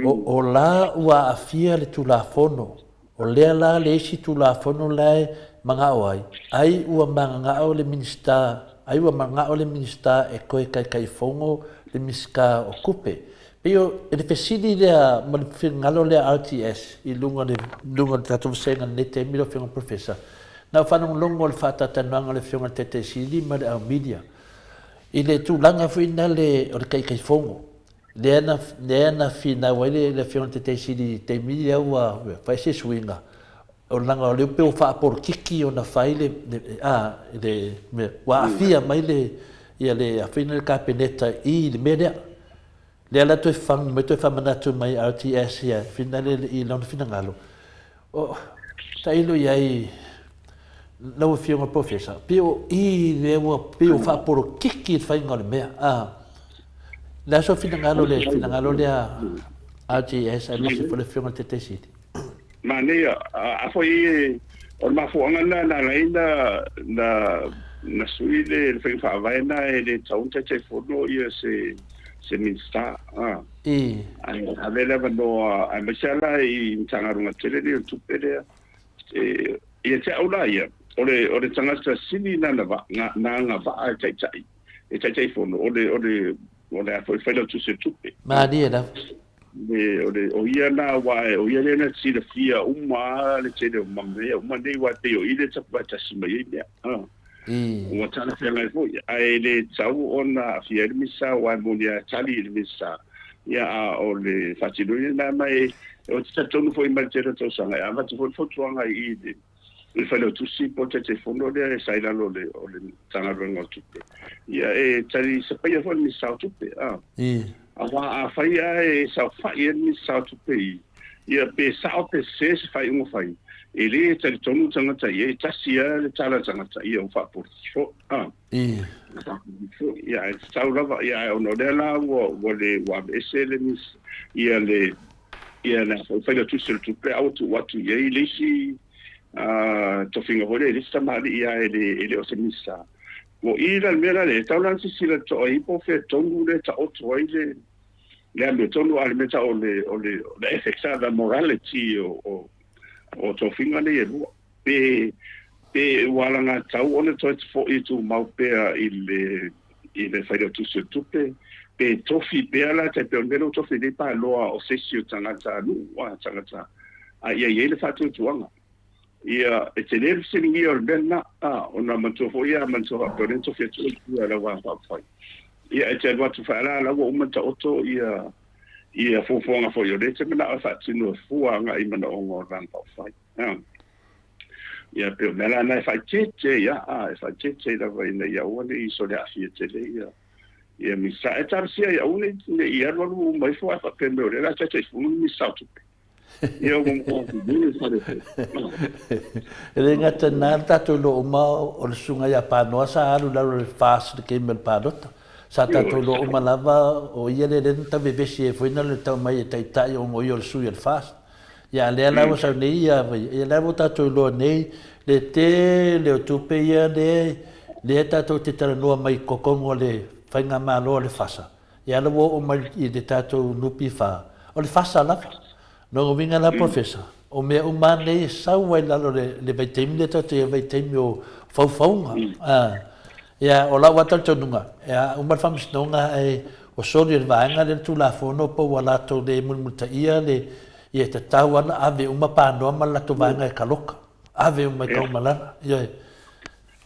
O la ua aafia le Tulafono, o lea la le isi Tulafono la e magao ai, ai ua magagao le Minisita, ai ua magao le Minisita e toe Taitaifono le Minisita o Tupe. Pei o le fesili lea ma le finagalo lea a RTS i luga o le luga o le tatou vasega i lenei taimi lau Afioga i le Professor, na ou faalogologo i le faatalatalanoaga a le Afioga i le Taitai Sili ma le au media i le tulaga foi lea o le Taitaifono. Lea na, lea na finau ai le, le Afioga i le Taitai Sili i le taimi lea ua fai se suiga, o leaga o lea pei ua faapolokiki ona fai le, le, a, le mea, ua aafia mai le, ia le afina le Kapeneta i le mea lea. Lea la toe fagu mai, toe faamanatu mai RTS ia, finale i lona finagalo. O, tailo i ai lau Afioga Professor, pei o i lea ua pei ua faapolokiki le faiga o le mea. A, le a sou finagalo le finagalo lea RTS aemaise foi le Afioga i le Taitai Sili? Manaia, a foi o le mafuaaga lena na ala ai na na na sui le faiga faavae lena e le tatau ona Taitaifono ia se se Minisita. A. Ae ave le avanoa aemaise lava la i Matagaluega tele nei o le tupe lea. E, ia te au la ia, o le, o le tagata sili na na agavaa e taitai, e Taitaifono, o le, o le, o le a foi Failautusi o Tupe. Malie lava. Le, o le, o ia na aua o ia lea na silafia uma lava le tele o mea uma nei, aua e pei o i le tapuvaetasi mai ai mea. Ua talafeagai foi, ae le tatau ona aafia ai le Minisita, aua e moni lava e tali i le Minisita, ia a o le faatinoina lena. Ma e ou te talitonu foi mai le tele o tausaga, e avatu foi le fautuaga i i le Failautusi po o le Taitaifono lea e sa i lalo o le Matagaluega o Tupe, ia e tali sapaia foi le Minisita o Tupe. Aua afai lava e saofai ai le Minisita o Tupe i ia, pe sao pe sese se faaiuga fai, e le talitonu le tagata i ai, e tasi lava le tala a le tagata, ia ua faapolokiki foi. A, ua faapolokiki foi. Ia, ae tatau lava, ia, ae ona o lea la ua, ua le, ua aveese le Minisita, ia le, ia le a foi, Failautusi o le Tupe, a ua tuu atu i ai le isi tofiga foi lea i le isi tamalii lava e le, e le o se Minisita. O i la le mea la lea, e tatau la ona silasila totoa i ai po o fea tonu lea e taoto ai le le amiotonu, a o le mea tau o le, o le, o le ethics, the morality o, o, o tofiga nei e lua. Pe, pe ua alagatatau ona toe foi e tumau pea i le, i le Failautusi o Tupe, pe tofi pea la, tai pei o le mea lea ua tofi nei paloa o se isi o tagata nuu, a tagata, a ia i ai le faatuatuaga. Ia, e tele le fesiligia o le mea lena, a, ona manatua foi ia, manatua faapea o lea na tofi atu oe i lau Vaega Faaupufai. Ia, e te alu atu faala, la ua uma ona taoto ia, ia fuafuaga foi o lea e te manao e faatino e fua agai i manaoga o le Vaega Faaupufai. A. Ia, pei o mea la na e faaeteete, ia, a, e faaeteete lava ina ia aua ne i soleaafia tele ia, ia Minisita. Ae talosia ia aua ne i, ne i alualu uma ifo ae faapea mai o lea o le a Taitaifono le Minisita o Tupe. E le gata i lena, tatou iloa uma o le susuga ia Panoa sa alu i lalo o le FAST i le taimi o le palota. Sa tatou iloa uma lava o ia lea na tau vevesi ai foi na le tau mai e taitai ona o ia o le sui o le FAST. Ia a lea la ua sau nei ia, ia lea ua tatou iloa nei le tele o tupe ia lea lea tatou te talanoa mai i totonu o le faigamalo a le FASA. Ia la ua oo mai i le tatou NPF, o le fasa lava. Lona uiga la Professor, o mea uma lava nei e sau ai i lalo o le vaitaimi lea tatou te i ai, vaitaimi o faufauga. Ia, o lau lava talitonuga, a uma le faamasinoga ae ua soli e le vaega lea le Tulafono po ua latou le mulimulitaia le, ia e tatau lava ona ave uma panoa ma le latou vaega e kaloka. Ave uma i Taumalala. Ioe.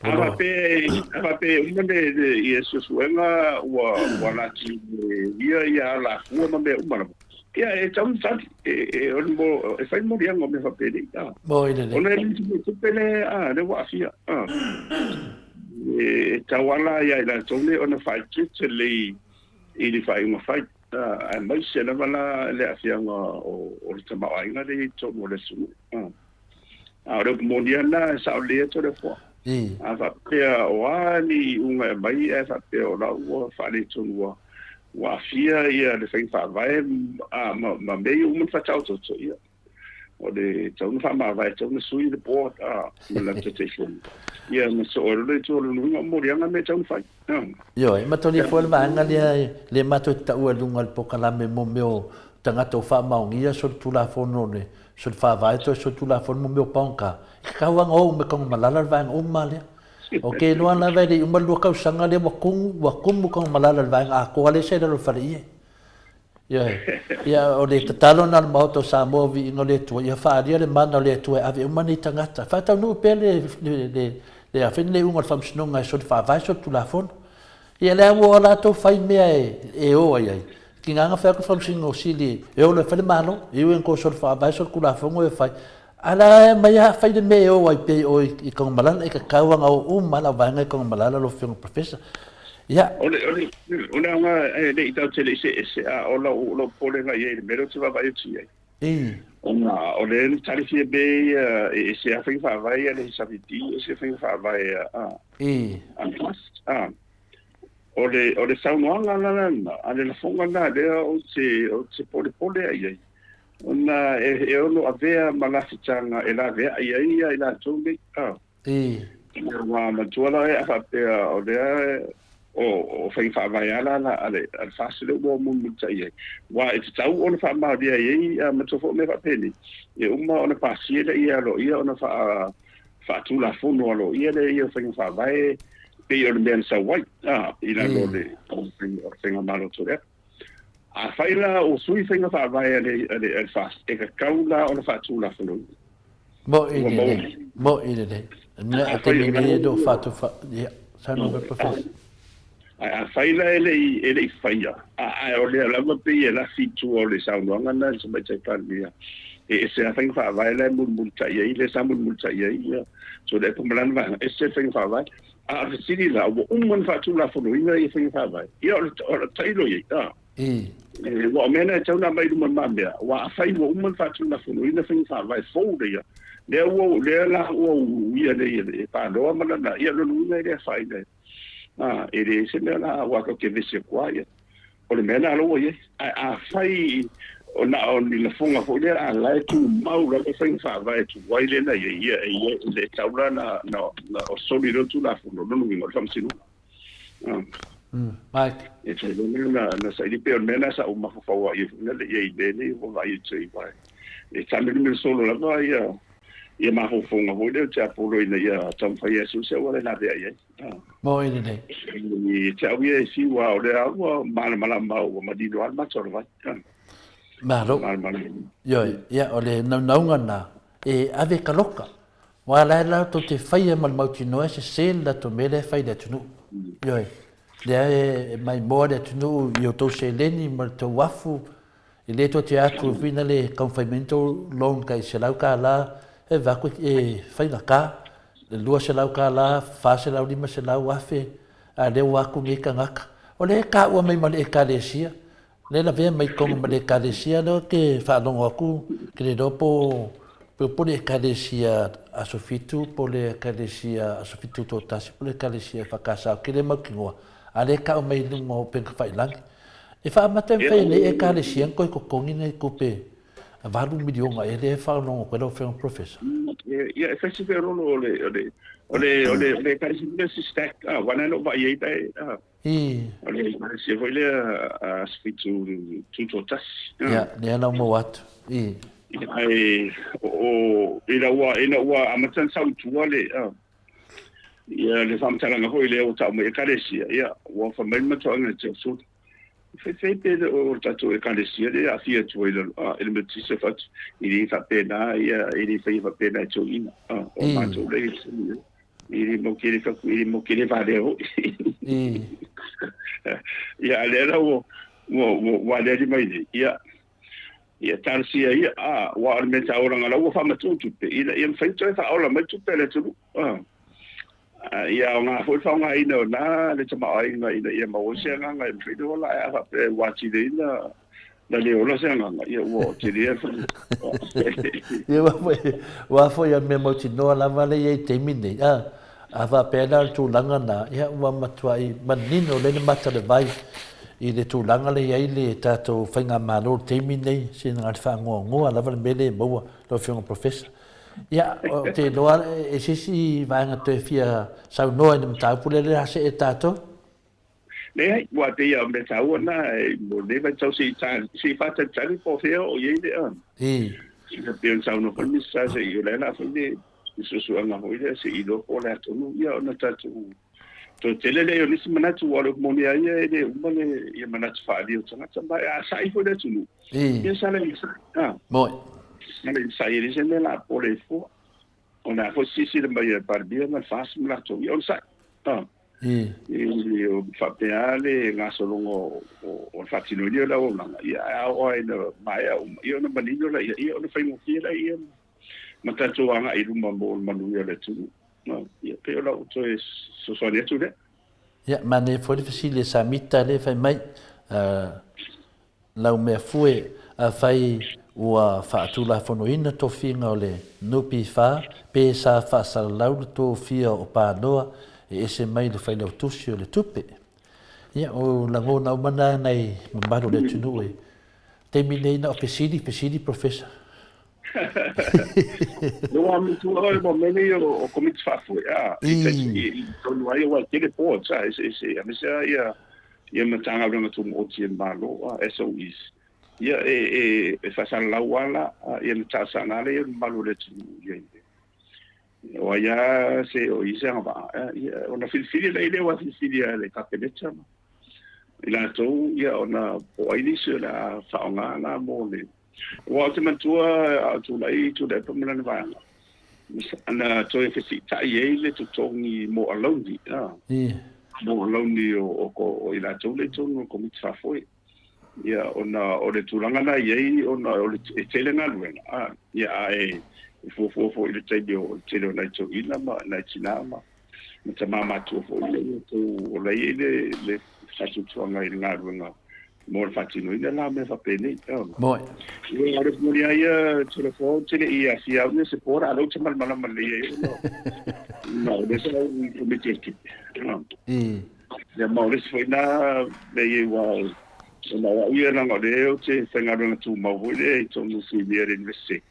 A faapea e uma le ia suesuega ua ua lati ia ia alafua ma mea uma lava, ia e tatau ona tali, e o le mo e fai moliaga o mea faapenei, a. Moi lelei. Ona e le tupe tupe le a le ua aafia, a. E tatau lava la ia i latou nei ona faaeteete lelei i le faaiuga fai, a, aemaise lava la le aafiaga o le tamaoaiga lea e i totonu o le atunuu, a. A o le upu moni lava lena, e sao lelei atu le Atua. A faapea o a ni iuga e aumai ae faapea o la ua faaletonu ua ua aafia ia le faiga faavae ma ma mea ia uma na faataotooto, ia o le tatau ona faamavae, tatau ona sui le board ma le Taitaifono, ia ma soo ai loa le itu o lona uiga o moliaga mea e tatau ona fai. Ioe, ma tolia foi le vaega lea lea matou te taua i luga o le polokalame mo mea o. tagata ua faamaonia solitulafono le soli faavae toe solitulafono mo mea o paoga, e tatau lava ona o uma i Tanumalala le vaega uma lea. Ou te iloa lava e le i uma le lua tausaga lea ua tumu, ua tumu Tanumalala i le vaega atoa lea sa i lalo o le faleie. Ioe. Ia, o le tatalo lena a le Maota o Samoa, viiga o le Atua, ia faaalia le mana o le Atua e ave uma nei tagata. Faataunuu pea le, le, le, le, a fai le iuga o le Faamasinoga e soli faavae solitulafono. Ia lea ua o latou fai mea e o ai ai. Tiga na fai atu le Faamasinoga Sili e o loa e fai le Malo, e ui ina tou soli faavae solitulafono e fai, a la e aumai lava fai le mea e o ai pea i o i Tanumalala, e tatau lava ona o uma lava lau vaega i Tanumalala lau Afioga i le Professor. Ia. O le, o le, o le aoga e le i tau te le i see ese, a o lau, lau popolega i ai i le mea lea ou te vaavaai atu i ai. Ona o lea na talifia mea ia e ese lava faiga faavae a le SVP, ese faiga faavae a a Trust. A o le o le saunoaga la lena, a le lafoga lena lea ou te ou te polepole ai i ai. Ona e e ono avea ma lafitaga e laveai ai ia i latou nei. A Ua matua la e faapea o lea o o faiga faavae a la la a le a le FAST lea ua mulimulitai ai. Aua e tatau ona faamaonia i ai a matua foi mea faapenei, e uma ona pasia lea ia aloaia ona faa faatulafono aloaia lea ia o faiga faavae pei o le mea na sau ai a i lalo o le o le faigamalo lea. Afai la ua sui faiga faavae a le a le a le FAST, e tatau la ona faatulafonoina. Mo'i lelei, mo'i lelei. Mea e taimi nei e le o faatu ia, saunoa mai Professor. Ae afai la e le i e le i faia, a ae o lea lava pei e lafi i tua o le saunoaga lena a le Tamaitai Palemia, e ese lava faiga faavae la e mulimulitai ai, lea sa mulimulitai ai ia Tuilaepa ma lana vaega, ese faiga faavae. A o le fesili la, ua uma ona faatulafonoina ia faiga faavae? Ia o le, o le tailo i ai, a. Aua o mea na e tatau ona aumai i luma lumamea, aua afai ua uma ona faatulafonoina faiga faavae fou lea, lea ua, lea la ua uia nei e Panoa ma lana, ia o lona uiga e le afaina. A, e leai se mea la aua tatou te vevesi atu lava ia. O le mea lena la ua i ai. Ae afai o na o ni lafoga foi lea a la e tumau lava faiga faavae tuai lea na i ai, ia e le tatau la na na soli lea Tulafono, lona uiga o le Faamasinoga. Mike. E te iloa na na saili pei o le mea lena sa ou mafaufau ai foi lea i ai i mea nei ua vaai atu ai aua e taamilomilo solo lava ia ia mafaufauga foi lea ou te apolo ina ia taumafai e asiasi auala e laveai ai. Moe lelei. I te au ia e fiu a o lea ua malamalama ua manino lava le mata o le vai. Malo. Ioe, ia o le naunauga na e ave kaloka. Aua la e latou te faia ma le mautinoa e sese le latou mea lea e fai i le atunuu. Ioe, lea e maimoa le atunuu i outou seleni ma le tou afu, e le tou te atu foi na le taumafai mai ni tou loan tai $100 e avatu e faigata, le $200, $400, $500, $1000, a lea ua atu nei tagata. O lea e taua mai ma le Ekalesia, lea e lavea mai totonu ma le Ekalesia lea ou te faalogo atu, ou te le iloa po po le Ekalesia Aso Fitu po o le Ekalesia Aso Fitu Tutoatasi po o le Ekalesia EFKS, ou te le mautinoa, a o lea e tau mai i luga o upega tafailagi. E faamata e mafai e nei Ekalesia ona toe totogi nai tupe $8 miliona ea lea e faalogo atu ai lau Afioga Professor? Ia, e fai si feololo o le, o le, o le, o le, o le Ekalesia foi lea SISTAC, ah, aua na ou vaai ai pe, ah, o le Ekalesia foi lea Aso Fitu Tutoatasi. Ia, lea na ou maua atu. Ae, o, ina ua, ina ua amata ona sau i tua le, ah, Ia le faamatalaga foi lea ua tau mai Ekalesia, ia, ua fai mai le matuaga e Tiausuli. Feifei pe le o le tatou Ekalesia lea e aafia atu ai lalo, a, i le Metotisi o Fatu, e le faapena ia, e le faia faapena e toeaiina, a, o matou lea e e le mau tele fatu, e le mau tele valea foi. Ia, a lea la ua, ua, ua, ua aliali mai nei, ia, Ia talosia ia, a, aua o le mea taolaga la ua faamatuu tupe, ina ia mafai ona toe faaola mai tupe a le atunuu. A, a, ia aoga foi le faaaogaina o na le tamaoaiga ina ia maua ai se agaga e mafai ona ola, ae a faapea ua atileina na le ola se agaga, ia ua tele le fai. Ia aua foi, aua foi a mea mautinoa lava lea e i ai i le taimi lenei, a. A faapea la o le tulaga lena, ia ua matuai manino lelei le mata o le vai i le tulaga lea e i ai le tatou faigamalo i le taimi lenei, sina na o le faanoanoa lava le mea lea e maua lau Afioga i le Professor. Ia, ou te iloa e se isi vaega toe fia saunoa i le mataupu lea, lea o le a see tatou. Leai, ua pei o mea taua na e mo lenei vaitau se i ta, se i faatalitali po o fea o i ai le a. Ia pei ona saunoa foi le Minisita se i o le a foi le suesuega foi lea se i iloa po o le a tonu ia ona tatou toe tele lea o nisi manatu aua o le upu moni lava ia e le uma le ia manatu faaalia o tagata ma a sa'i foi le atunuu ia sala i sa'i a Moi. Sala i sa'i e leai se mea la pole ai fua o le a foi silasila mai a le Palemia ma le FAST ma latou ia onosai a I o faapea le gasologa o le faatinoina o le auaunaga, ia ae a oo lava ina maea uma, ia ona manino laia, ia ona faigofie laia ma tatou agai i luma mo le manuia o le atunuu. Ia pei o lau toe fesoasoani atu lea. Ia, manaia foi le fesili a Samita lea e fai mai, Laumea fue, afai ua faatulafonoina tofiga o le NPF pe sa faasalalau le tofia o Panoa e ese mai le Failautusi o le Tupe. Ia, o lagona uma na nai mamalu o le atunuu e taimi nei na o fesili, fesili Professor. Ua matua oe mo mea nei o Komiti Faafoe, a, i tonu ai aua e tele boards, a, eseese, aemaise lava ia ia Matagaluega Tumaoti a le Malo, a, SOEs, ia e, e faasalalau lava la, ia na talosaga lava lea i le mamalu o le atunuu i ai. O ai lava se o i se agavaa, ia, ona filifili lea lea ua filifili a le Kapeneta ma i latou, ia, ona po o ai nisi o le a faaaoga la mo le. Aua ou te manatua a o tulai Tuilaepa ma lana vaega, na toe fesiitai ai le totogi mo alauni, mo alauni o, o i latou lea i totonu o le Komiti Faafoe. Ia, ona o le tulaga na i ai, ona o le, e tele galuega, a, ia, ae e fuafua foi i le taimi o le tele o nai toeaiina ma nai tinā ma, ma tamā matua foi lea ua tou, o la e i ai le, le faatuatuaga i le galuega mo le faatinoina la mea faapenei. Moi. Ia, o le moni lava ia, Toleafoa, ou te le i aafia au ia se po, a o lea ou te malamalama lelei ai ona, ona o lea sa ou i Komiti o le Tupe. Ia, ma o le isi foi lena mea i ai, aua ona o au ia leaga o lea ou te faigaluega tumau foi lea i totonu o Sinia i le Iunivesite.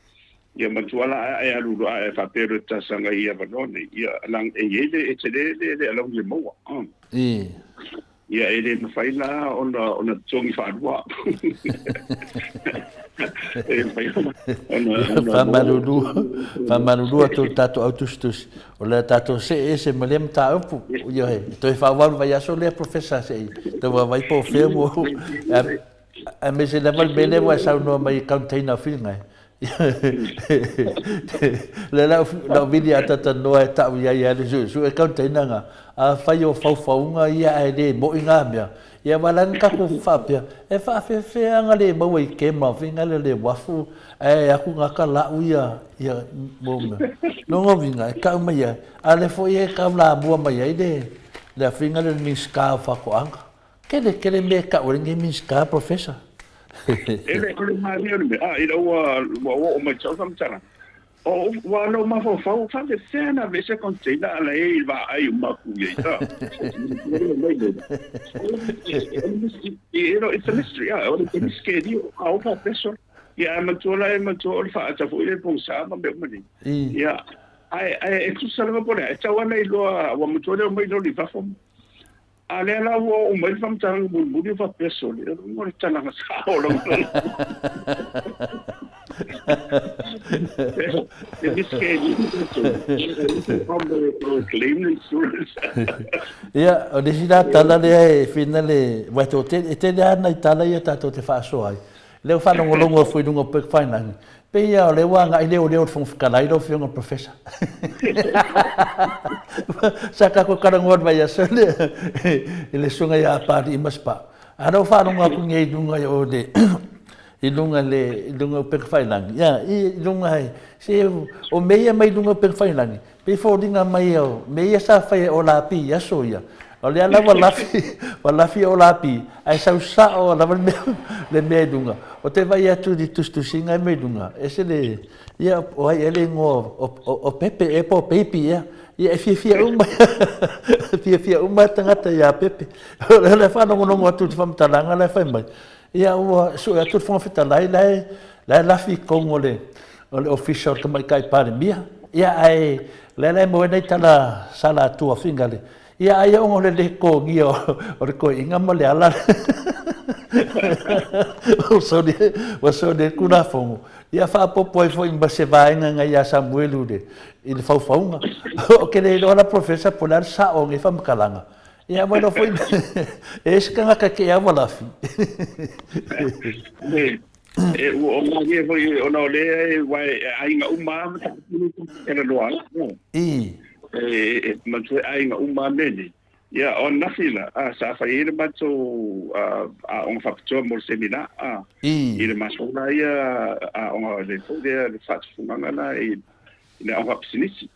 Ia manatua la a e alu loa a e faapea loa e te talosaga i avanoa nei, ia leaga e i ai le, e tele le, le alauni e maua. Ia e le mafai la ona ona totogi faalua. E mafai ona ona Faamalulu, faamalulu atu i le tatou au tusitusi, o le a tatou see ese ma lea mataupu. Ioe, toe faaauau le vaiaso lea Professor se i tau vaavaai po o fea ua aemaise lava le mea lea ua e saunoa mai i container o Whiringa. Lea la lau vili a talatalanoa e tau i ai le suesue container nga, afai o faufauga ia ae le moi nga mea, ia aua la na tatou faapea, e faafefea nga le maua i kema faiga lea le uafu ae aku gata lau ia ia mo mea. Lona uiga e tau mai ai, a lea foi e taulamua mai ai le le afaiga lea le Minisita o Faatoaga. Tele tele mea e tau ai lenei Minisita, Professor. E le, o le malie o le mea, a, ina ua, ua oo mai sau faamatalaga, o, ua lou mafaufau, faapefea ona aveese container a la e i vaai uma atu i ai, a. It's a mystery, a, o le misikerio, a o faapea solo. Ia, ae manatua la e manatua o le faata foi lea i pogisa ma mea uma nei. Ia, ae, ae e tusa lava po o le a, e tatau lava ona iloa, ua manatua le omai loli i fafo. A lea la ua oo mai le faamatalaga mulimuli o faapea, Sole, o luga o le talaga sao o lau Ia, o le isi la tala lea e whina le, wai tō te, e tele lava nai tala ia tātou te faasoa ai. Lea ua faalogologo atu i luga o Pek Whainangi, pei lava o lea ua agai leoleo le Fofoga Fetalai lau Afioga i le Professor. Sa tatou talanoa i le vaiaso lea i le susuga ia Papalii ma Spa. A o lea ua faalogo atu nei i luga o le i luga le i luga o Upegawhailangi, ia, i luga e, se o mea ia mai luga o Upegawhailangi, Pei foliga mai o mea ia sa fai e Olapi i aso ia, o lea la ua lafi, ua lafi e Olapi, ae sau sao lava le mea, le mea i luga. O te vaai atu i le tusitusiga e mai luga, ese le, ia, o ai ea le igoa o, o, o Pepe ea po o Baby ea. Ia, e fiafia uma, fiafia uma tagata ia Pepe. O lea faalogologo atu i le faamatalaga la e fai mai, ia ua sue atu le Fofoga Fetalai la e, la e lafi i totonu o le, o le Ofisa o le Tamaitai Palemia. Ia, ae o lea la e maua ai nai tala sa latou afiga le. Ia ai ona o le le totogia o le toeaina ma le ala ua soli ua soli ai le Tulafono. Ia faaopoopo ai foi ma se vaega na ia Samuelu i le faufauga. Ou te le iloa la Professor po o le a le sao o nei faamatalaga. Ia aua iloa foi e i ai se tagata e te aua lafi. E ua o malie foi ona o lea e aua e aiga uma lava mataupu nei tatou te talanoa ai. I. E manatua e aiga uma lava mea nei. Ia, o ananafi la, sa fai ai le matou aoga faapitoa mo le seminar, I. I le matou la ia aoga le foi lea le faatufugaga la i le aoga faapisinisi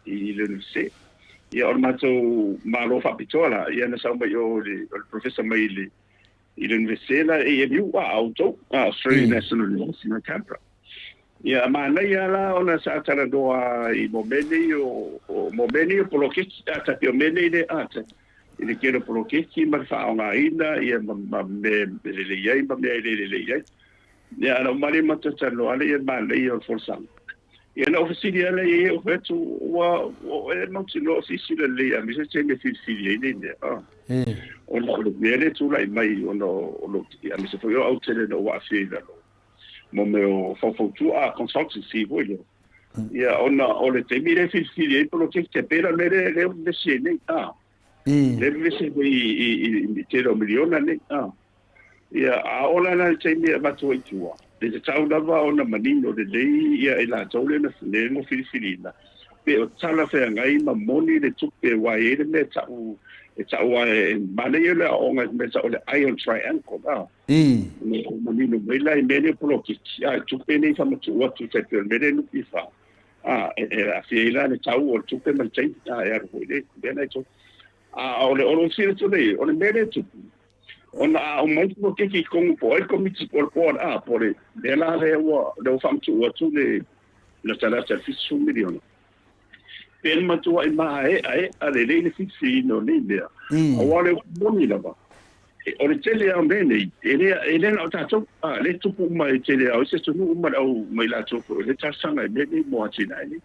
i le Iunivesite. Ia, o le matou malo faapitoa la, ia na sau mai o le professor mai le i le Iunivesite la ANU a outou, Australian National University i Canberra. Ia, manaia la ona sa talanoa i mo mea nei o, o mo mea nei o poloketi, a ta o mea nei le a ta i le tele o poloketi ma le faaaogaina ia ma, ma mea e lelei ai ma mea e le lelei ai. Ia, ana uma lea matou talanoa ale ia manaia o le folasaga. Ia na ou fesili lava lea i ai, ou fai atu, ua, ua e mautinoa o silasila lelei aemaise le taimi e filifili ai nei mea, a. Ona o le mea lea e tulai mai ona o lo, aemaise foi o au tele na ou aafia i lalo mo mea o faufautua, a, consultancy foi lea. Ia, ona o le taimi lea e filifili ai poloketi, e pei la o le mea lea, lea ua vevesi ai nei, a. Lea e vevesi ai nei i le tele o miliona nei, a. Ia, a oo la la i le taimi e avatu ai i tua, e tatau lava ona manino lelei ia i latou lea na lea na filifiliina, pe o talafeagai ma moni le tupe aua e i ai le mea e ta'u e ta'u a e manaia le aoaoga i le mea e ta'u o le iron triangle, a, ina ia manino mai la i mea nei o poloketi, a, i tupe nei e faamatuu atu tai pei o le mea lea NPF, a, e aafia ai la le tau o le tupe ma le taimi, a, e alu foi le mea lena i totonu. A o le o le sili atu nei, o le mea lea e tupu, ona a aumai le poloketi i totonu po o ai le komiti po o le board a, po o le mea la lea ua lea ua faamatuu atu le latalata i le $70 miliona, pe na matuai maeaea lelei le filifiliina o nei mea, aua o le upu moni lava, o le tele lava o mea nei, e le, e le na o tatou, a, lea e tupu uma i le tele lava o isi atunuu ma le au, ma i latou foi o lea e talosaga i mea nei mo atinae nei.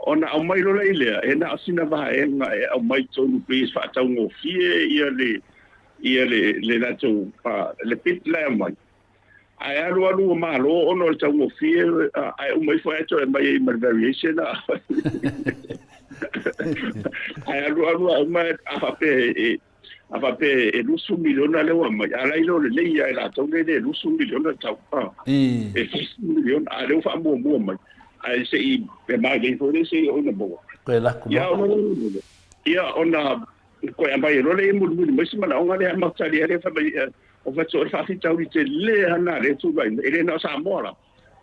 Ona aumai loa lea i lea, e na o sina vaega e aumai i totonu pei e faataugofie ia le ia le le latou le bid la e aumai. Ae alu alu ua malo ona o le taugofie ae uma ifo ae toe aumai ai ma le variation. Ae alu alu a uma a faapea e A faapea e 20 miliona lea ua aumai, a la e iloa lelei lava e latou lea e le 20 miliona le tau, a, e 70 miliona, a o lea ua faamuamua mai, ae se i, e mailei foi lea se i oo ina maua. Toe lako Ia, loa. ona, ia, ona toe aumai ai loa lea e mulimuli mai se manaoga lea, ma tali ai lea fai mai, o fai o le faafitauli tele lava lena lea e tulai mai, e le na o Samoa la.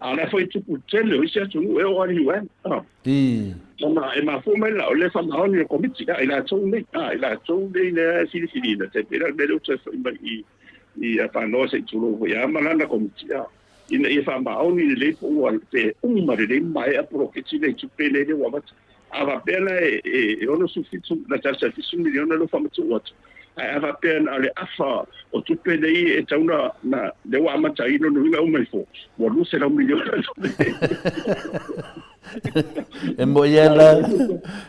A o la foi e tupu tele o isi atunuu e oo lava i le UN. Ona e mafua mai la, o le faamaoni o le Komiti, a i latou nei, a i latou nei lea e filifiliina, tai pei la o le mea lea ua toe foi mai i i Panoa se i tulou foi a ma lana Komiti, a ina ia faamaoni lelei po ua pe uma lelei ma maea poloketi nei tupe nei lea ua avatu. A faapea la e 67 na tasi 70 miliona lea ua faamatuu atu, ae a faapea na o le afa o tupe nei e tau na, na lea ua amata ai lona uiga uma ifo, ua 200 miliona tupe. E moi ia la,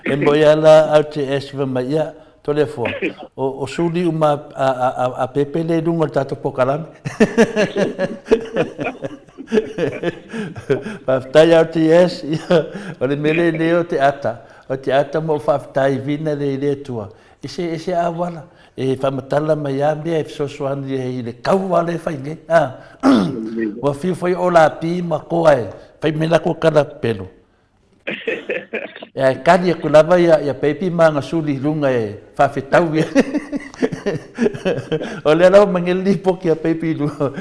e moi ia la au te e siva mai ia, Toleafoa, o, o suli uma a, a, a, a pepe le i luga o le tatou pokalame. Faafetai RTS, ia, o le mea lenei o te ata, o te ata ma ou faafetai vina le i le Atua, i se, i se auala e faamatala mai a mea e fesoasoani ai i le kaua lea e fai nei. A, ua fiu foi o lapi ma koa e fai mai latou tala pelo. Ae kali atu lava ia, ia Baby ma ana suli i luga e faafetau ia. O lea lava ma nei le lipoti a Baby i luga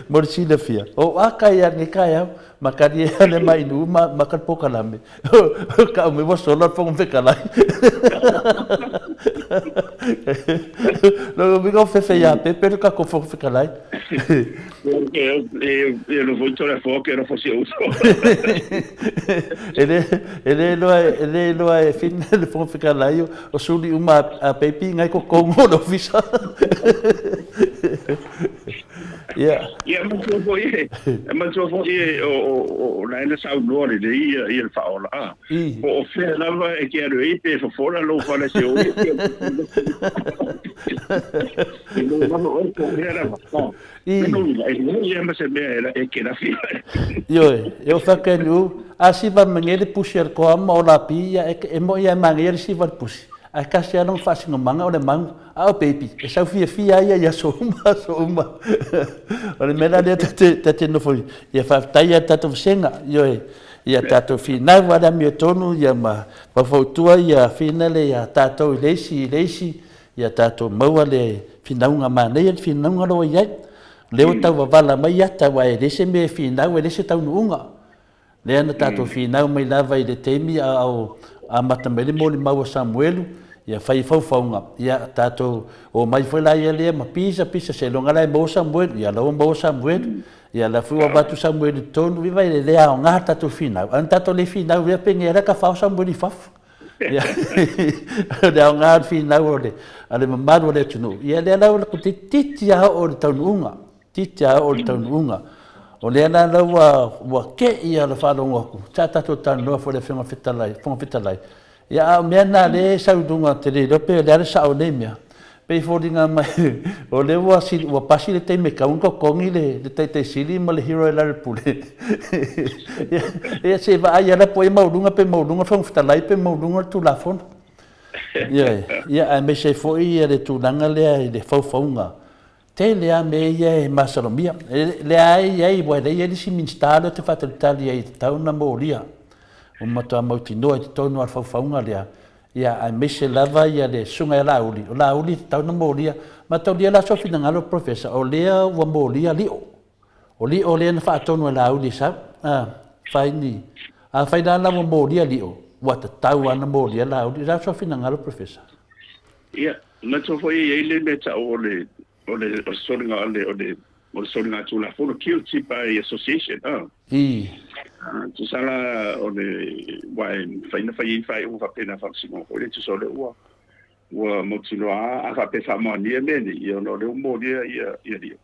mo le silafia. O aka ia nei taeao, ma kali ai le mai nuu ma, ma ka pokalame. Kau mai ua sola le Fofoga Fetalai. Lona uiga o fefe ia Pepe le tatou Fofoga Fetalai. E lo foi tole fo ke lo si uso. E le e le iloa e le iloa e Finn le Fofoga Fetalai o suli uma a Baby ngai ko kongo le ofisa. Ia. Ia, manatua foi e, manatua foi e, o, o, o, o la e na saunoa lelei ia, ia le faaola, a. Po o fea lava e te alu ai, pe fofola lou fale seoli, pe e lou lava oe, po o fea lava. I. E leai ia ma se mea e ke lafi ai. Ioe, e o whakea ni u, a siva mange le pusi a le koa ma o la pi, ia e, e mo ia e mange ia le siva le pusi. Ae tasi lava lona faasinomaga o le manu, a o baby, e sau fiafia ai ia i aso uma, aso uma. O le mea la lea ta te nofo ia faafetai ia tatou vasega, ioe, ia tatou finau a le amiotonu ia ma faufautua ia finale ia tatou i le isi i le isi, ia tatou maua le finauga manaia le finauga lo ua i ai. O lea ua tau vavala mai ata aua e leai se mea e finau, e leai se taunuuga. Lea na tatou finau mai lava i le taimi a o amata mai le molimau a Samuelu, ia fai faufauga, ia tatou omai foi la ia lea ma pisa pisa seiloga la e maua Samuelu, ia la ua maua Samuelu, ia la foi ua avatu Samuelu i totonu, viva e le aoga le tatou finau, ae na tatou le finau ea penei la tafao Samuelu i fafo. Ia o le aoga o le finau o le a le mamalu o le atunuu, ia lea la ua toeitiiti lava oo i le taunuuga. Titi a oo i le taunuuga. O lea la la ua, ua kei a le faalogo atu, sa tatou talanoa foi i le Afioga Fetalai, Fofoga Fetalai, ia a o mea na lea e sau i luga, ou te le iloa pe o le a le sao o nei mea. Pei e foliga mai o lea ua sili, ua pasi le taimi e tatau ona totogi le, le Taitai Sili ma le Hero i lalo pule. Ia, ia se i vaai lava la po o ai e maualuga pe maualuga le Fofoga Fetalai pe maualuga le Tulafono. Ioe, ia aemaise ai foi le tulaga lea i le faufauga Tele lava mea ia e masalomia. E leai ai, aua e leai le isi Minisita lea ou te faatalitali ai e tatau ona molia. Ua matua mautinoa i totonu lava o le faufauga lea, ia aemaise lava ia le Susuga ia Laauli. O Laauli e tatau ona molia. Mataulia la sou finagalo Professor, o lea ua molia Lio. O Lio lea na faatonu e Laauli e sau, a, fai ni, afai la la ua molia Lio, ua tatau lava ona molia Laauli. O le a sou finagalo Professor? Ia, manatua foi e i ai le mea e tau o le o le o le soliga o le o le o le soligatulafono, guilty by association, a. I. Tusa la o le aua e mafai ona fai ai faaiuga faapena faamasinoga foi lea, tusa o lea ua ua mautinoa lava a faapea e faamaonia mea nei, ia ona o lea ua molia ia ia Lio.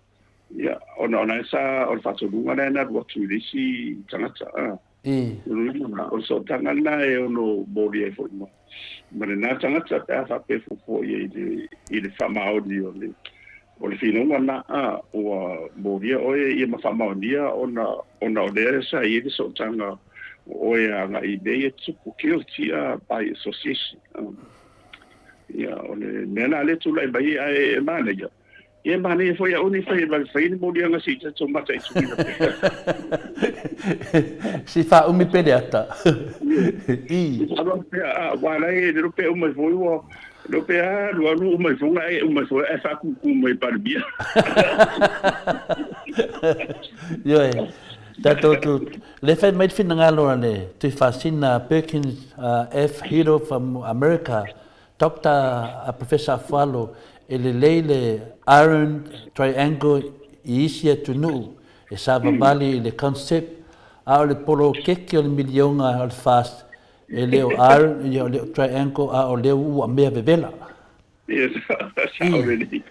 Ia, ona o la e sa o le faatonuga lea na alu atu i le isi tagata, a. I. O le sootaga lena e ono molia ai foi ma, ma lena tagata pe a faapea e fuafua i ai i le, i le faamaoni o le, o le finauga lena, a, ua molia oe ia ma faamaonia ona, ona o lea sa i ai le sootaga o oe agai i mea ia tupu, guilty by association. Ia, o le mea lena lea e tulai mai ai, ae e manaia, Ia manaia foi au nei fai vave fai ni moliaga se i tatou mataituina pea. Se i faaumi pea le ata. I. Alu pea, aua la e le pe uma foi ua le pe alu alu uma foi nga e uma foi e faakukū mai Palemia. Ioe, tatou tu, le fai mai le finagalo a le Tuifasina Perkins F. Hero from America, Doctor a Professor Afualo, e lelei le Iron Triangle i isi atunuu e savavali i le concept, a o le poloketi o le miliona o le FAST e le o Iron, ia o le Triangle a o lea ua mea vevela. Ia, sao lelei,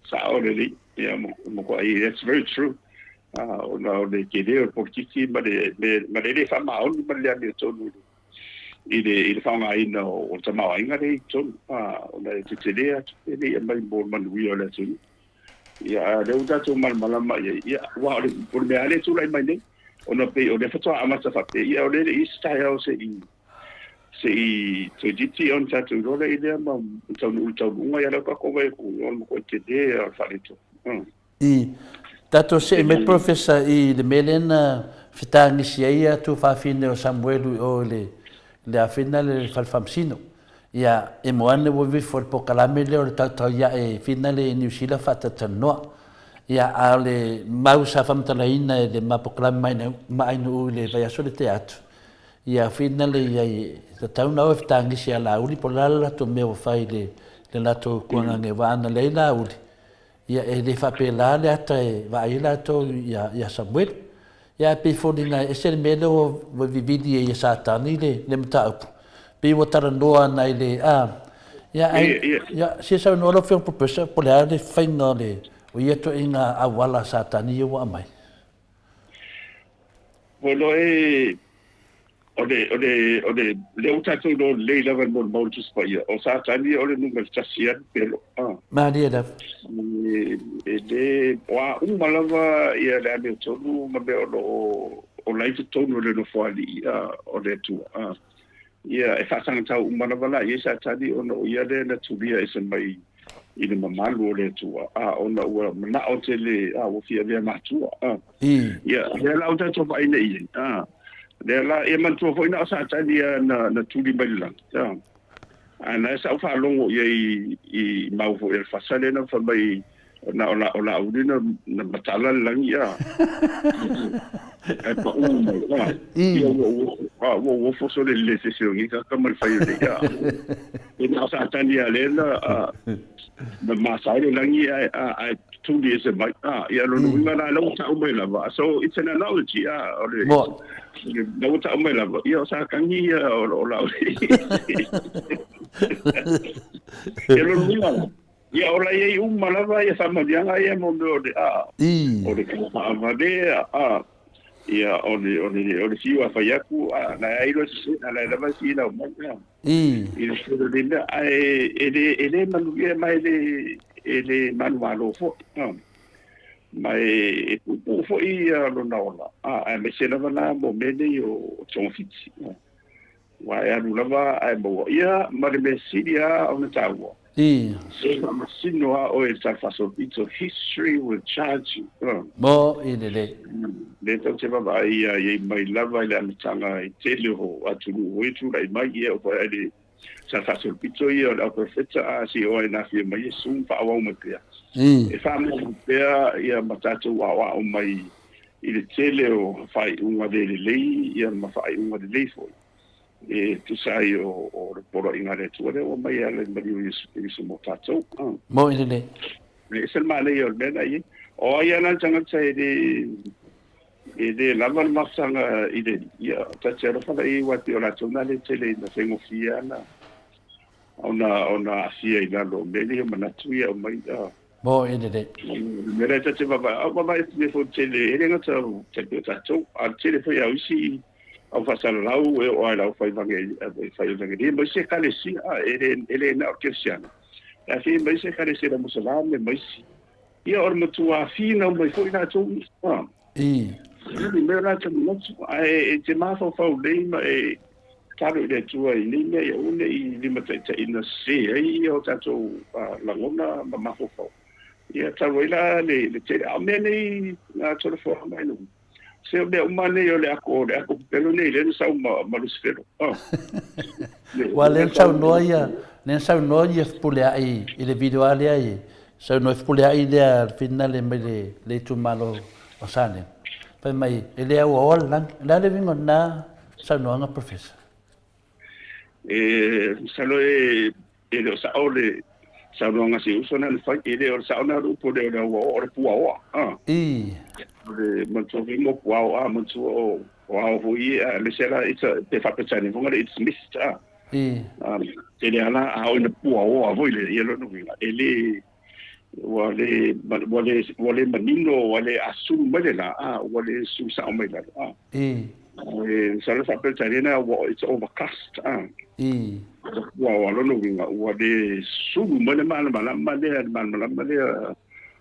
sao lelei. Ia, matuai, that's very true. Ona o le tele o le polokiki ma le ma le le faamaoni ma le le amiotonu i le i le, i le faaaogaina o le tamaoaiga lea i totonu, ona e tetele atu e le i aumai mo le manuia o le atunuu. Ia, a o lea ua tatou malamalama i ai, ia, aua o le, o le mea lava lea e tulai mai nei, ona pei o lea faatoa amata faapea, ia, o lea e le i i ai se taeao se i, se i toeitiiti ona tatou iloa lea i lea ma taunuu i le taunuuga, ia o lea ua tatou vaai atu, o le matuai tele lava o le faaletonu. I tatou see mai Professor i le mea lea na fetagisi ai a tuafafine o Samuelu i o i le le afina le fale faamasino. Ia e mo ane ua ifo le pokalame lea o le tautauiaʻe fina le i Niu Sila faatatalanoa. Ia a o le mau sa faamatalaina e le ma pokalame Maainuu i le vaiaso le tea atu, ia fina le i ai tatau na o e fetagisi ia Laauli po o le a le latou mea ua fai i le latou kuagage aua ana leai Laauli Ia, e le faapela le ata e vaai ai latou ia Samuelu. Ia, ae pei e foliga e ese le mea lea ua vivili ai e Satani le mataupu. Pei ua talanoa ana i le, a, ia, ai, ia, se saunoa lau Afioga Professor, po o le a le faiga o le, O ia ituaiga auala a Satani ia ua aumai. Ua iloa e, o le, o le, o le, lea ua tatou iloa lelei lava i le molimau o le Tusi Paia, o Satani o le numera tasi lava le pelo. A. Malie lava. E, e le, o a uma lava ia le amiotonu ma mea o lo o, o la i totonu o le Nofoalii a, o le Atua. A. Ia, e faasagatau uma lava la i ai Satani ona o ia lea na tulia ese mai i le mamalu o le Atua, a, ona ua manao tele, a, ua fia avea matua, a. Ia, lea la ua tatou vaai nei i ai, a. Lea la, ia manatua foi na o Satani ia na, na tuli mai le lagi, a. A na sa ou faalogo i ai i mau foi a le fasa lea na fai mai na o la o Laauli na na matala le lagi a. Ae paʻu mai a. Ia ua ua a ua ua foso le le sese o ka ka ma le fai o le a. E na o Satani a lea na a na masa ai le lagi ae a ae tuli ese mai a. Ia lona uiga la la ua taʻu mai lava. So it's an analogy a o le Mo. La ua taʻu mai lava ia o Satani ia o o Laauli. Ia lona uiga la Ia o la i ai uma lava ia faamanuiaga ia mo mea o le a o le taavale a ia o le o le o le fiu a fai atu a na ai loa se a na lava si lau mai a i le solo le mea ae e le e le manuia ma e le e le manumalo foi a ma e puupuu foi ia lona ola a aemaise lava la mo mea nei o togafiti Aua e alu lava ae maua ia ma le mea sili lava ona taua. Se faamasino lava oe i le Tala Faasolopito, history will charge you. Mo i lelei. Lea tou te vaavaai ia i ai mai lava i le amataga i tele o atunuu foi e tulai mai ia o foi le Tala Faasolopito ia o le Auperofeta a se i oo ai ina afio mai Iesu ma faaauau mai pea. E faamamalu pea ia ma tatou aoao mai i le tele o faaiuga le lelei ia ma faaiuga lelei foi e tusa ai o, o le poloaiga a le Atua lea ua mai e ala i le maliu o Iesu Keriso mo tatou. Moe lelei. E ese le manaia o le mea lena i ai. O ai lava la le tagata e le e le lava le mafutaga i le ia ta te alofa la i ai aua e pei o latou na le tele ina faigofie lava ona ona aafia i lalo o mea nei o manatu ia e aumai. Mo e lelei. Mea la e ta te vaavaai, a vaavaai atu nei foi tele, e le gata o te o tatou, a tele foi au isi au faasalalau e oo lava i le aufai evangelia ma isi ekalesia, e le, e le na o le kerisiano. E afia ai ma isi ekalesia le Mosalame ma isi. Ia o le matua finau mai foi latou ia. I. Le mea latou manatu, ae e te mafaufau lelei ma e Tatalo i le Atua i nei mea ia aua ne i limataitaiina sese ai ia o tatou lagona ma mafaufau. Ia talu ai la le, le tele. A o mea nei na tolofoa mai nuu, se o mea uma nei o le ako, o le ako pepelo nei lea na sau ma, ma Lusifelo. Oh. Ua lea na saunoa ia, lea na saunoa ia Fepuleai i le video a lea i, saunoa Fepuleai lea le finale mai le, le itumalo o Salega. Fai mai, e le auaoa le lagi. O le a le uiga o lena saunoaga Professor? E masalo e e le o sao le saunoaga a si uso na na fai, e le o le sao na o le upu lea o le auaoa, o le puaoa. A. I. O le manatua foi mo puaoa, manatua o o ao foi ia, aemaise la it's a, pe faapetani foi le it's mist. A. I. Tele lava la a oo ina puaoa foi le ia lona uiga, e le ua le ua le ua le manino ua le asulu mai le la a ua le sulu sao mai lalo a i e masalo faaperetania ua it's overcast a i ua ua lona uiga ua le sulu mai le malamalama lea le malamalama lea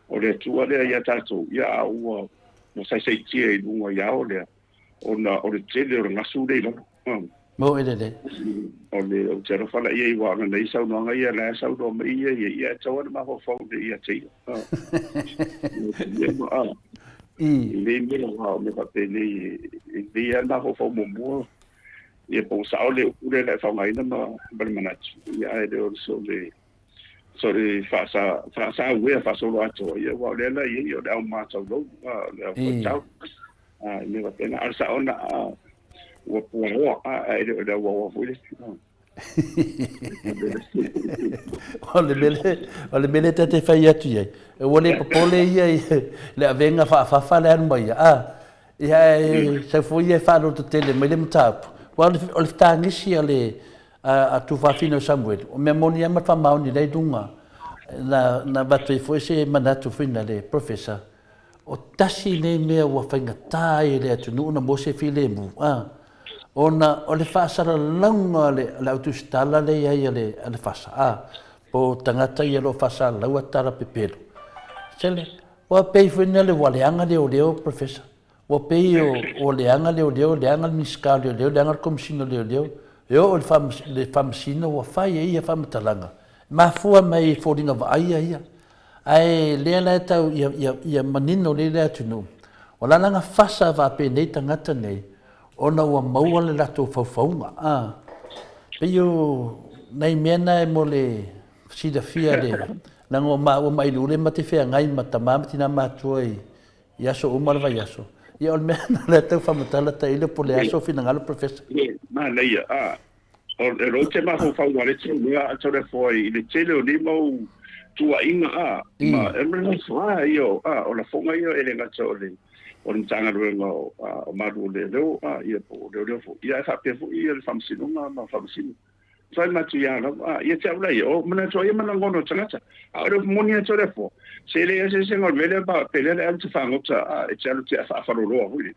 o le Atua lea ia tatou ia a ua ua saisaitia i luga i ao lea ona o le tele o le gasu lea i lalo. Mo e lelei. O le, ou te alofa la i ai, aua o lana ia saunoaga ia, la e saunoa mai ia ia, ia e tatau lava ona mafaufau lelei ia te ia. I. I nei mea, aua o mea faapenei, e lelei lava le mafaufau muamua, ia po ua sao le upu lea na e faaaogaina ma le manatu, ia ae le o le so le faasa faasauea faasoloatoa, ia aua o lea la e i ai o le au mataulou, o le au faitau. A, i mea faapena, a o le sao na ua puaoa, a, ae le o le auaoa foi le. O le mea lea, o le mea lea ta te fai atu i ai, ua le popole ia i le avega faafafa le alu mai ia, a, ia ae sau foi ia e faalototele mai le mataupu. Aua o le fetagisi a le a Tuafafine o Samuelu, o mea moni lava ma le faamaoni la e i luga. Na, na avatu ai foi se manatu foi na le Professor, o tasi nei mea ua faigata ai e le atunuu ona maua se filemu, a, ona o le faasalalauga o le, le au tusitala lea i ai a le, a le FASA, a, po o tagata ia o lo o faasalalaua tala pepelo. Sele, ua pei foi na le ua leaga leoleo, Professor. Ua pei ua leaga leoleo, leaga le Minisita o Leoleo, leaga le Komesina o Leoleo, e oo i le Faamasino ua fai e ia faamatalaga, e mafua mai i foliga vaaia ia. Ae lea la e tau ia manino lelei le atunuu, o la la na fasa faapenei tagata nei ona ua maua le latou faufauga. A, pei o nai mea na e mo le silafia le, leaga o maua ma Ailule ma te feagai ma tama ma tina matutua i I aso uma le vaiaso. Ia o le mea lena lea tau faamatala tailo po o le aso finagalo Professor. Ia, manaia. A, o lou te mafaufau a le tele mea a tole foi i le tele o nei mau tuuaiga a, ma e mea fa ia o a, o lafoga ia e le gata o le o le Matagaluega o a, o Malu o Leoleo a, ia po o Leoleo foi. Ia ae faapea foi ia le Faamasinoga ma Faamasino. Fai matu ia lava, a, ia te au la ia, o manatu ai ia ma lagona o tagata. A o le upu moni atu o le afoa, se le eseesega o le mea lea ma pe lea le alu te fagota, a, e te alu te afaafaloloa foi lea.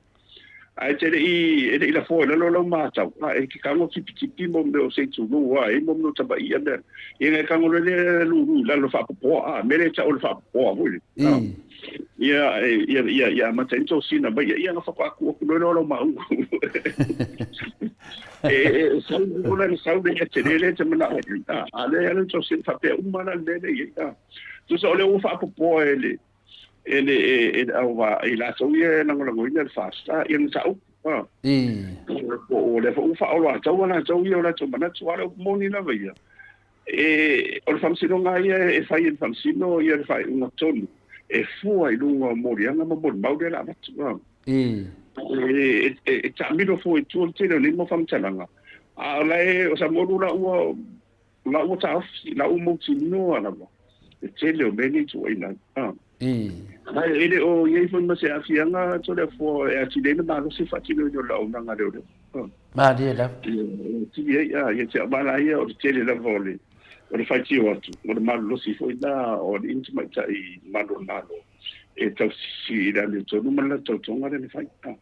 Ae te le i, e le i lafoa i lalo lau matau, a, e te tago tipitipi mo mea o seitulu, a, e mo mea o tamaia mea. Ia ngai tago loa lea lulu i lalo faapopoa, a, mea lea e tau o le faapopoa foi lea. A. Ia, ia, ia, ia amata ai tosina mai, ia, ia na faatoa tuu atu loa lea o lau maua. E, e, sau, o le sau le tele le te manao ai, a, a le ala tosina faapea uma la le le ia, a. Tusa o le ua faapopoa e le, e le, e, e au va, i latou ia e lagolagoina le FAST, a, ia na tau, a. O le foi ua faaoloatau a latou ia o latou manatu, a o le upu moni lava ia. E, o le faamasinoga lava ia e fai e le faamasino ia le faaiuga tonu e fua i luga o moliaga ma molimau lea o le a avatu. A. E, e, e taamilo fua i tua le tele o nei mau faamatalaga, a o la e, o Samoa la ua, la ua taofi, la ua mautinoa lava le tele o mea nei tuuaiina ai. A. Ae e le o i ai foi ma se aafiaga Toleafoa e atili ai le malosi faatinoina o le auaunaga a leoleo. Malie lava. E atili ai, a, ia te au ma la ia o le tele lava o le o le faitio atu, o le malolosi foi la o alii ma tamaitai malu o le Malo e tausisi i le amiotonu ma le latou tautoga lea na fai. A.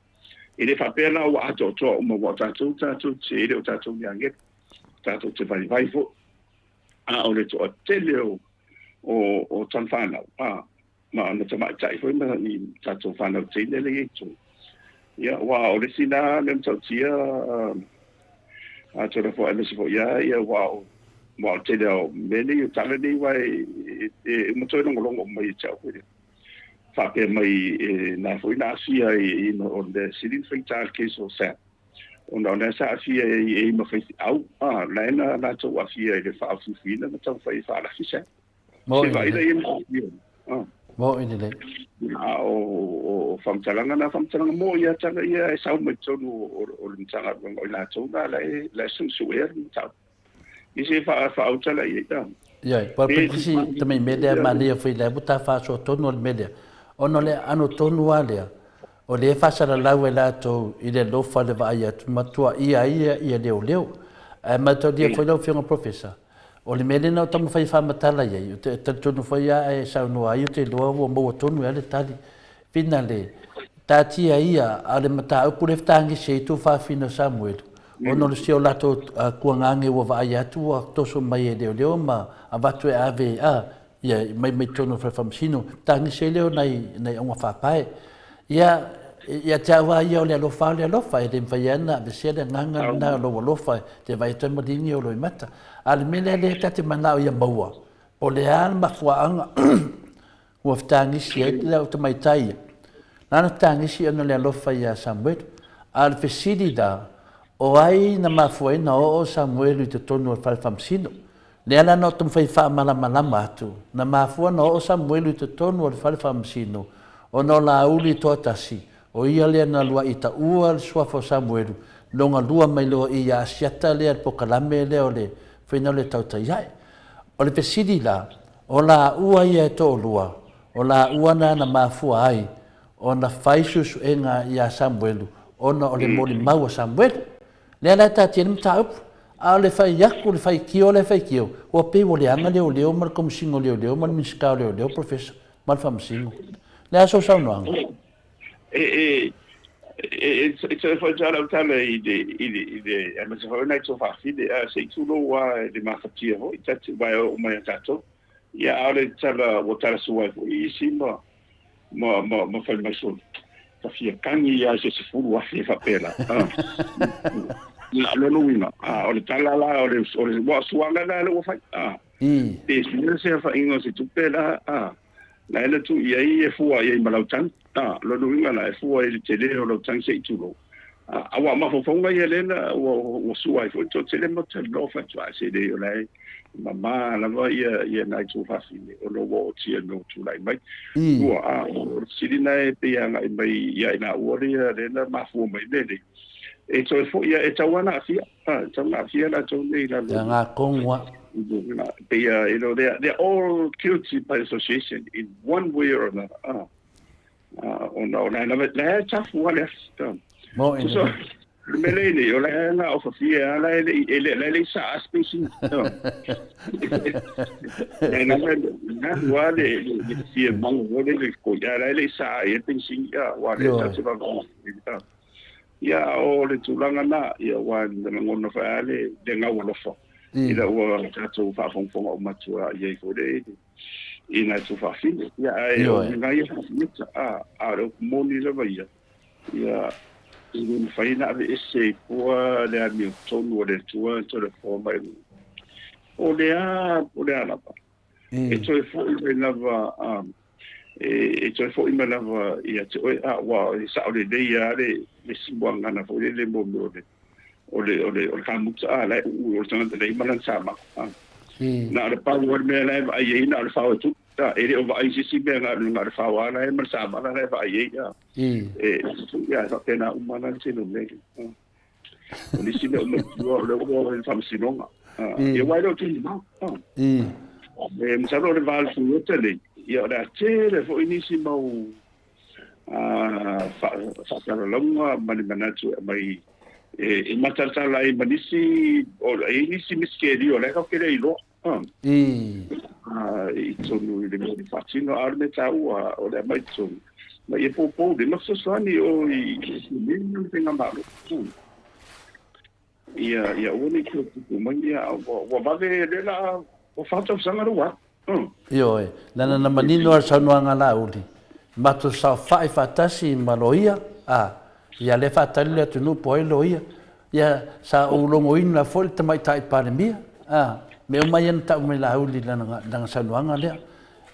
E le faapea la ua atoatoa uma aua o tatou tatou te e le o tatou ni agelu, tatou te vaivai foi. A o le toatele o o o tana whanau, a, ma ana tamaitai foi ma ni tatou whanau teine le i tonu. Ia, wa o le isi na mea matautia, a tona fo aemaise foi ia, ia wa o, wa o tele o mea nei o tala nei wa e, e, e uma toe logologo mai e te au foi lea. Faapea mai e na foi na aafia i, i, o le sili na faigata le case o Sam. Ona o lea sa aafia ai e ma faifeau, a, la e na latou aafia i le faaofiufiina ma taumafai e faalafi se. Se vaai la ia ma aafia. A. Mo'i lelei. A o, o faamatalaga na faamatalaga mo ia tala ia e sau mai totonu o, o le Matagaluega o i latou na la e, la e suesuea le mataupu. I se faautala i ai ta. Ioe, ua pei se isi tamai mea lea manaia foi lea ua ta faasoa tonu o le mea lea, ona o le aano tonu lava lea, o lea e faasalalau e latou i le alofa le vaai atu ma tuuaia ai ia leoleo. Ae mataulia foi lau Afioga Professor, o le mea lea na ou taumafai e faamatala i ai, ou te talitonu foi lava e saunoa ai ou te iloa ua maua tonu ai le tali. Finale, taatia ia, a o le mataupu lea e fetagisi ai tuafafine o Samuelu, ona o si o latou kuagage ua vaai atu ua toso mai e leoleo ma avatu e ave a ia mai mai totonu o le fale faamasino, fetagisi ai lea o nai nai auga faapae. Ia, ia te au lava ia o le alofa o le alofa, e le mafai lava ona aveesea le agaga lena o lou alofa e te vaai atu ai ma ligi o loimata. A o le mea lea lea ta te manao ia maua, po o le a le mafuaaga Ua fetagisi ai le au tamaitai ia. Nana fetagisi ona le alofa ia Samuelu. A o le fesili la, o ai na mafua ai na oo Samuelu i totonu o le fale faamasino? Lea la na ou taumafai e faamalamalama atu, na mafua na oo Samuelu i totonu o le fale faamasino ona o Laauli toatasi, o ia lea na lua'i taua le suafa o Samuelu, logalua mai loa i ia Asiata lea le pokalame lea o le faiga o le tautai ae. O le fesili la, O laua ia e toalua, o laua na na mafua ai ona fai suesuega iā Samuelu ona o le molimau a Samuelu. Lea la e taatia ai le mataupu. A o le fai atu, le faitio lea e faitio, ua pei ua leaga leoleo ma le Komesina o Leoleo ma le Minisita o Leoleo, Professor, ma le Faamasino. Le a sou saunoaga? E, e, e, e toe foi tala au tala i le, i le, i le, aemaise foi o nai tuafafine, a se i tulou lava i le mafatia foi, tati, aua e oo mai ia tatou. Ia, a o le tala, ua tala sua ai foi isi ma, ma, ma, ma fai mai solo. Ta fia tagi ia i se 10,000 e faapea la. Na, lona uiga, a, o le tala la, o le, o le, ua suaga la lea ua fai. A, pe fia se afaina o se tupe la, a, la e na tuu i ai e fua i ai ma lau tagi. A, lona uiga la, e fua i le tele o lau tagi se i tulou. A, aua o mafaufauga ia lea na ua, ua sua ai foi le toatele ma talanoa fai atu, a, se le o la e mamā lava ia, ia nai tuafafine ona ua ootia no tulai mai. Ua, a, o le fesili na e pei agai mai ia i laua lea, lea na mafua mai mea nei. E toe foi ia, e tau lava na aafia, a, e tau na aafia latou nei i lalo. Ia ngā kongua. Pei, you know, they are, they are all guilty by association in one way or another. A, ona o la lava, la e tafu lava le afi. Mo e So, le mea lea nei, o la e na ofafia, la e le, e le, la e le sa aspesi. La e lava, la ua le, le fia mango, o le le ko, ia la e le sa e pensi, ia, wa le sa te vava. Ia, o le tulaga na, ia, wa na lagona foi a le, le gau alofa. Ina ua tatou faafogafoga uma atu i ai foi le, i nai tuafafine. Ia, ae o uiga ia faafineta, a, a o le upu moni lava ia, ia, e le mafai ona aveese i fua le amiotonu a le Atua e toe foa mai luga. O le a, o le a lava. E toe foi mai lava, e toe foi mai lava ia te oe, a, ua e sao lelei lava le, le siuagana foi lele mo mea o le, o le, o le, o le kamuta, a, la e uu o le tagata lea i malana sama. A. Na o le pau o le mea la e vaai ai, na o le fao e tupu. A, e le o vaai i se isi mea, na o le fao lava la e ma le samala la e vaai ai. A. E, ia, e faapena uma la le tele o mea. A. O nisi mea o matua, o le ua o le faamasinoga. A, ia aua e le o tele mau. A. E masalo o le va o le Toyota nei, ia o le a tele foi nisi mau faasalalauga ma ni manatu e aumai e matalatala ai ma nisi, o e i ai nisi misikerio o la e tatou te le iloa i totonu i le mea o le faatino, a o le mea taua o le aumai i totonu ma ia poupou lima fesoasoani o i le faigamalo. Ia, ia aua ne i toe tupu mai ia, ua, ua vave lea la, ua fa tausaga lea ua alu. Ioe, leaga na manino lava le saunoaga a Laauli, matou saofai faatasi ma loia, a, ia lea faatali le atunuu po o ai loia. Ia, sa ou logoina foi le Tamaitai Palemia, a, mea uma ia na tau mai Laauli i lana, lana saunoaga lea.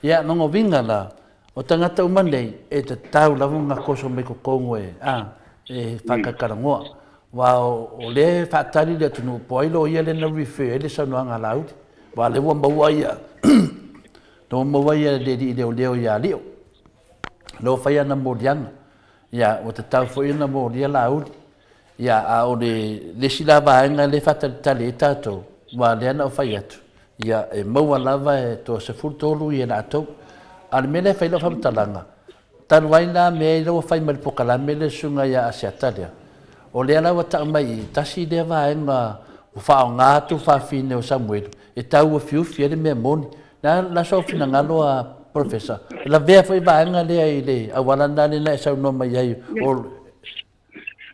Ia, lona uiga la, O tagata uma nei, e tatau lava ona toso mai totonu e, a, e faatalatalanoa. Aua o lea e faatali le atunuu po o ai loia lea na refer ai le saunoaga a Laauli. Aua o lea ua maua ia, lea ua maua ia le alii leoleo ia Lio. Lea ua fai ana moliaga. Ia, ua tatau foi ona molia Laauli. Ia, a o le, le isi la vaega lea e faatalitali ai tatou, aua o lea na ou fai atu, ia, e maua lava e toa 13 ia latou. A o le mea lea e fai ai lau faamatalaga, talu ai la mea ia ua fai mai le polokalame lea le susuga ia Asiata lea, o lea la ua tau mai i i, tasi lea vaega ua faaaoga atu fafine o Samuelu e tauofiufi ai le mea moni. Le a la sou finagalo a Polofesa? E lavea foi vaega lea i le auala lena lea na e saunoa mai ai o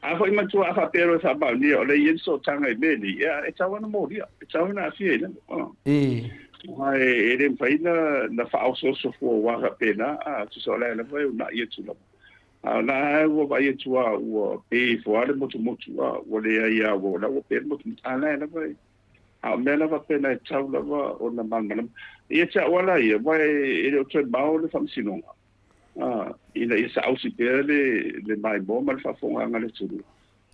A foi matua a faapea loa e faamaonia o lea e i ai le sootaga i mea nei, ia, e tatau lava ona molia, e tatau ona aafia i lalo. Ae e le mafai na faaosooso fua aua faapena, a, tusa o la e lava e uunai atu lava. A o la e ua vaai atu lava ua pe ifo lava le motumotu, a, ua leai lava, ua, la ua pe le motumotu, a o la e lava e, a o mea la faapena e tatau lava ona malamalama. Ia te au lava la ia, aua e le o toe mao le faamasinoga. Ina ia saausi pea le maimoa ma le faafofogaaga a le atunuu.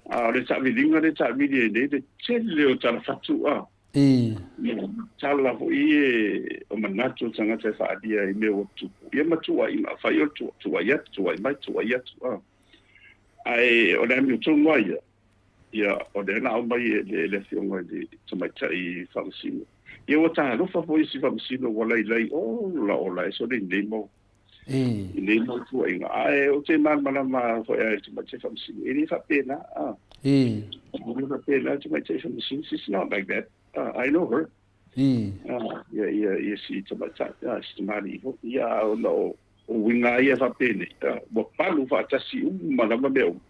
A o le taaviliga lea e taavili ai nei le tele o talafatu, a. Tala foi e o manatu o tagata e faaalia i mea ua tupu. Ia ma tuuaiga, afai o le tuuai atu, tuuai mai, tuuai atu, a. Ae o le amiotonu lava ia, ia o lea na aumai e le Afioga i le Tamaitai Faamasino. Ia ua talofa foi isi Faamasino ua lailai, ola ola e sole i nei mau i nei mau tuuaiga. Ae ou te malamalama foi lava i le Tamaitai Faamasino, e le faapena. faapena le tamaitai Faamasino, she's not like that. I know her. Ia, ia, ia si tamaitai, si tamalii foi. Ia, a ona o, o uiga lava ia faapenei, ua palu faatasi uma lava mea uma.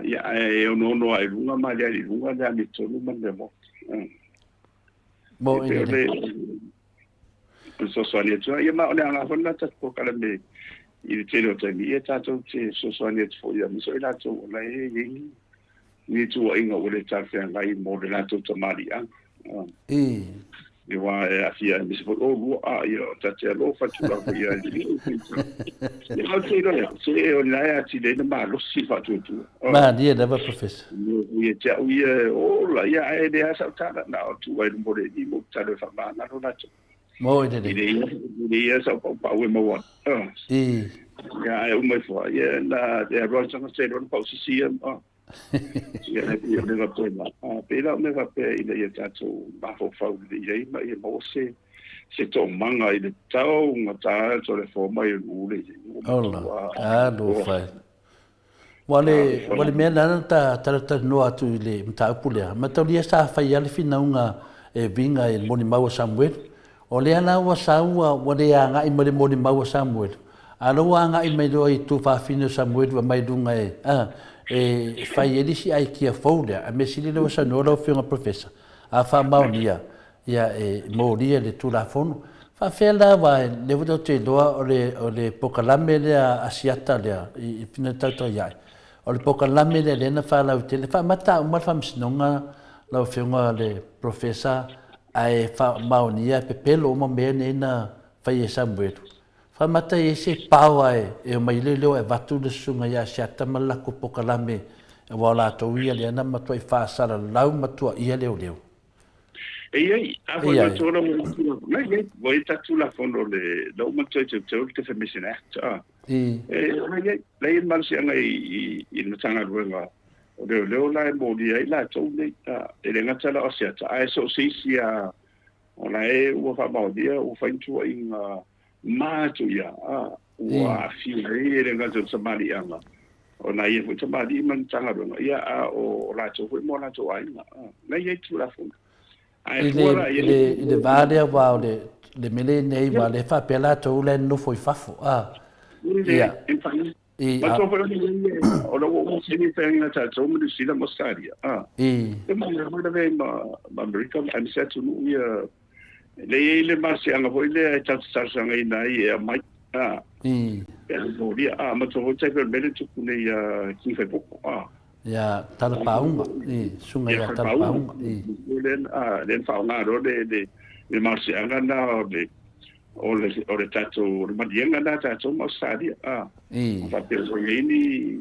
Ia, ae onoono lava i luga ma aliali i luga le amiotonu ma le mea maoti. Mo E pei o le fesoasoani atu ai. Ia ma o le aoga foi lena tatou polokalame i le tele o taimi, ia tatou te fesoasoani atu foi aemaise o i latou o la e i ai ni ni tuuaiga ua le talafeagai mo le latou tamaliiaga. Aua e aafia aemaise foi oulua, a ia o ta te alofa atu lava ia Ia ou te iloa, se o lena e atili ai ona malosi le faatuatua. Malie lava Professor. Ia te au ia, ola, ia ae le a sau tala, na o tuu ai luma o le Alii ma ou tatalo e faamagalo latou. Moi lelei. I le ia sau paupau e maua ai. Ia ae uma ifo lava, ia na e alu lava le tagata e iloa na pausisi ia. Ia e pei o le faapena. Pei la o mea faapea ina ia tatou mafaufau lelei ai ma ia maua se se toomaga i le taugata atu o le fua mai o le ule. Ola, alofa e. Ua le, ua le mea lea na ta talatalanoa atu i le mataupu lea, mataulia sa fai lava le finauga e uiga i le molimau a Samuelu. O lea la ua sau ua, ua le agai mai le molimau a Samuelu, a o lea ua agai mai loa i tuafafine o Samuelu e aumai luga e, a, e fai ai le isi aikia fou lea. A mea sili lea ua saunoa lau Afioga Professor, a faamaonia, ia e molia le Tulafono. Faafefea la aua lea foi tatou te iloa o le o le polokalame lea Asiata lea i Fina Tautai Ae, o le polokalame lea lea na faalautele, faamata uma le Faamasinoga lau Afioga le Professor ae faamaonia e pepelo uma mea nei na fai e Samuelu. Faamata i ai se power e omai ai leoleo e avatu le susuga ia Asiata ma le latou polokalame aua o latou ia lea na matuai faasalalau matuaia leoleo. E i ai, a foi matou la ua tulafono, nei, nei, ua i tatou tulafono le, la ua matou teuteu le Defamation Act, a. E, la i ai, la i ai le malosiaga i, i, i le Matagaluega o Leoleo la e molia ai latou nei, a, e le gata la o Asiata, ae so o se isi a, o la e ua faamaonia, ua fai ni tuuaiga matuia, a, ua aafia ai e le gata o le tamaliiaga, o nai ia foi tamalii ma le Matagaluega, ia, a o latou foi ma o latou aiga. A, na i ai Tulafono. Ae I le, i le, i le va lea aua o le, le mea lea nei, aua o lea e faapea latou la e nonofo i fafo, a. Ia. I, a. O la ua uma saini feagaiga tatou ma Niu Sila ma Ausetalia, a. I. E maua foi lavea ai ma, ma Amerika aemaise atunuu ia Le i ai le malosiaga foi lea e tatou te talosagaina ai e aumai, a, e molia, a, matua foi tai pei o le mea lea e tupu nei ia King Faipopo, a. Ia Talapauga, i, susuga ia Talapauga, i. Lea, a, lea na faaaoga loa le, le, le malosiaga lena o le, o le, o le tatou, o le maliega lena a tatou ma Ausetalia, a. I. Faapea foi i ai ni,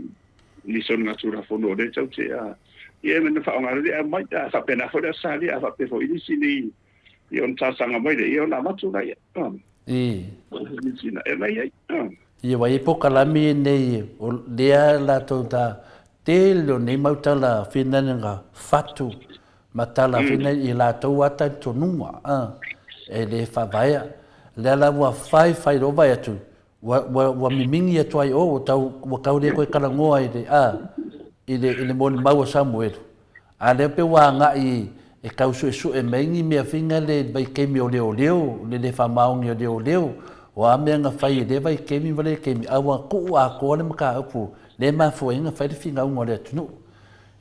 ni soligatulafono o lea tatou te, a, ia na faaaoga loa le aumai, a, faapena foi le Ausetalia, a faapea foi nisi nei, Ia ona talosaga mai lea, ia ona avatu laia. I. E mai ai. Ia ua i ai polokalame nei o lea latou ta tele o nei mau tala finanaga fatu ma tala finana i latou a talitonuga e le faavaea. Lea la ua fai fai loa vaai atu Ua, ua, ua mimigi atu ai o, ua tau, ua tau le toe talanoa i le, a, i le, i le molimau a Samuelu. A lea pei ua agai e tau suesue mai ni mea fina le vaitaimi o leoleo, le le faamaoni o leoleo, o a mea na fai i lea vaitaimi ma lea taimi, a ua tuu atoa le mataupu lea e mafua ai ona fai le finauga o le atunuu.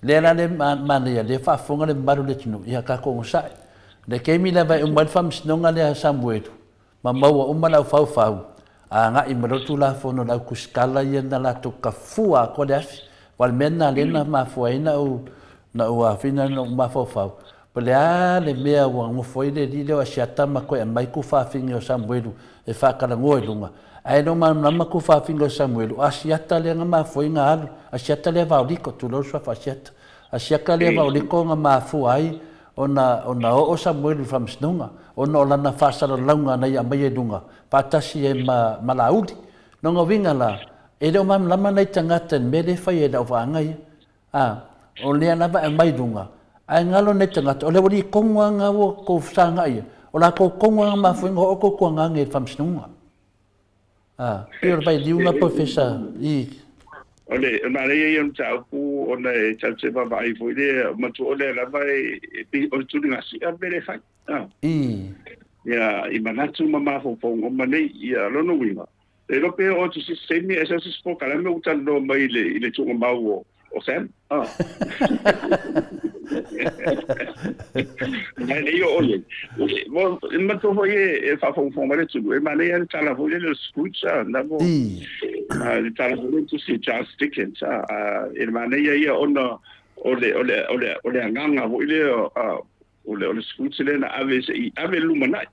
Lea la le manaia, lea e faafofoga le mamalu o le atunuu, ia tatou onosai. Le taimi lava e uma ai le faamasinoga lea a Samuelu, ma maua uma le aufaufau, a agai mai loa le Tulafono i le au tusitala ia na latou kafua atoa le afi. Aua o le mea lena lea na mafua ai na ou na ou afina na ou mafaufau, po o le a le mea ua nofo ai le alii lea o Asiata ma toe aumai tuafafine o Samuelu e faatalanoa i luga. Ae le o malamalama tuafafine o Samuelu, o Asiata lea na mafua ai na alu, Asiata lea Vaoliko, tulou le suafa Asiata, Asiata lea Vaoliko na mafua ai ona ona oo Samuelu i le faamasinoga, ona o lana faasalalauga na ia aumaia i luga, faatasi ai ma, ma Laauli. Lona uiga la, e le o malamalama nai tagata i le mea lea e fai e lau vaega ia. A, o lea lava e aumai i luga, ae galo nai tagata, o le aualii tonu lava lena ua outou fesagai ai, o latou tonu lava na mafua ai ona oo outou tuagaga i le faamasinoga. A, pei o le vailiu lena Professor i. O le manaia ia o le mataupu ona e tatou te vaavaai foi lea, manatua o lea lava e pei o le tuligasia le mea lea e fai. Ia, i manatu ma mafaufauga uma nei. Ia, o lona uiga, e iloa pe oo atu i se isi taimi e ese se polokalame ua talanoa mai i le tuugamau o Sam. Ae le i oo i ai. E manatua foi e faafogafoga mai le atunuu, e manaia le tala foi lele o Scrooge, na mo le tala foi lele tusi e Charles Dickens. E manaia ia ona o le o le o le o le agaga foi lea o le Scrooge lea na ave se i ave le lumanai,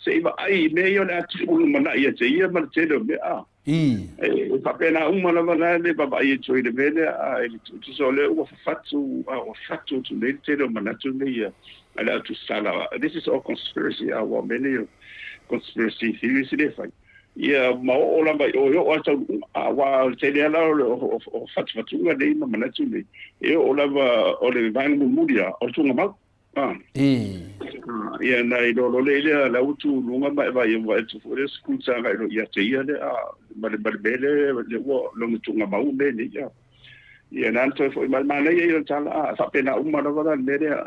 se i vaai i mea ia o le a tuu lumanai ia te ia ma le tele o mea. E faapena uma lava la le vaavaai atu i le mea lea, a e tusa o lea ua fafatu, a ua fatu atu nei le tele o manatu nei a le au tusitala. This is all conspiracy, a ua mea nei o conspiracy theories lea e fai. Ia ma oo lava i o, e oo lava i le taunuuga, aua o le tele lava la o fatufatuga nei ma manatu nei, e oo lava o le vaega mulimuli lava, o le tuugamau. Ia na iloa loa lea i lea la ua tu luga ma e vaai ua atu foi lea Scrooge agai loa ia te ia lea ma le mea lea lea ua lona tuugamau mea nei. Ia na toe foi mai manaia ia o le tala a faapena uma lava la le mea lea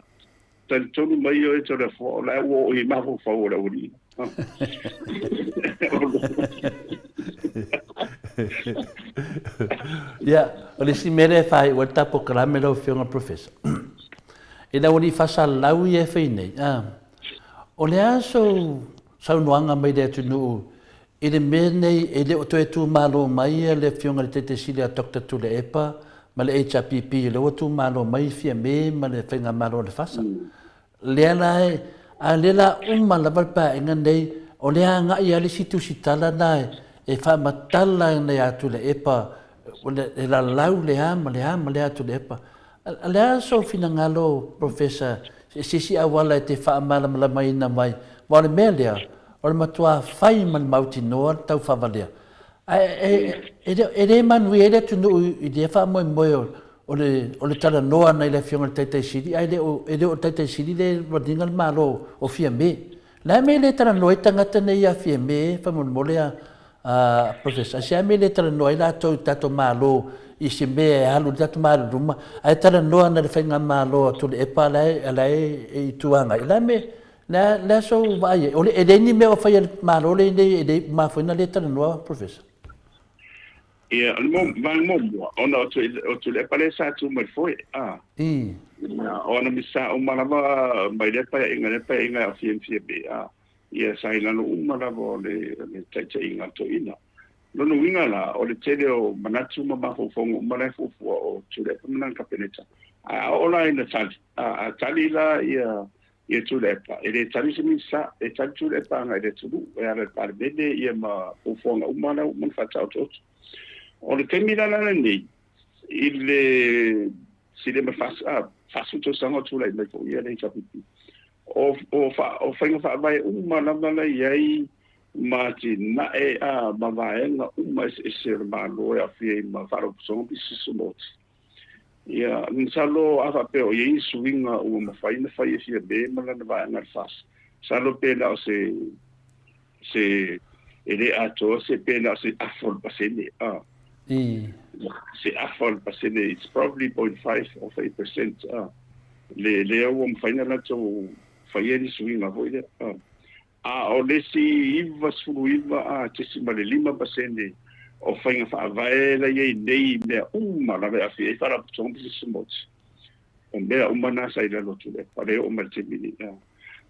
talitonu mai oe Toleafoa o la ua oo i mafaufau o le aualii. Ia, o le isi mea lea e faaiu ai le ta polokalame lau Afioga i le Professor, ina ua ni faasalalau ia e fai nei, o le a sou saunoaga mai le atunuu i le mea nei e le o toe tumalo mai le Afioga i le Taitai Sili a Doctor Tuilaepa ma le HRPP o lea ua tumalo mai Fiame ma le Faigamalo a le FASA. Lea la e, a lea la uma lava le paeaiga nei, o lea agai lava le isi tusitala na e faamatala nei ia Tuilaepa, e lalau le a ma le a ma le a Tuilaepa. O le a sou finagalo Professor i se isi auala e te faamalamalamaina mai, aua o le mea lea, o le matua fai ma le mautinoa le taufaavalea. Ae e le manuia ai le atunuu i lea faamoemoe o le talanoa ana i le Afioga i le Taitai Sili, ae le o le Taitai Sili lea e run ina le Malo o Fiame. O le a le mea e le talanoa ai tagata nei ia Fiame faamolemole a Professor? Aisea le mea e le talanoa ai latou i le tatou Malo i se mea e alu i le tatou Malo i luma, ae talanoa ana i le Faigamalo a Tuilaepa la e i tua agai. O le a le mea Le a sou vaai ai? E leai ni mea o faia e le Malo lenei e le mafua ai ona le talanoa, Professor? Ia, o le vaega muamua, ona o Tuilaepa lea sa tu mai foe, a. O ana Minisita uma lava mai lea paeaiga i lea paeaiga e aofia ai ma Fiame, a. Ia, sa i lalo uma lava o le taitaiga a le toeaina. Lona uiga la, o le tele o manatu ma mafaufauga uma la e fuafua o Tuilaepa ma lana Kapeneta. Ae a oo la ina tali, a tali la ia ia Tuilaepa, e le tali se Minisita, e tali Tuilaepa agai i le atunuu, e ala i le Palemene ia ma fuafuaga uma la ua uma ona faataotooto. O le taimi la la lenei, i le sili ma 40 tausaga o tulai mai foi ia le HRPP, o faiga faavae uma lava la i ai ma atinae ma vaega uma eseese o le Malo e aofia ai ma Faalapotopotoga ma Pisinisi Maoti. Ia, masalo a faapea o i ai ni suiga ua mafai ona fai e Fiame ma lana vaega i le FAST, masalo pe na o se, se, e le atoa se, pe na o se afa o le pasene, a. Se afa o le pasene, it's probably 0.5 of a percent, a. Le, lea ua mafai ona latou faia ni suiga foi lea, a. A o le isi 99.5% o faiga faavae la i ai nei i mea uma lava e aafia ai Faalapotopotoga ma Pisinisi Maoti, o mea uma na sa i lalo atu i le pale e oo mai i le taimi nei. O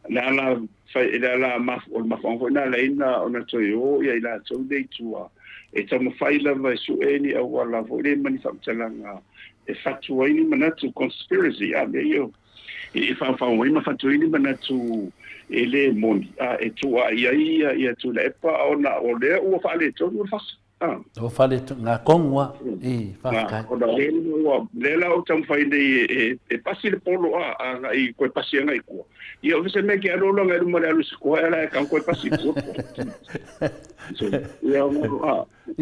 le ala fai, le ala o le mafuaaga foi na ala ai ona toe o ia i latou nei i tua e taumafai lava e sue ni auala foi lea ma ni faamatalaga e fatu ai ni manatu conspiracy a mea ia e faufau ai ma fatu ai ni manatu e le moni, a e tuuai ai ia Tuilaepa ona o lea ua faaletonu le fasa. Ua faaletonu, ngā kongua, i, faafetai. Ona o lea ua, lea la ua taumafai nei e pasi le polo a, agai, koe pasi agai i tua. Ia o se mea ke alu alu agai i luma le alu i se koa, e la e kau koe pasi i tua. Ia, a, e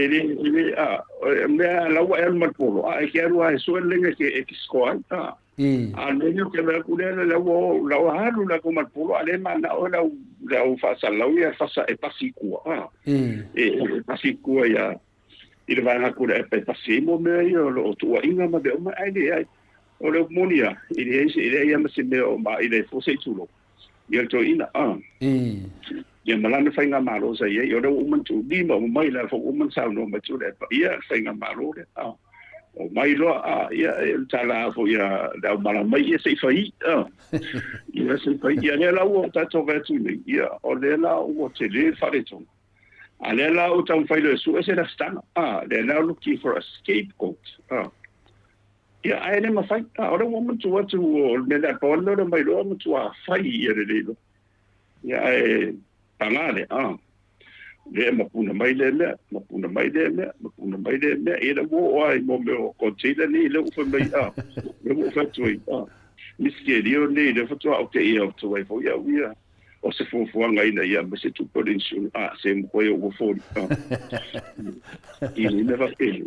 le, e le, a, mea la ua e alu ma le polo, a e ke alu a e sue le lenga e ke sikoa ai, a. A le lea ke mea ku lea la ua la ua alu la ko malpolo a le mana o la la u faasalalau ia fasa e pasi kua a e pasi kua ia I le vaega atu o le epa e pasi ai mo mea ia o lo o tuuaiga ma mea uma, ae leai. O le upu moni lava, e leai se, e leai lava ma se mea o maila ai fua se i tulou ia le toeaina. A. Ia ma lana faigamalo sa i ai, o lea ua uma ona tuulima uma mai, la foi ua uma ona saunoa mai Tuilaepa, ia le faigamalo lea. A. Omai loa, a, ia, e o le tala foi a le au malamai, ia se i fai, a. Ia se i fai. Ia lea la ua tatou vaai atu nei, ia, o lea la ua tele le faaletonu. A lea la ua taumafai loa e sue se lafitaga, a, lea la looking for a scapegoat, a. Ia, ae le mafai, a, o lea ua manatu atu o le mea lea, pau lava le mea o lea mai loa matua fai ia lelei loa. Ia, ae paga lea, a, lea e mapuna mai lea mea, mapuna mai lea mea, mapuna mai lea mea, ia lea ua oo lava i mo mea o container nei, lea ua fai mai, a, lea ua ou fai atu ai, a, misikelio nei, lea faatoa ou te ia atu ai foi au ia. O se fuafuaga ina ia aumai se tupe o le insurance, a, se mokoi ua foli, a. I le mea faapena.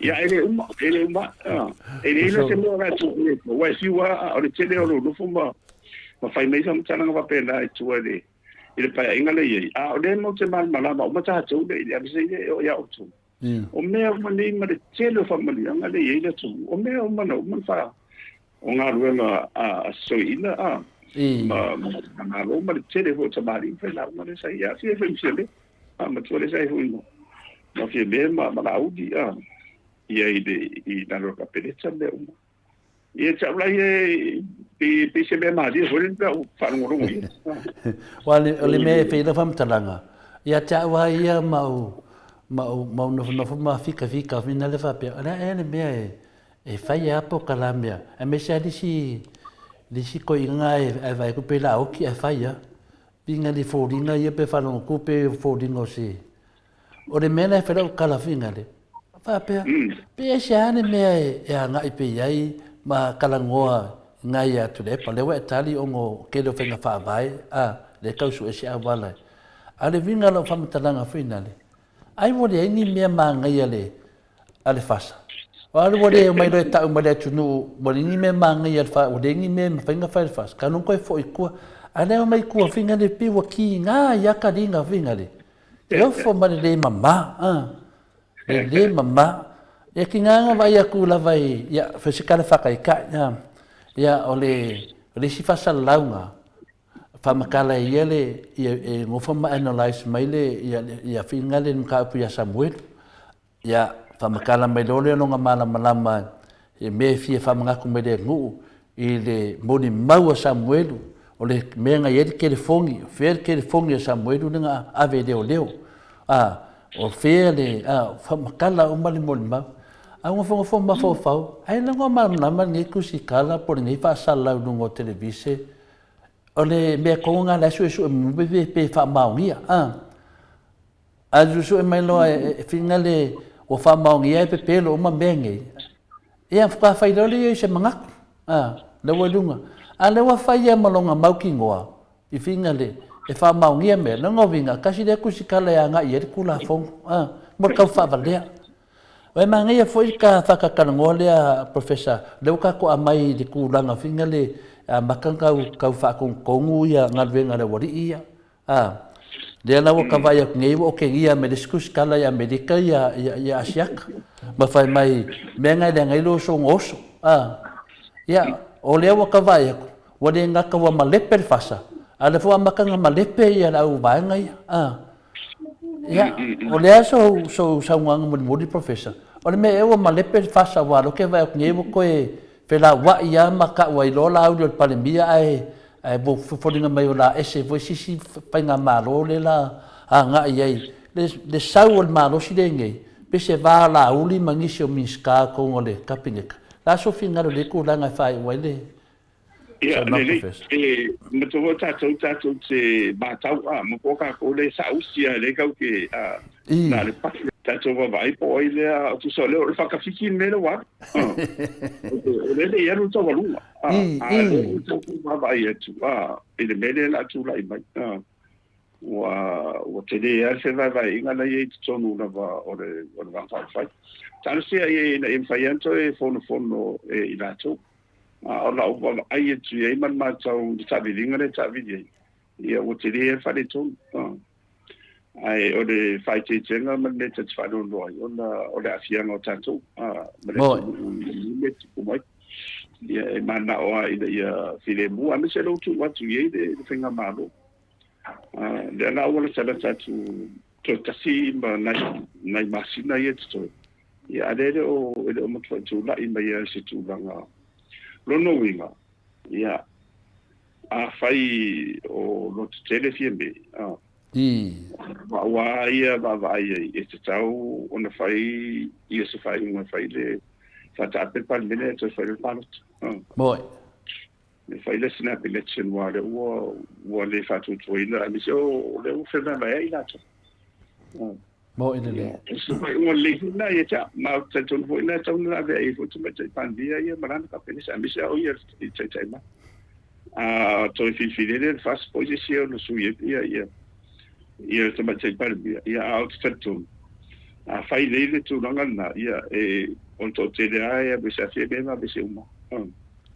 Ia, e le uma, e le uma, a. E leai la se mea o le a tuu i ai, aua e fiu lava, a, o le tele o lou nofo ma, ma fai mai faamatalaga faapena i tua i le, i le paeaiga lea e i ai. A o lea matou te malamalama uma tatou lea i le ave se i e oo ia outou. O mea uma nei ma le tele o faamanuiaga lea e i ai le atunuu, o mea uma na uma na fa, o galuega a soiina a ma ma malo ma le tele foi o tamalii ma failauga lea sa i ai. Aafia ai foi ma Fiame, a matua lea sa i ai foi ma Fiame ma Laauli a ia i le i lalo o le Kapeneta ma mea uma. Ia te au la ia e pei se mea malie foi lea pe a ou faalogologo i ai. Aua o le mea e fai ai lau faamatalaga, ia te au lava ia ma ou ma ou ma ou nofonofo ma fikafika foi lea faapea, o le a ea le mea e E fai a polokalame a, aemaise a nisi nisi toeaiina ae vaai atu pei la oki ae fai a. Pinga ni foliga ia pe faalogo atu pe foliga o se o le mea la e fai lau tala finga le faapea pe aisea le mea e agai pea i ai ma talanoa ngai a Tuilaepa lea ua e tali ona o tele o faiga faavae a lea e tau sue se auala a o le uiga o lau faamatalaga foi lale ai ua leai ni mea manaia le a le FASA. O a ua le omai loa e tau mai le atunuu, ua leai ni mea manaia a le FASA, ua leai ni mea e mafai ona fai e le FASA, ka toe foi i tua. A lea omai i tua finga le pei ua kiga ai lava taliga finga le. Te ofo ma le le mama, a. Le le mama. Ia kiga na vaai atu lava i, ia, fai se tala faataitai, a. Ia, o le, o le isi faasalalauga, faamatala e ia le, ia, e nofo ma analyse mai le, ia, ia finga le mataupu ia Samuelu. Ia, faamatala mai loa lea lona malamalama i mea e fia faamanatu mai le nuu i le molimau a Samuelu, o le mea na i ai le telefoni, o fea le telefoni a Samuelu lea na ave e leoleo, a, o fea le, a, faamatala uma le molimau. A ua nofonofo mafaufau, ai lona malamalama lenei tusitala po o lenei faasalalau i luga o televise, o le mea tonu lena o la e suesue muamua pe faamaonia, a. A suesue mai loa e whina le ua faamaonia e pepelo uma mea nei, ia faatoa fai loa lea i se manatu, a, lea ua i luga. A lea ua fai ia ma lona mautinoa i whina le e faamaonia mea, lona uiga, tasi lea tusitala e agai i ai le Tulafono, a, mo le tau faavalea. E manaia foi ka faatatalanoa lea Professor, lea ua tatou aumai i le tulaga whina le e amata ona tau, tau faatonutonu ia galuega a le aualii ia. A, lea la ua ka vaai atu nei ua otegia mai le isi tusitala i Amerika ia, ia, ia Asiata. Ma fai mai, mea na e leaga ai le oso ona oso. A, ia, o lea ua ka vaai atu, ua le gata ua malepe le fasa, a o lea foi ua amata ona malepe ia le au vaega ia. A, ia, o le a sou, sou saunoaga mulimuli Professor? O le mea ea ua malepe le fasa aua o lea ou te vaai atu nei ua toe felauai lava ma tau ai loa Laauli o le Palemia ae Ae ua foliga mai o le a ese foi se isi faigamalo lea la agai i ai le sau o le malosi lea i nei, pei se va Laauli ma nisi o Minisita i totonu o le Kapeneta. O le a sou finagalo i lenei tulaga e faaiu ai le Ia, saunoaga lelei. Professor? E matua foi tatou, tatou te matau, a, ma po o kākou lea e saausi a, lea kau te, a, na o le paki, tatou vaavaai po o ai lea, tusa o lea o le whakawhiti le mea lea ua alu. O lea le i alu le taualuga. A, a lea ua tatou vaavaai atu, a, i le mea lea o le a tulai mai. A, ua, ua tele lava le fevaevaeaiga la e i ai i totonu lava o le, o le Vaega Faaupufai. Talosia ia ina ia mafai lava ona toe fonofono e i latou. A o lau vaavaai atu i ai ma le matau i le taaviliga lea e taavili ai, ia ua tele lava le faaletonu. A. Ae o le faaeteetega ma le mea ta te faanoanoa ai, ona o le aafiaga o tatou ma le atunuu i mea tupu mai. Ia, e mananao lava ina ia filemu, aemaise lea ua tuu atu i ai le faigamalo. Lea la ua latalata atu toe tasi ma nai masina ia totoe, ia a o lea e le o matuai tulai mai lava i se tulaga. Lona uiga, ia, afai o lototetele Fiame, Ua ia vaavaai ai, e tatau ona fai ia se faaiuga e fai le faataape le Palemene ae toe fai loa le palota. Moe. E fai le snap election aua o lea ua le faatuatuaina aemaise o lea ua fevaevaeai i latou. Moe lelei. O se faaiuga lelei foi lena ia te au. Ma ou te talitonu foi na e tatau ona lavea ai foi le Tamaitai Palemia ia ma lana Kapeneta aemaise lava o ia i taitai mai. A toe filifili ai lea i le FAST po o se isi e ono sui ai ia ia ia le Tamaitai Palemia, ia a ou te talitonu, a fai nei le tulaga lena, ia e o le toatele lava e alu e se afi e ma aveese uma.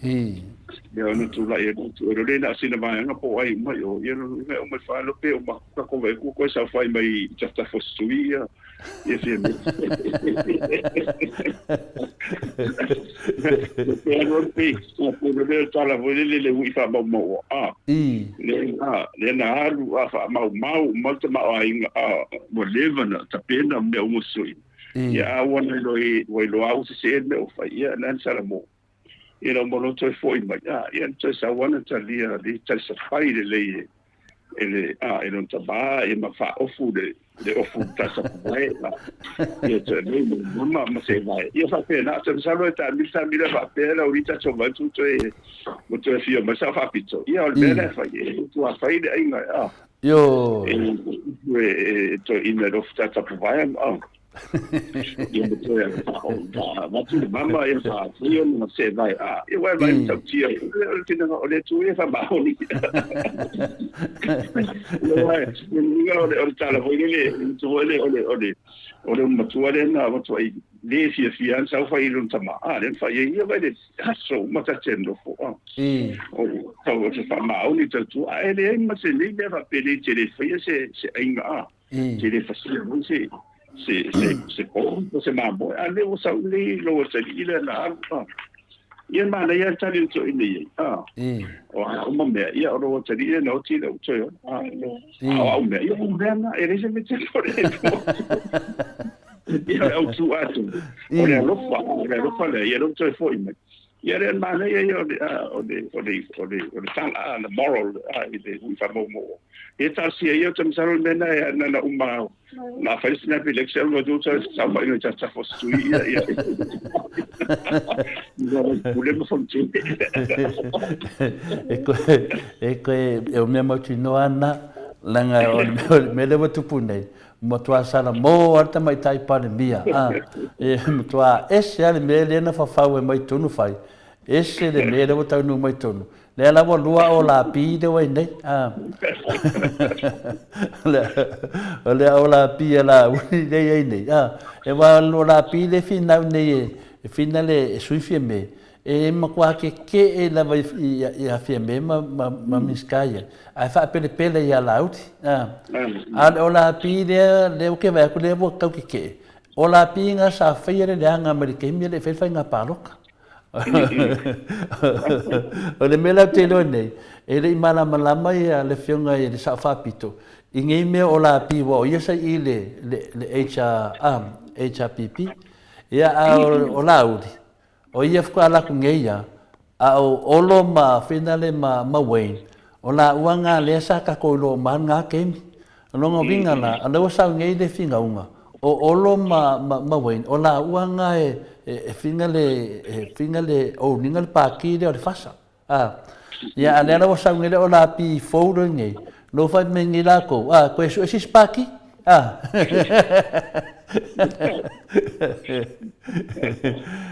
Ia ona tulai ai loa, e le na o sina vaega po o ai uma i o, ia lona uiga e uma i le fale pe uma atu tatou vaai atu ua toe saofai mai i tafatafa o se sui ia ia Fiamē. Pe alu alu pe pe le le tala foi lele le ui faamaumau a. Le a le na alu a faamaumau ma le tamaoaiga a ua leva na tapena mea uma sui. Ia a ua na iloa ua iloa ua sese le mea ua fai ia na Salamo. Ia ina ua toe foi mai, a, ia na toe sau lava na talia le talisafai lelei e le, a, e lona tama, ia ma faaofu le, le ofu talisafai, a, ia toe lei ma mama ma se vae. Ia faapena, ou te masalo e taamilo taamilo e faapea lau alii tatou vae tu toe, ua toe afio mai sao faapito. Ia o le mea lea e fai, e tuafai le aiga, a, e, e, e toe ina le ofu tatapuvae, a. Ia ma toe avatu le mama ia faafai ona sevae a ia ua vaai matautia o le tinaga o le Atua ia faamaoni. Ia o le o le tala foi lele foi le o le o le o le matua lea na avatu ai le fiafia ana sau fai i lona tama a lea na fai ai ia vai le aso uma ta te nofo a o tau o te faamaoni tautua a e leai ma se nei mea faapelei te le faia se se aiga a Te le fasia foi se se se se povi po se mamoe, a lea ua sau nei lou atalii lea na alu, a. Ia manaia le tali o le toeaina i ai, a. O a uma mea, ia o lou atalii lea na oti lea ua toe ola, a. A o au mea, ia o mea na, e leai se mea te lore ai fua. Ia o le autu atoa, o le alofa, o le alofa lea, ia lea ua toe foi mai. Ia le manaia ia o le o le o le o le o le tala le moral i le hui faamaumau. Ia talosia ia ou te masalo le mea na e na na uma na fai snap election ma tu sa sa mai no tata fo sui ia ia. Pule ma fonte. E koe e koe e o mea mautinoa ana leaga o le mea lea ua tupu nei Matua Salamo a le tamaitai Palemia, a, e matua ese lava le mea lea na fafau ai mai totonu fai, ese le mea lea ua taunuu mai totonu. Lea la ua lua o lapi lea ua i nei, a. O le ao lapi a Laauli lea i ai nei, a. E aua o lapi lea e finau nei e finale e sui Fiame, E matua kekeʻe lava ia Fiame ma Minisita ia, ae faapelepele ia Laauli. A o le olapi lea, lea ou te vaai atu lea ua tau kekeʻe, o lapi na sa faia le leaga mai le taimi e le i faia le faiga palota. O le mea la ou te iloa nei, e le i malamalama ia le Afioga i le Sao Faapito i nei mea o lapi aua o ia sa i i le HRPP. Ia, a o Laauli, O ia faatoa alu atu nei ia, a o Olo ma Finale ma ma Wayne, o laua nga lea sa tatou iloa uma lena taimi. O lona uiga la, o lea ua sau nei le finauga, o Olo ma ma Wayne, o laua nga e e Finale e Finale owning le pati lea o le FASA. A, ia, a lea la ua sau nei le olapi fou lenei, lou fai mai nei lakou, a, toe sue se isi pati, a.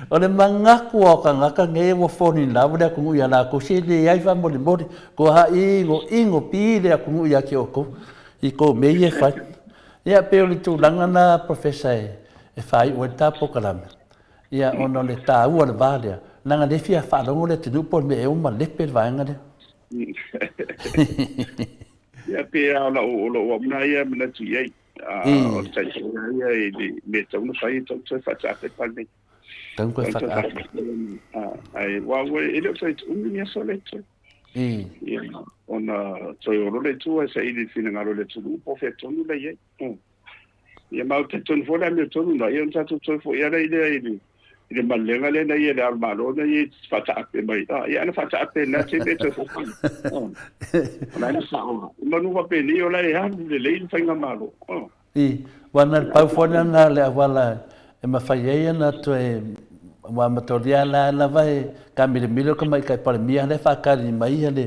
O le manatu lava o tagata nei ua fall in love le atunuu ia lakou, se leai faamolemole, toa inoino pi le atunuu ia te outou i tou mea ia e fai. Ia, pei o le tulaga lena Professor e faaiu ai le ta polokalame. Ia, ona o le taua o le va lea, leaga lea e fia faalogo le atunuu po o le mea ea ua malepe le vaega lea. Ia, pei lava o lau upu lena ia e manatu i ai. O le taitai lava ia i le mea e tatau ona fai, e tatau ona toe faataape le Palemene. Tatau ona toe faataape. Ae aua e le o toe umi ni aso lea e totoe. Ia, ona toe o loa lea i tua e saili le finagalo o le atunuu po o fea tonu la e i ai. Ia ma ou te talitonu foi o le amiotonu lena, ia ona tatou toe foi lava lea i le i le malelega lea na ia i le Ao o le Malo na ia faataape mai, ah, ia ana faataape i lena taimi e toe foi mai. Ah, o la e na sao. Manu faapenei o la e alu lelei le faigamalo. Ah. I, ua na le pau foi lena le auala e mafai ai ona toe ua matolia la lava e tamilemile o tamaitai Palemia lea e faatali mai ia le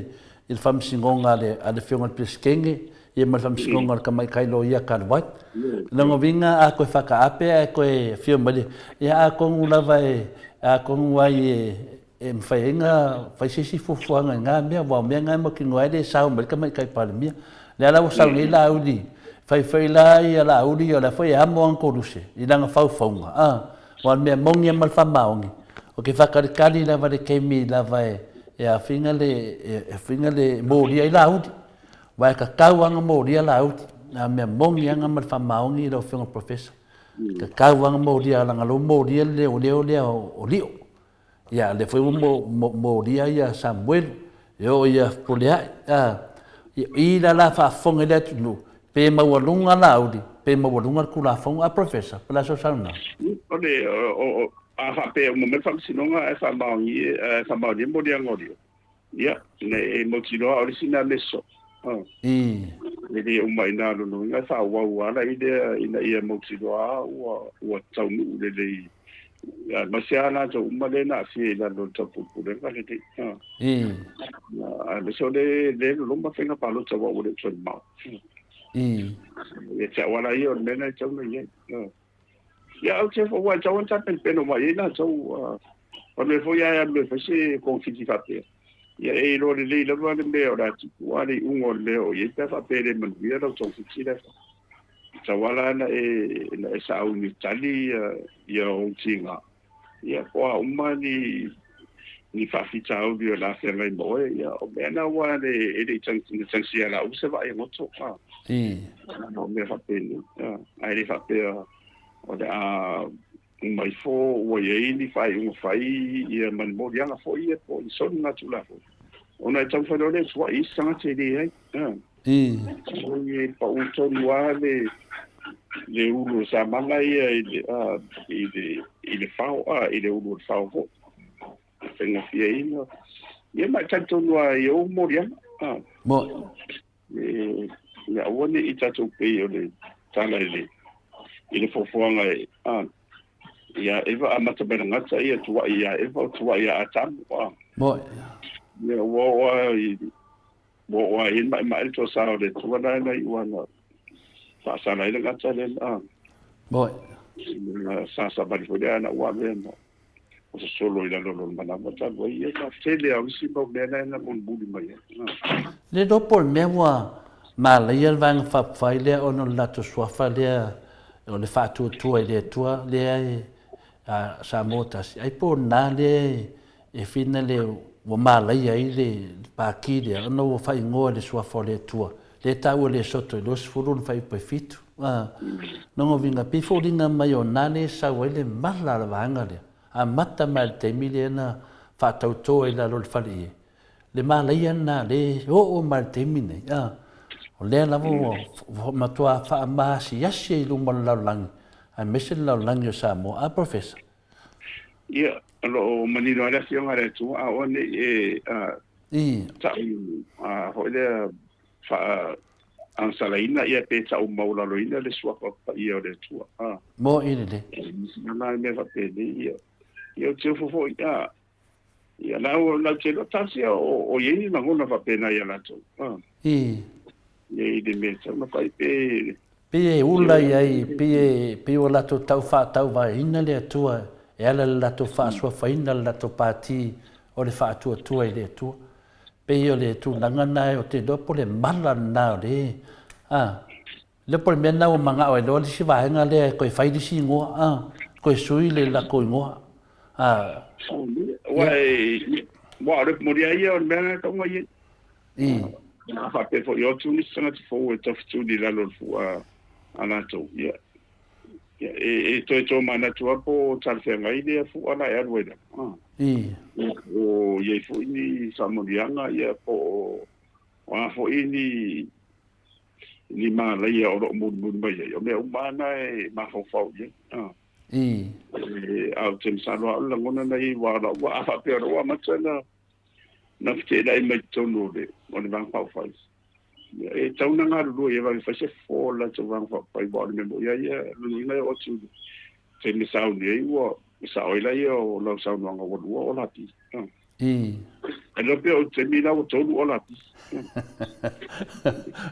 i le faamasinoga a le a le Afioga i le Peresetene ia ma le faamasinoga a le tamaitai loia Carl White. O lona uiga a toe faataape ae toe afio mai le, ia atonu lava e atonu ai e e mafai ai ona fai se isi fuafuaga i na mea, aua o mea na e mautinoa ai le sao mai le Tamaitai Palemia. O lea la ua sau nei Laauli, faifai la ia Laauli, o lea foi e amo ana koluse i lana faufauga, a, aua o le mea moni lava ma le faamaoni, ou te faatalitali lava i le taimi lava e afiga le, e afiga le molia ai Laauli, aua e tatau lava ona molia Laauli, a o le mea moni lava ma le faamaoni lau Afioga i le Professor, e tatau lava ona molia, leaga o lea ua molia le leoleo lea o Lio. Ia, lea foi ua molia ia Samuelu, e oo ia Fepuleai, a, o i la la faafofoga i le atunuu, pe maualuga Laauli, pe maualuga le Tulafono. A Professor, po o le a sau saunoaga? O le, o, a faapea uma mai le Faamasinoga ae faamaonia, ae faamaonia moliaga o Lio, ia, ina e mautinoa o le isi lena mea sosoo. I. E le uma i ina lona uiga e faaauau lava la i lea ina ia mautinoa ua, ua taunuu lelei aemaise lava latou uma lea na aafia i lalo o le taupulepulega lenei. Aemaise o le le loloma faiga palota aua ua le o toe mamao. Ia te au lava ia o le mea lena e tatau ona i ai. Ia ou te aua e tatau ona tapenapena uma i ai latou o le mea foi ae alu e fai se togafiti faapea. Ia e iloa lelei lava le mea o le a tupu a le iuga o le mea o i ai pe a faapea e le manuia lau togafiti la e fai. Tatau lava la ona e, ona e sauni tali ia ou tiga, ia po o a uma ni, ni faafitauli o le a feagai ma oe, ia o mea na aua e le i tagisia e Laauli se vaai goto, a. O mea faapenei, a, ae le faapea o le a uma ifo ua i ai ni faaiuga fai ia ma ni moliaga foi ia po o ni soligatulafono, ona e taumafai loa lea e tuuai isi tagata e leai, a. E pau tonu lava le le ulu o samala ia i le i le i le fao a i le ulu o le fao foi. Faigofie ai ona ia ma e talitonu lava i ou moliaga. A. Moni. E ia aua ne i tatou pei o le tala i le i le foafoaga e a ia Eva amata mai le gata ia tuuai ia Eva o tuuai ia Atamu. A. Moni. Ia ua oo lava i Ua oo lava i ai le maemae le toasa o le Atua la na iu ana faasala ai le gata lea na Moi. Na sasavali foi lea ana ua avea ma o sosolo i lalo o lona manawa talu ai ia ma tele lava o isi mau mea na na mulimuli mai ai. Le iloa po o le mea ua malaia le Vaega Faaupufai lea ona o le latou suafa lea o le faatuatua i le Atua lea e Samoa tasi, ai po o lena lea E fina le ua malaia ai le Pati lea ona ua faaigoa i le Suafa o le Atua, lea e taua e le Soto i 20 ona faaiupa i 7. A, lona uiga, pei foliga mai o na lea e sau ai le mala a le vaega lea, amata mai lava i le taimi lea na faatauto ai i lalo o le faleie, le malaia lena lea e oo mai lava i le taimi nei. A, o lea lava ua matua faamaasiasi ai i luma o le lalolagi, aemaise le lalolagi o Samoa. A, Professor? Ia, o lo o manino ai le Afioga a le Atua, aua ne i e tau foi lea faagasalaina ia pe tau maualaloina le suafa paia o le Atua. Mo'i lelei. Na le mea faapenei, ia, ia ou te ofo foi, a, ia, lau, lau te iloa talosia o i ai ni lagona faapena ia latou. Ia i le mea e tatau ona fai pe Pei e ula i ai, pei e, pei ua latou tau faatauvaeina le Atua e ala i le latou faasuafaina le latou pati o le faatuatua i le Atua. Pei o le tulaga lena ou te iloa po o le mala lena o le, a, iloa po o le mea lena ua manao ai loa le isi vaega lea e toe fai le isi igoa, a, toe sui le latou igoa. A, Aua e, aua o le momoli lava ia o le mea lena e tatau ona i ai. I. A faapea foi o atu nisi tagata fou e tafetuli i lalo o le fua a latou, ia, ia e, e toe tomanatu lava po o talafeagai lea fua la e alu ai lava. Ah. I. Ia, o i ai foi ni faamanuiaga, ia, po o, o a foi ni, ni malaia o lo o mulimuli mai ai, o mea uma lava na e mafaufau i ai. Ah. I. E, a ou te masalo lava o le lagona na i ai, aua o lau, a faapea o lou amata na, na feteenai mai totonu o le, o le Vaega Faaupufai. E tatau ona galulue ia vave fai se fofo o le latou Vaega Faaupufai, aua o le mea moni lava ia, lona uiga e oo atu i le taimi e sauni ai ua sao ai laia o lau saunoaga ua lua o lapi. I. Ae le pei o le taimi la ua tolu o lapi.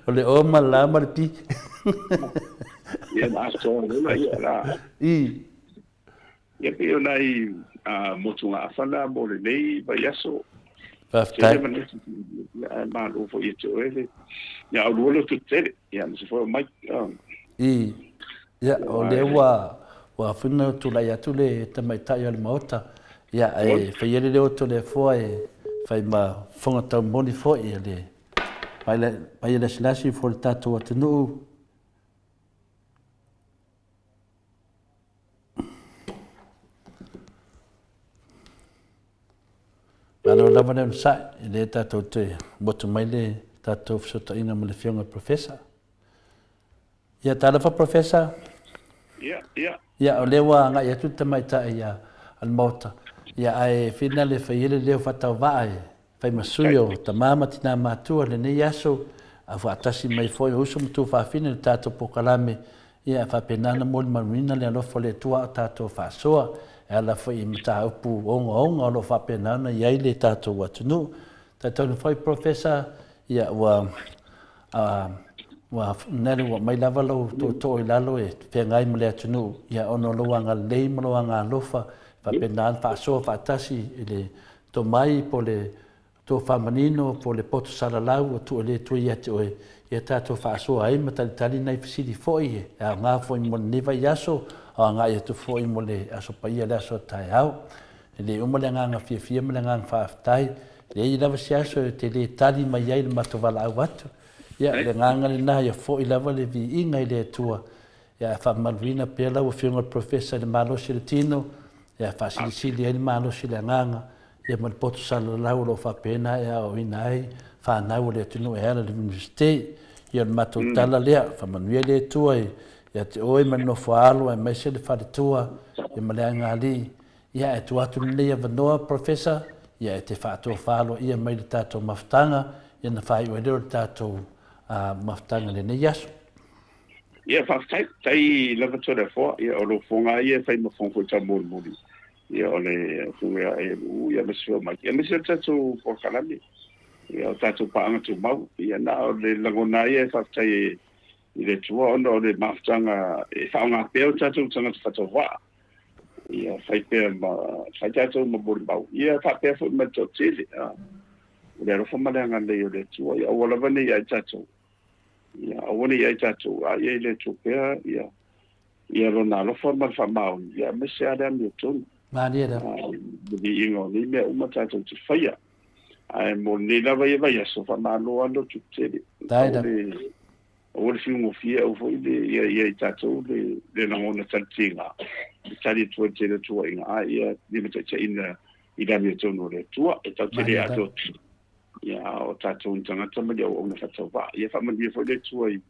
O le O ma le La ma le P. Ia na atoa loa ia la. I. Ia pei o nai motugaafa na mo lenei vaiaso. Faafetai. Tele manatu, ia, ae malo foi ia te oe le ia aulua loto tele, ia aemaise foi o Mike. I. Ia, o lea ua ua foi ona tulai atu le tamaitai o le Maota, ia, e fai ai le leo o Toleafoa e fai ma fofoga taumoli foi o le paia lasilasi foi o le tatou atunuu. Malo lava le onosai, e le tatou te motu mai le tatou fesootaiga ma le Afioga i le Professor. Ia, talofa Professor. Ia, ia. Ia, o lea ua agai atu le tamaitai a le Maota, ia, ae whina le fai ai le leo faatauvaa e fai ma sui o tama ma tina matua i lenei aso, a faatasi mai foi o uso ma tuafafine i le tatou polokalame, ia, e faapena ona molimauina le alofa o le Atua a o tatou faasoa, e ala foi i mataupu ogaoga o lo o faapena ona i ai le tatou atunuu. Talitonu foi Professor, ia, ua A, ua nele ua aumai lava lou tootoo i lalo e feagai ma le atunuu, ia ona o lou agalelei ma lou agaalofa, e faapena ona faasoa faatasi i le tomai po o le tofa manino po o le poto salalau ua tuu e le Atua ia te oe, ia tatou faasoa ai ma talitali nai fesili foi e aoga foi mo lenei vaiaso, a o agai atu foi mo le Aso Paia le aso a taeao. E le uma le agaga fiafia ma le agaga faafetai. E leai lava se aso e te le tali mai ai i le matou valaau atu. Ia, o le agaga lena ia foi lava le viiga i le Atua. Ia, ae faamamaluina pea lau Afioga i le Professor i le malosi o le tino, ia faasilisili ai le malosi o le agaga, ia ma le poto salalau o lo o faapena e aoaoina ai fanau a le atunuu e ala i le Iunivesite. Ia, o le matou tala lea, faamanuia le Atua ia te oe ma le nofo-a-alo aemaise le faletua ia ma le aiga-alii. Ia, e tuu atu lenei avanoa, Professor, ia e te faatofa aloaia mai le tatou mafutaga, ia ona faaiu ai lea o le tatou mafutaga i lenei aso. Ia, faafetai. Tai lava Toleafoa, ia o lou fofoga lava ia e fai ma fofoga foi taumolimoli, ia o le Afioga ia AMU, ia aemaise foi o Mike, aemaise o le tatou polokalame, ia o tatou paaga tumau. Ia na o le lagona lava ia e faafetai i le Atua ona o le mafutaga e faaaoga pea o tatou tagata faatauvaa. Ia fai pea ma fai tatou ma molimau, ia faapea foi ma le toatele, a o le alofa ma le agalelei o le Atua, ia aua lava ne i ai tatou, ia aua ne i ai tatou, a ia i le Atua pea ia ia lona alofa ma le faamaoni, ia aemaise lava le amiotonu. Malie lava. Le viiga o nei mea uma tatou te faia. Ae mo lenei lava ia vaiaso, faamalo lava lotu tele. Dai lava. Aua le fiu gofie, aua foi le ia ia i tatou le le lagona talitiga e tali atu ai le tele o tuuaiga, a ia limataitaiina i le amiotonu o le Atua, e tatou te le atoatoa, ia a o tatou ni tagata ma ni auauna faatauvaa. Ia faamanuia foi le Atua i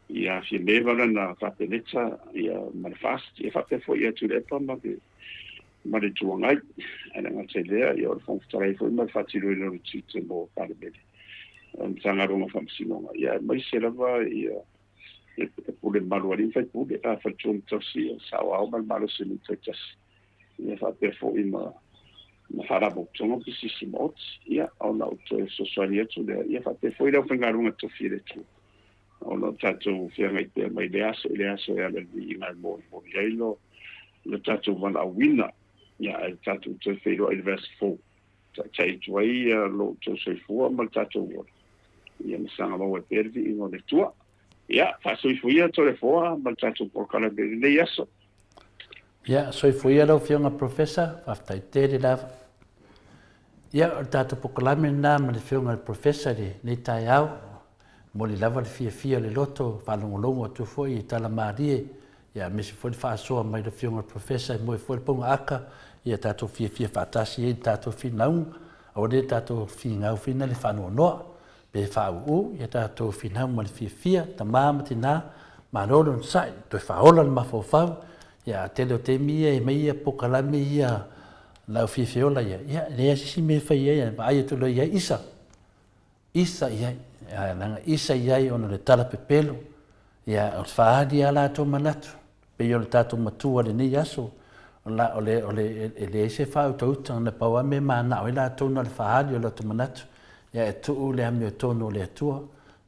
ia Fiame ma lana Kapeneta, ia ma le FAST, ia faapea foi ia Tuilaepa ma le ma le Itu Agai. Ae le gata i lea, ia o le Fofoga Fetalai foi ma le faatinoina o le tiute mo Palemene. o le Matagaluega o Faamasinoga, ia aemaise lava ia le pule mamalu a alii ma faipule, a faletua ma tausi, o saoao ma le malosi o nuu taitasi, ia faapea foi ma ma faalapotopotoga ma pisinisi maoti. Ia, ona ou toe fesoasoani atu lea, ia faapea foi le aufaigaluega tofi a le Atua, o lo o tatou feagai pea mai lea aso i lea aso e ala i le viiga e molimoli ai lo lo tatou valaauina, ia ae tatou toe feiloai i le vaiaso fou. Taitai atu ai lo outou soifua ma le tatou ola, ia ma saga maua ai pea le viiga o le Atua. Ia, faasoifua ia Toleafoa ma le tatou polokalame i lenei aso. Ia, soifua ia lau Afioga Professor, faafetai tele lava. Ia, o le tatou polokalame lena ma le Afioga i le Professor i lenei taeao. Momoli lava le fiafia o le loto, faalogologo atu foi i tala malie, ia aemaise foi le faasoa mai le Afioga i le Professor e moe foi le pogaaga, ia tatou fiafia faatasi ai i le tatou finauga, aua ne i tatou finau foi na le faanoanoa pe faauu, ia tatou finau ma le fiafia, tama ma tina, malo le onosai, toe faaola le mafaufau, ia a tele o taimi ia e aumai ia polokalame ia lau fiafia ola ia, ia e leai lava se isi mea e fai ai, vaai atu loa i ai, isa. Isa i ai, leaga isa i ai ona o le tala pepelo, ia, o le faaali lava latou manatu, pei o le tatou matua i lenei aso, o la, o le, o le, e leai se faautauta, na pau lava mea e manao ai latou na o le faaali o latou manatu, ia e tuu le amiotonu o le Atua,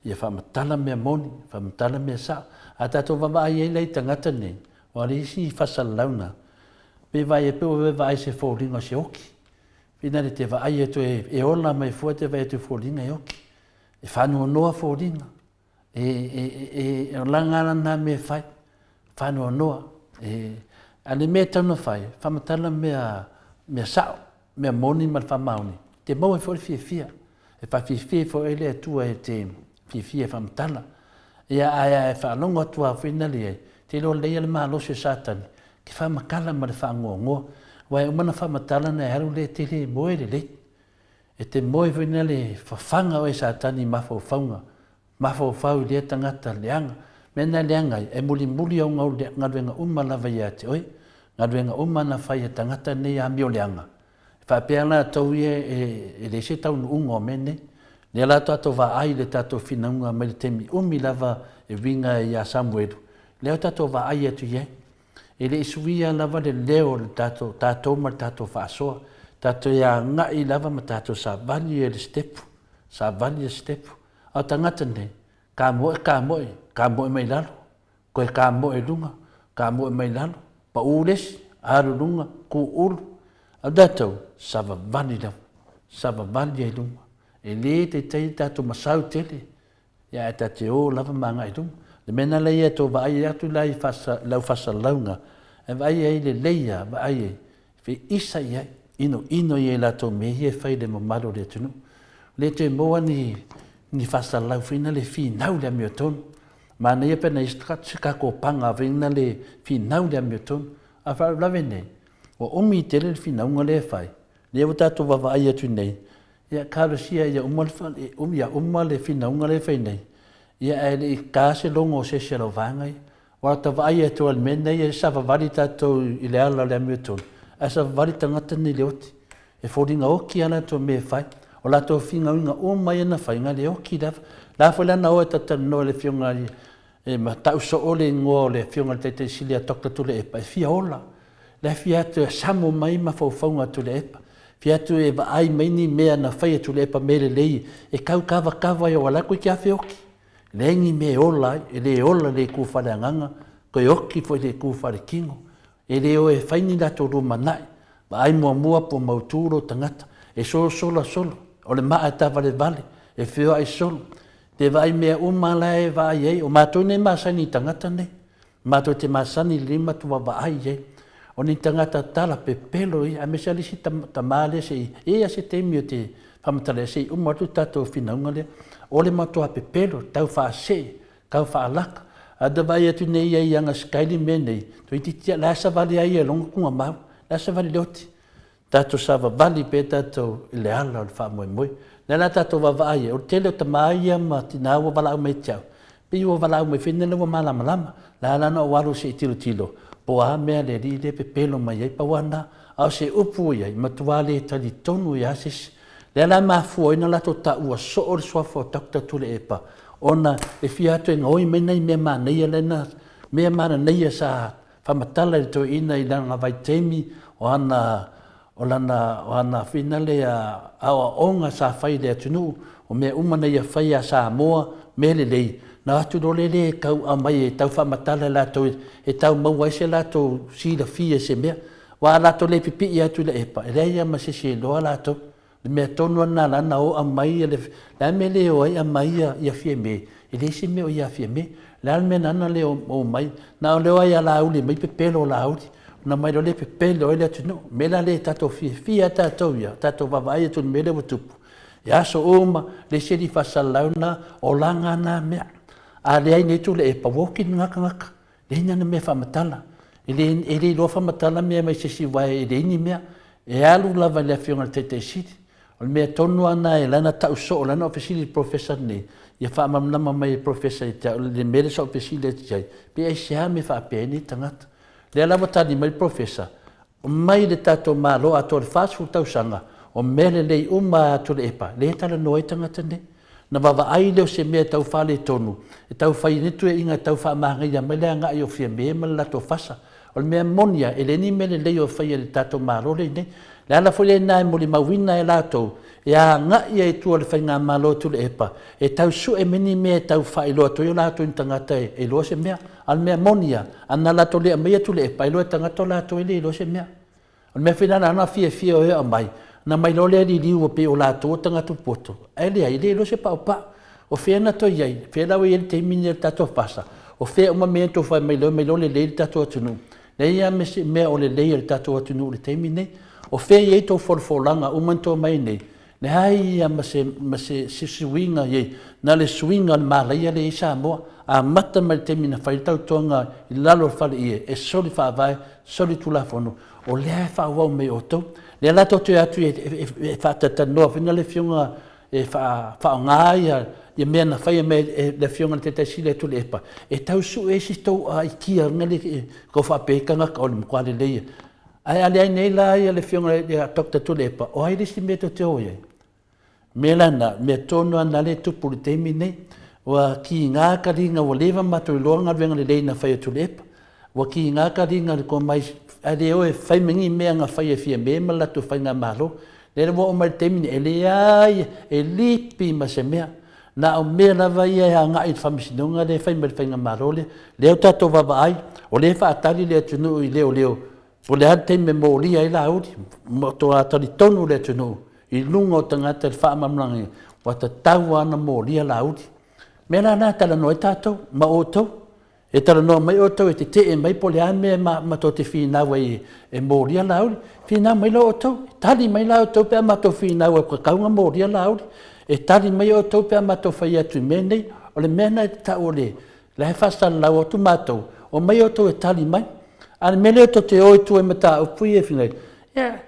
ia faamatala mea moni, faamatala mea sao. A tatou vaavaai ai la i tagata nei, aua o le isi faasalalauga, pe vaai ai pei ua vaai i se foliga o se oki. Pina le te vaai atu e ola mai fua te vaai atu i foliga e oki. E faanoanoa foliga. E, e, e, e o langa ala nā mea fai. Faanoanoa. E, a le mea tau na fai, whamatala mea, mea sao, mea moni ma le whamaoni. Te maua ai foi le fiafia. E whawhiwhia foi e le Atua e te fiafia e whamatala. Ia ae ae whaalongo atu a foi na le ai, te iloa lelei le malosi o Satani, ke whamakala ma le whaangoangoa. Aua e uma na whamatala na e alu lea te le moe lelei. E te moe foi na le whawhanga oe Satani i mafaufauga, mafaufau i lea tagata leaga. Mea na leaga ai, e mulimuli au galuega uma lava ia te oe, galuega uma na fai e tagata nei amio leaga. E faapea latou ia e leai se taunuuga o mea nei. Lea la tatou vaai i le tatou finauga mai le taimi umi lava e uiga ia Samuelu, lea tatou vaai atu i ai. E le i suia lava le leo o le tatou, tatou ma le tatou faasoa. Tatou e agai lava ma tatou savali e le sitepu, savali e le sitepu. A o tagata nei, kamoe, kamoe, kamoe mai lalo, Koe kamoe i luga, kamoe mai lalo, paʻū le isi, alu luga, kū ulu. A o tatou, savavali lava, savavali ai luga. E lē taitai le tatou masau tele, ia ae ta te ō lava ma agai i luma. Le mea lena lea e tou vaai atu la i lau faasalalauga, e vaai ai lelei lava, vaai ai, feisa i ai, inoino i ai latou mea ia e fai i le mamalu o le atunuu. Le toe maua ni, ni faasalalau foi na le finau le amiotonu. Manaia pe ana i ai se tatou paga foi na le finau le amiotonu. A faalavelave nei, ua umi tele le finauga lea e fai, lea ua tatou vaavaai atu nei, ia talosia ia uma le, ia uma le finauga lea e fai nei, ia ae le i ta se logo o se isi o lau vaega ia. Ua ta vaai atu lava i le mea lenei, e savavali tatou i le ala o le amiotonu, ae savavali tagata nei i le oti. E foliga oti lava latou mea e fai. O latou finauina uma ia na fai, na le oti lava. La foi la na o e talatalanoa i le Afioga i e matau soo le igoa o le Afioga i le Taitai Sili ia Doctor Tuilaepa, e fia ola. La e fia atu e samo mai mafaufauga a Tuilaepa. Fia atu e vaai mai ni mea na fai e Tuilaepa mea lelei e tau kavakava ai aua la toeitiiti afe oti. Leai ni mea e ola ai, e le ola le itu faaleagaga, toe oti foi le itu faaletino. E le o e fai ni latou lumanai, vaai muamua po o mautu lou tagata, e solosola solo, o le maa e taavalevale, e feoai solo. Te vaai mea uma la e vaai ai, o matou nei e masani i tagata nei, matou te masani lelei matou vaavaai i ai. O ni tagata tala pepelo ia, aemaise lava le isi tama lea se i, e i ai lava se taimi ou te faamatala ai, se i uma atu le tatou finauga lea. O le matua pepelo, tau faasee, tau faalaka. A ta vaai atu nei ia i ana sikaili mea nei, toeitiiti lava, la e savali lava ia i lona tugamau, la e savali i le oti. Tatou savavali pea tatou i le ala o le faamoemoe. Lea la tatou vaavaai ai, o le tele o tama ia ma tina ua valaau mai ia te au, pei ua valaau mai foi lea ua malamalama. La la na ou alu se i tilotilo, po o a mea le alii lea e pepelo mai ai, pau lava lena. A o se upu ua i ai, matua le talitonu ai lava se isi. Lea la e mafua ai ona latou taua soo le suafa o Doctor Tuilaepa, ona e fia atu e gaoi mai nai mea manaia lea na, mea mananaia sa faamatala i le toeaina i lana vaitaimi o ana o lana o ana finale aoaoga sa fai i le atunuu, o mea uma na ia fai ia Samoa, mea lelei, na o atu loa lea e tau aumai e tau faamatala e latou e tau maua ai se latou silafia i se mea. Aua a latou le pipii atu i le epa, e leai lava ma se isi e iloa latou. Le mea tonu lava lena la na o aumai le, le a le mea e le o ai aumai ia, ia Fiame? E leai se mea o ia Fiame. O le a le mea na ala ona le o mai? Na o le o lava ia Laauli e aumai pepelo o Laauli, ona aumai loa lea pepelo ai le atunuu. O le mea la lea e tatou fiafia lava tatou ia, tatou vaavaai atu i le mea lea ua tupu, I aso uma, le isi alii faasalalau na, o laga na mea. A leai nei Tuilaepa, ua oti le gagagata, leai ni ana mea e faamatala. E le, e le iloa faamatala mea mai se isi aua e leai ni mea. E alu lava i le Afioga i le Taitai Sili. O le mea tonu lava lena e ala ai ona tau soo, leaga na ou fesili i le Professor lenei, ia faamalamalama mai e le Professor ia te au le mea lea sa ou fesili atu i ai, pe aisea mea faapea ai nei tagata. O lea la ua tali mai le Professor, mai le tatou Malo atoa i le 40 tausaga, o mea lelei uma lava a Tuilaepa, lea e talanoa ai tagata nei. Na vaavaai lea o se mea e tau faaletonu, e tau fai ai ni tuuaiga e tau faamanaia mai le agai o Fiame ma le latou fasa. O le mea moni lava, e leai ni mea lelei o faia e le tatou Malo lenei. O le ala foi lena e molimauina ai latou e agai ai i tua o le Faigamalo a Tuilaepa e tau sue mai ni mea e tau faailoa atu ai o latou ni tagata e iloa se mea. A o le mea moni lava, ana latou le aumaia Tuilaepa, e iloa e tagata o latou e le iloa se mea. O le mea foi lena na fiafia o e aumai, na aumai loa lea liliu pei o latou o tagata popoto, ae leai, e le iloa se paupau. O fea na toe i ai? O fea la ua i ai le taimi lenei o le tatou FASA? O fea uma mea na outou fai mai loa mai loa lelei le tatou atunuu? Leai lava ma se mea o lelei o le tatou atunuu i le taimi lenei. O fea e i ai tou folafolaga uma na tou aumai nei? Leai lava ma se, ma se, se suiga i ai, na o le suiga o le malaia lea e i ai Samoa. Amata mai le taimi na fai ai le tautoga i lalo o le faleie e soli faavae, soli tulafono, o lea e faaauau mai e outou. O lea la tou te o atu e faatalatalanoa foi na le afioga e faaaoga ia mea na faia mai e le afioga i le Taitai Sili ia Tuilaepa e tau sue ai se tou aikia tou faapea ai tagata o le matua lelei ia. Ae a leai nei la ia le afioga ia Doctor Tuilaepa, o ai le isi mea tou te o i ai? O mea la na, mea tonu lava na lea e tupu i le taimi lenei. Ua kiga taliga ua leva matou iloa galuega lelei na fai e Tuilaepa. Ua kiga taliga i le tomai ae le o e fai mai ni mea na fai e Fiame ma le latou faigamalo. Lea ua oo mai i le taimi lenei, e leai, e lipi ma se mea. Na o mea lava ia e agai i le faamasinoga lea e fai mai e le faigamalo lea. Lea ua tatou vaavaai, o lea e faatali le atunuu i leoleo, po o le a le taimi e molia ai Laauli. Matua talitonu le atunuu i luga o tagata i le faamalamalamaina, ua tatau lava ona molia Laauli. O le mea la lena e talanoa ai tatou ma outou. E talanoa mai outou e tetee mai po o le a le mea matou te finau ai e molia Laauli. Finau mai loa outou, tali mai la outou pe a matou finau ai ua tatau ona molia Laauli. E tali mai outou pe a matou fai atu i mea nei. O le mea lena e tau o le la e faasalalau atu matou, omai outou e tali mai. A o le mea lea tou te o i tua i mataupu ia e fai mai, ia,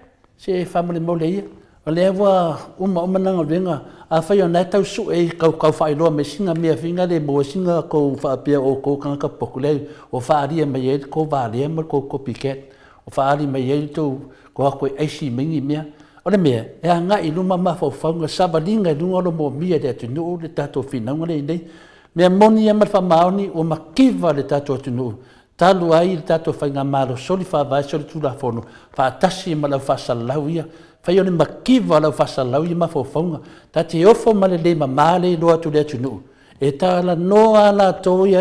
Se faamolemole ia, o lea ua uma uma lana galuega, afai o lena e tau sue i tau tau faailoa mai sina mea foi lea e maua ai sina tou faapea o outou o tagata popoto, leai, ua faaalia mai ai le tou valea ma le tou copycat, ua faaali mai ai le tou o atu e aisi mai ni mea. O le mea, e agai i luma mafaufauga, savaliga i luga o lo moomia e le atunuu le tatou finauga lea e i ai nei. Mea moni ia ma le faamaoni, ua mativa le tatou atunuu Talu ai le tatou faigamalo soli faavae soli tulafono faatasi ma le au faasalalau ia. Fai o le mativa o le au faasalalau ia mafaufauga. Ta te ofo ma le le mama le iloa atu i le atunuu. E talanoa a latou ia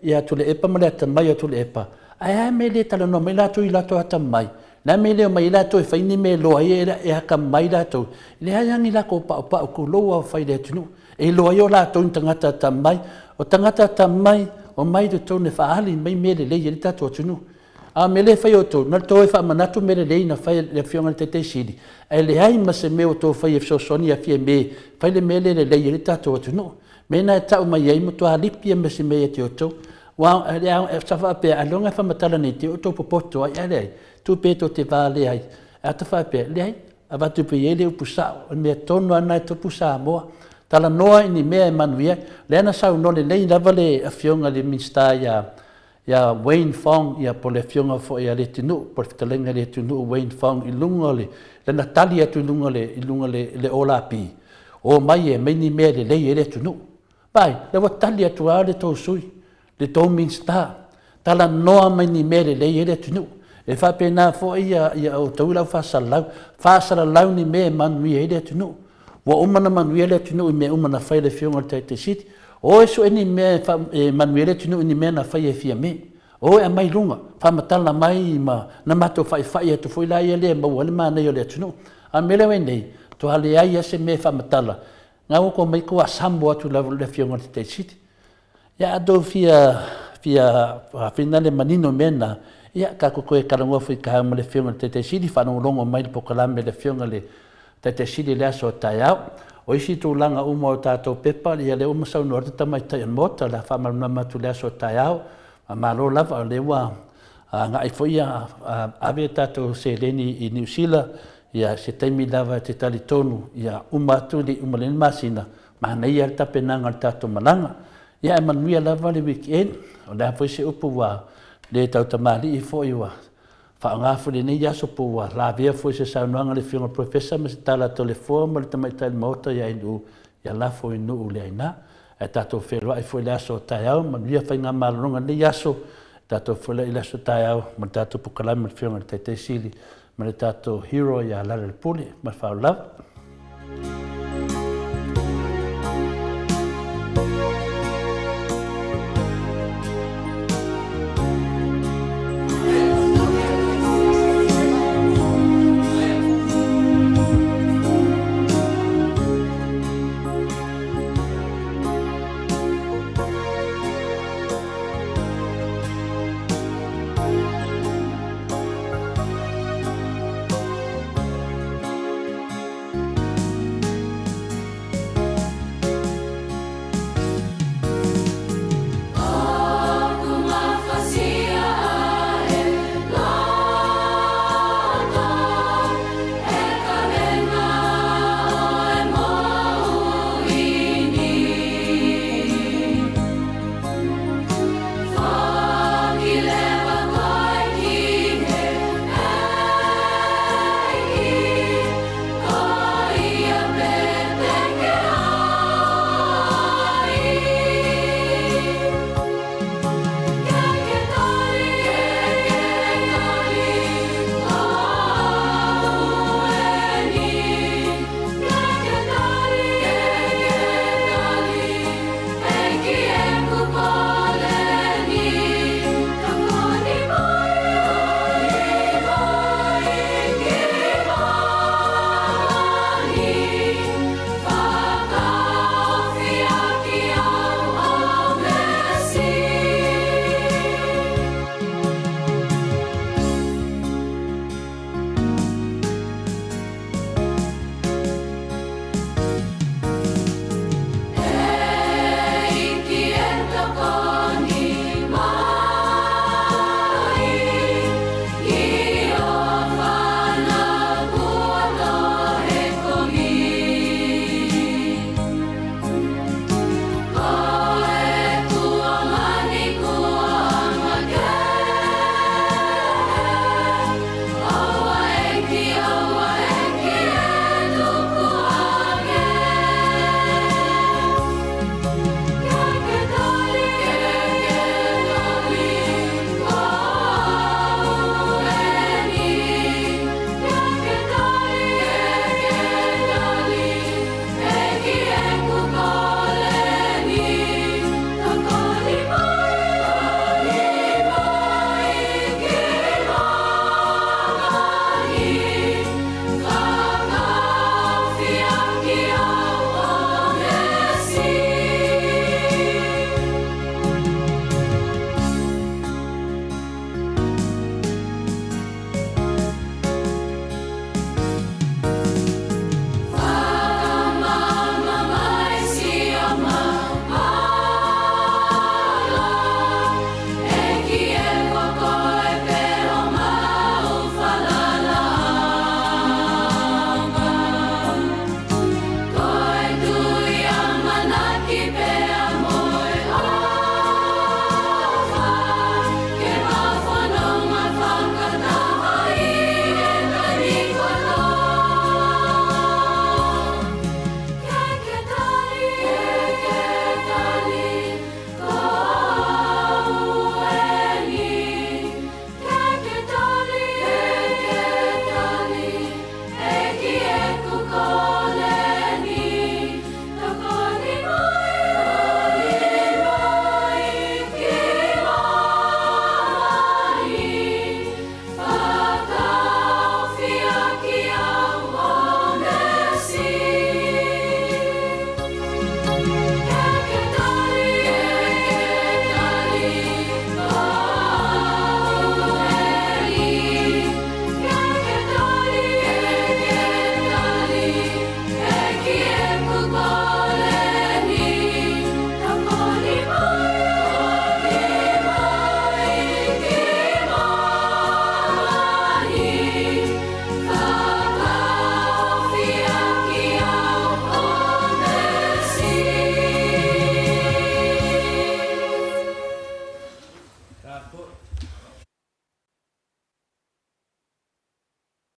ia Tuilaepa ma le atamai o Tuilaepa. Ae a mea e le talanoa mai latou i latou atamai? Le a mea e le omai ai latou e fai ni mea e iloa ai e atamai latou? Leai lava ni latou paupau tulou lava fai i le atunuu. E iloa ai o latou ni tagata atamai. O tagata atamai, omai i totonu e faaali mai mea lelei ai le tatou atunuu. A o mea lea e fai e outou, na o le tou e faamanatu mea lelei na fai e le Afioga i le Taitai Sili, ae leai ma se mea ua outou faia e fesoasoani ia Fiame fai le mea lea e lelei ai le tatou atunuu. Mea na e tau mai ai, matua lipi lava ma se mea ia te outou. Aua sa faapea, ailoga e faamatala nei te i ua outou popoto ai, ae leai, tuu pea tou te valea ai. Ae a faapea, leai, avatu pea i ai le upu sao, o le mea tonu lava lena e tupu Samoa. Talanoa i ni mea e manuia ai. O lea na saunoa lelei lava le Afioga i le Minisita ia ia Wayne Fong, ia po o le Afioga foi ia Leatinuu, po o le Fetalaiga ia Leatinuu Wayne Fong i luga o le, lana tali atu i luga o le, i luga o le, le OLAP, omai e aumai ni mea e lelei ai le atunuu. Vaai, lea ua tali atu lava le tou sui, le tou Minisita, talanoa mai ni mea e lelei ai le atunuu. E faapena foi ia outou le au faasalalau, faasalalau ni mea e manuia ai le atunuu. Ua uma ona manuia le atunuu i mea uma na fai e le Afioga i le Taitai Sili. O e sue ni mea e manuia ai le atunuu i ni mea na fai e Fiame. O e aumai i luga, faamatala mai ma na matou faifai atu foi laia lea e maua ai le manaia o le atunuu. A o le mea lea ua i ai nei, matua leai lava se mea e faamatala. Na ua omai tou asamo atu lava i le Afioga i le Taitai Sili. Ia a tou fia fia faafinale le manino i mea na, ia tatou toe talanoa foi taeao ma le Afioga i le Taitai Sili, faalogologo mai i le polokalame a le Afioga i le Taitai Sili i le aso a taeao. O isi tulaga uma o tatou pepa, ia lea ua saunoa atu le tamaitai o le Maota, o le a faamalamalama atu i le aso a taeao. Faamalo lava, o lea ua agai foi ia ave a tatou seleni i Niu Sila, ia se taimi lava e te talitonu ia uma atu le uma lenei masina, manaia le tapenaga o le tatou malaga. Ia ae manuia lava le weekend. O le a foi se upu ua le tautamalii foi ua faaaoga foi lenei aso po ua lavea foi se saunoaga a le Afioga i le Professor ma se tala a Toleafoa ma le Tamaitai o le Maota ia NU, ia lafo i nuu le aina. Ae tatou feiloai foi i le aso taeao, manuia faigamalologa i lenei aso, tatou feiloai i le aso taeao ma le tatou polokalame ma le Afioga i le Taitaisili ma le tatou hero ia Lealailepule. Ma le faaaloalo lava.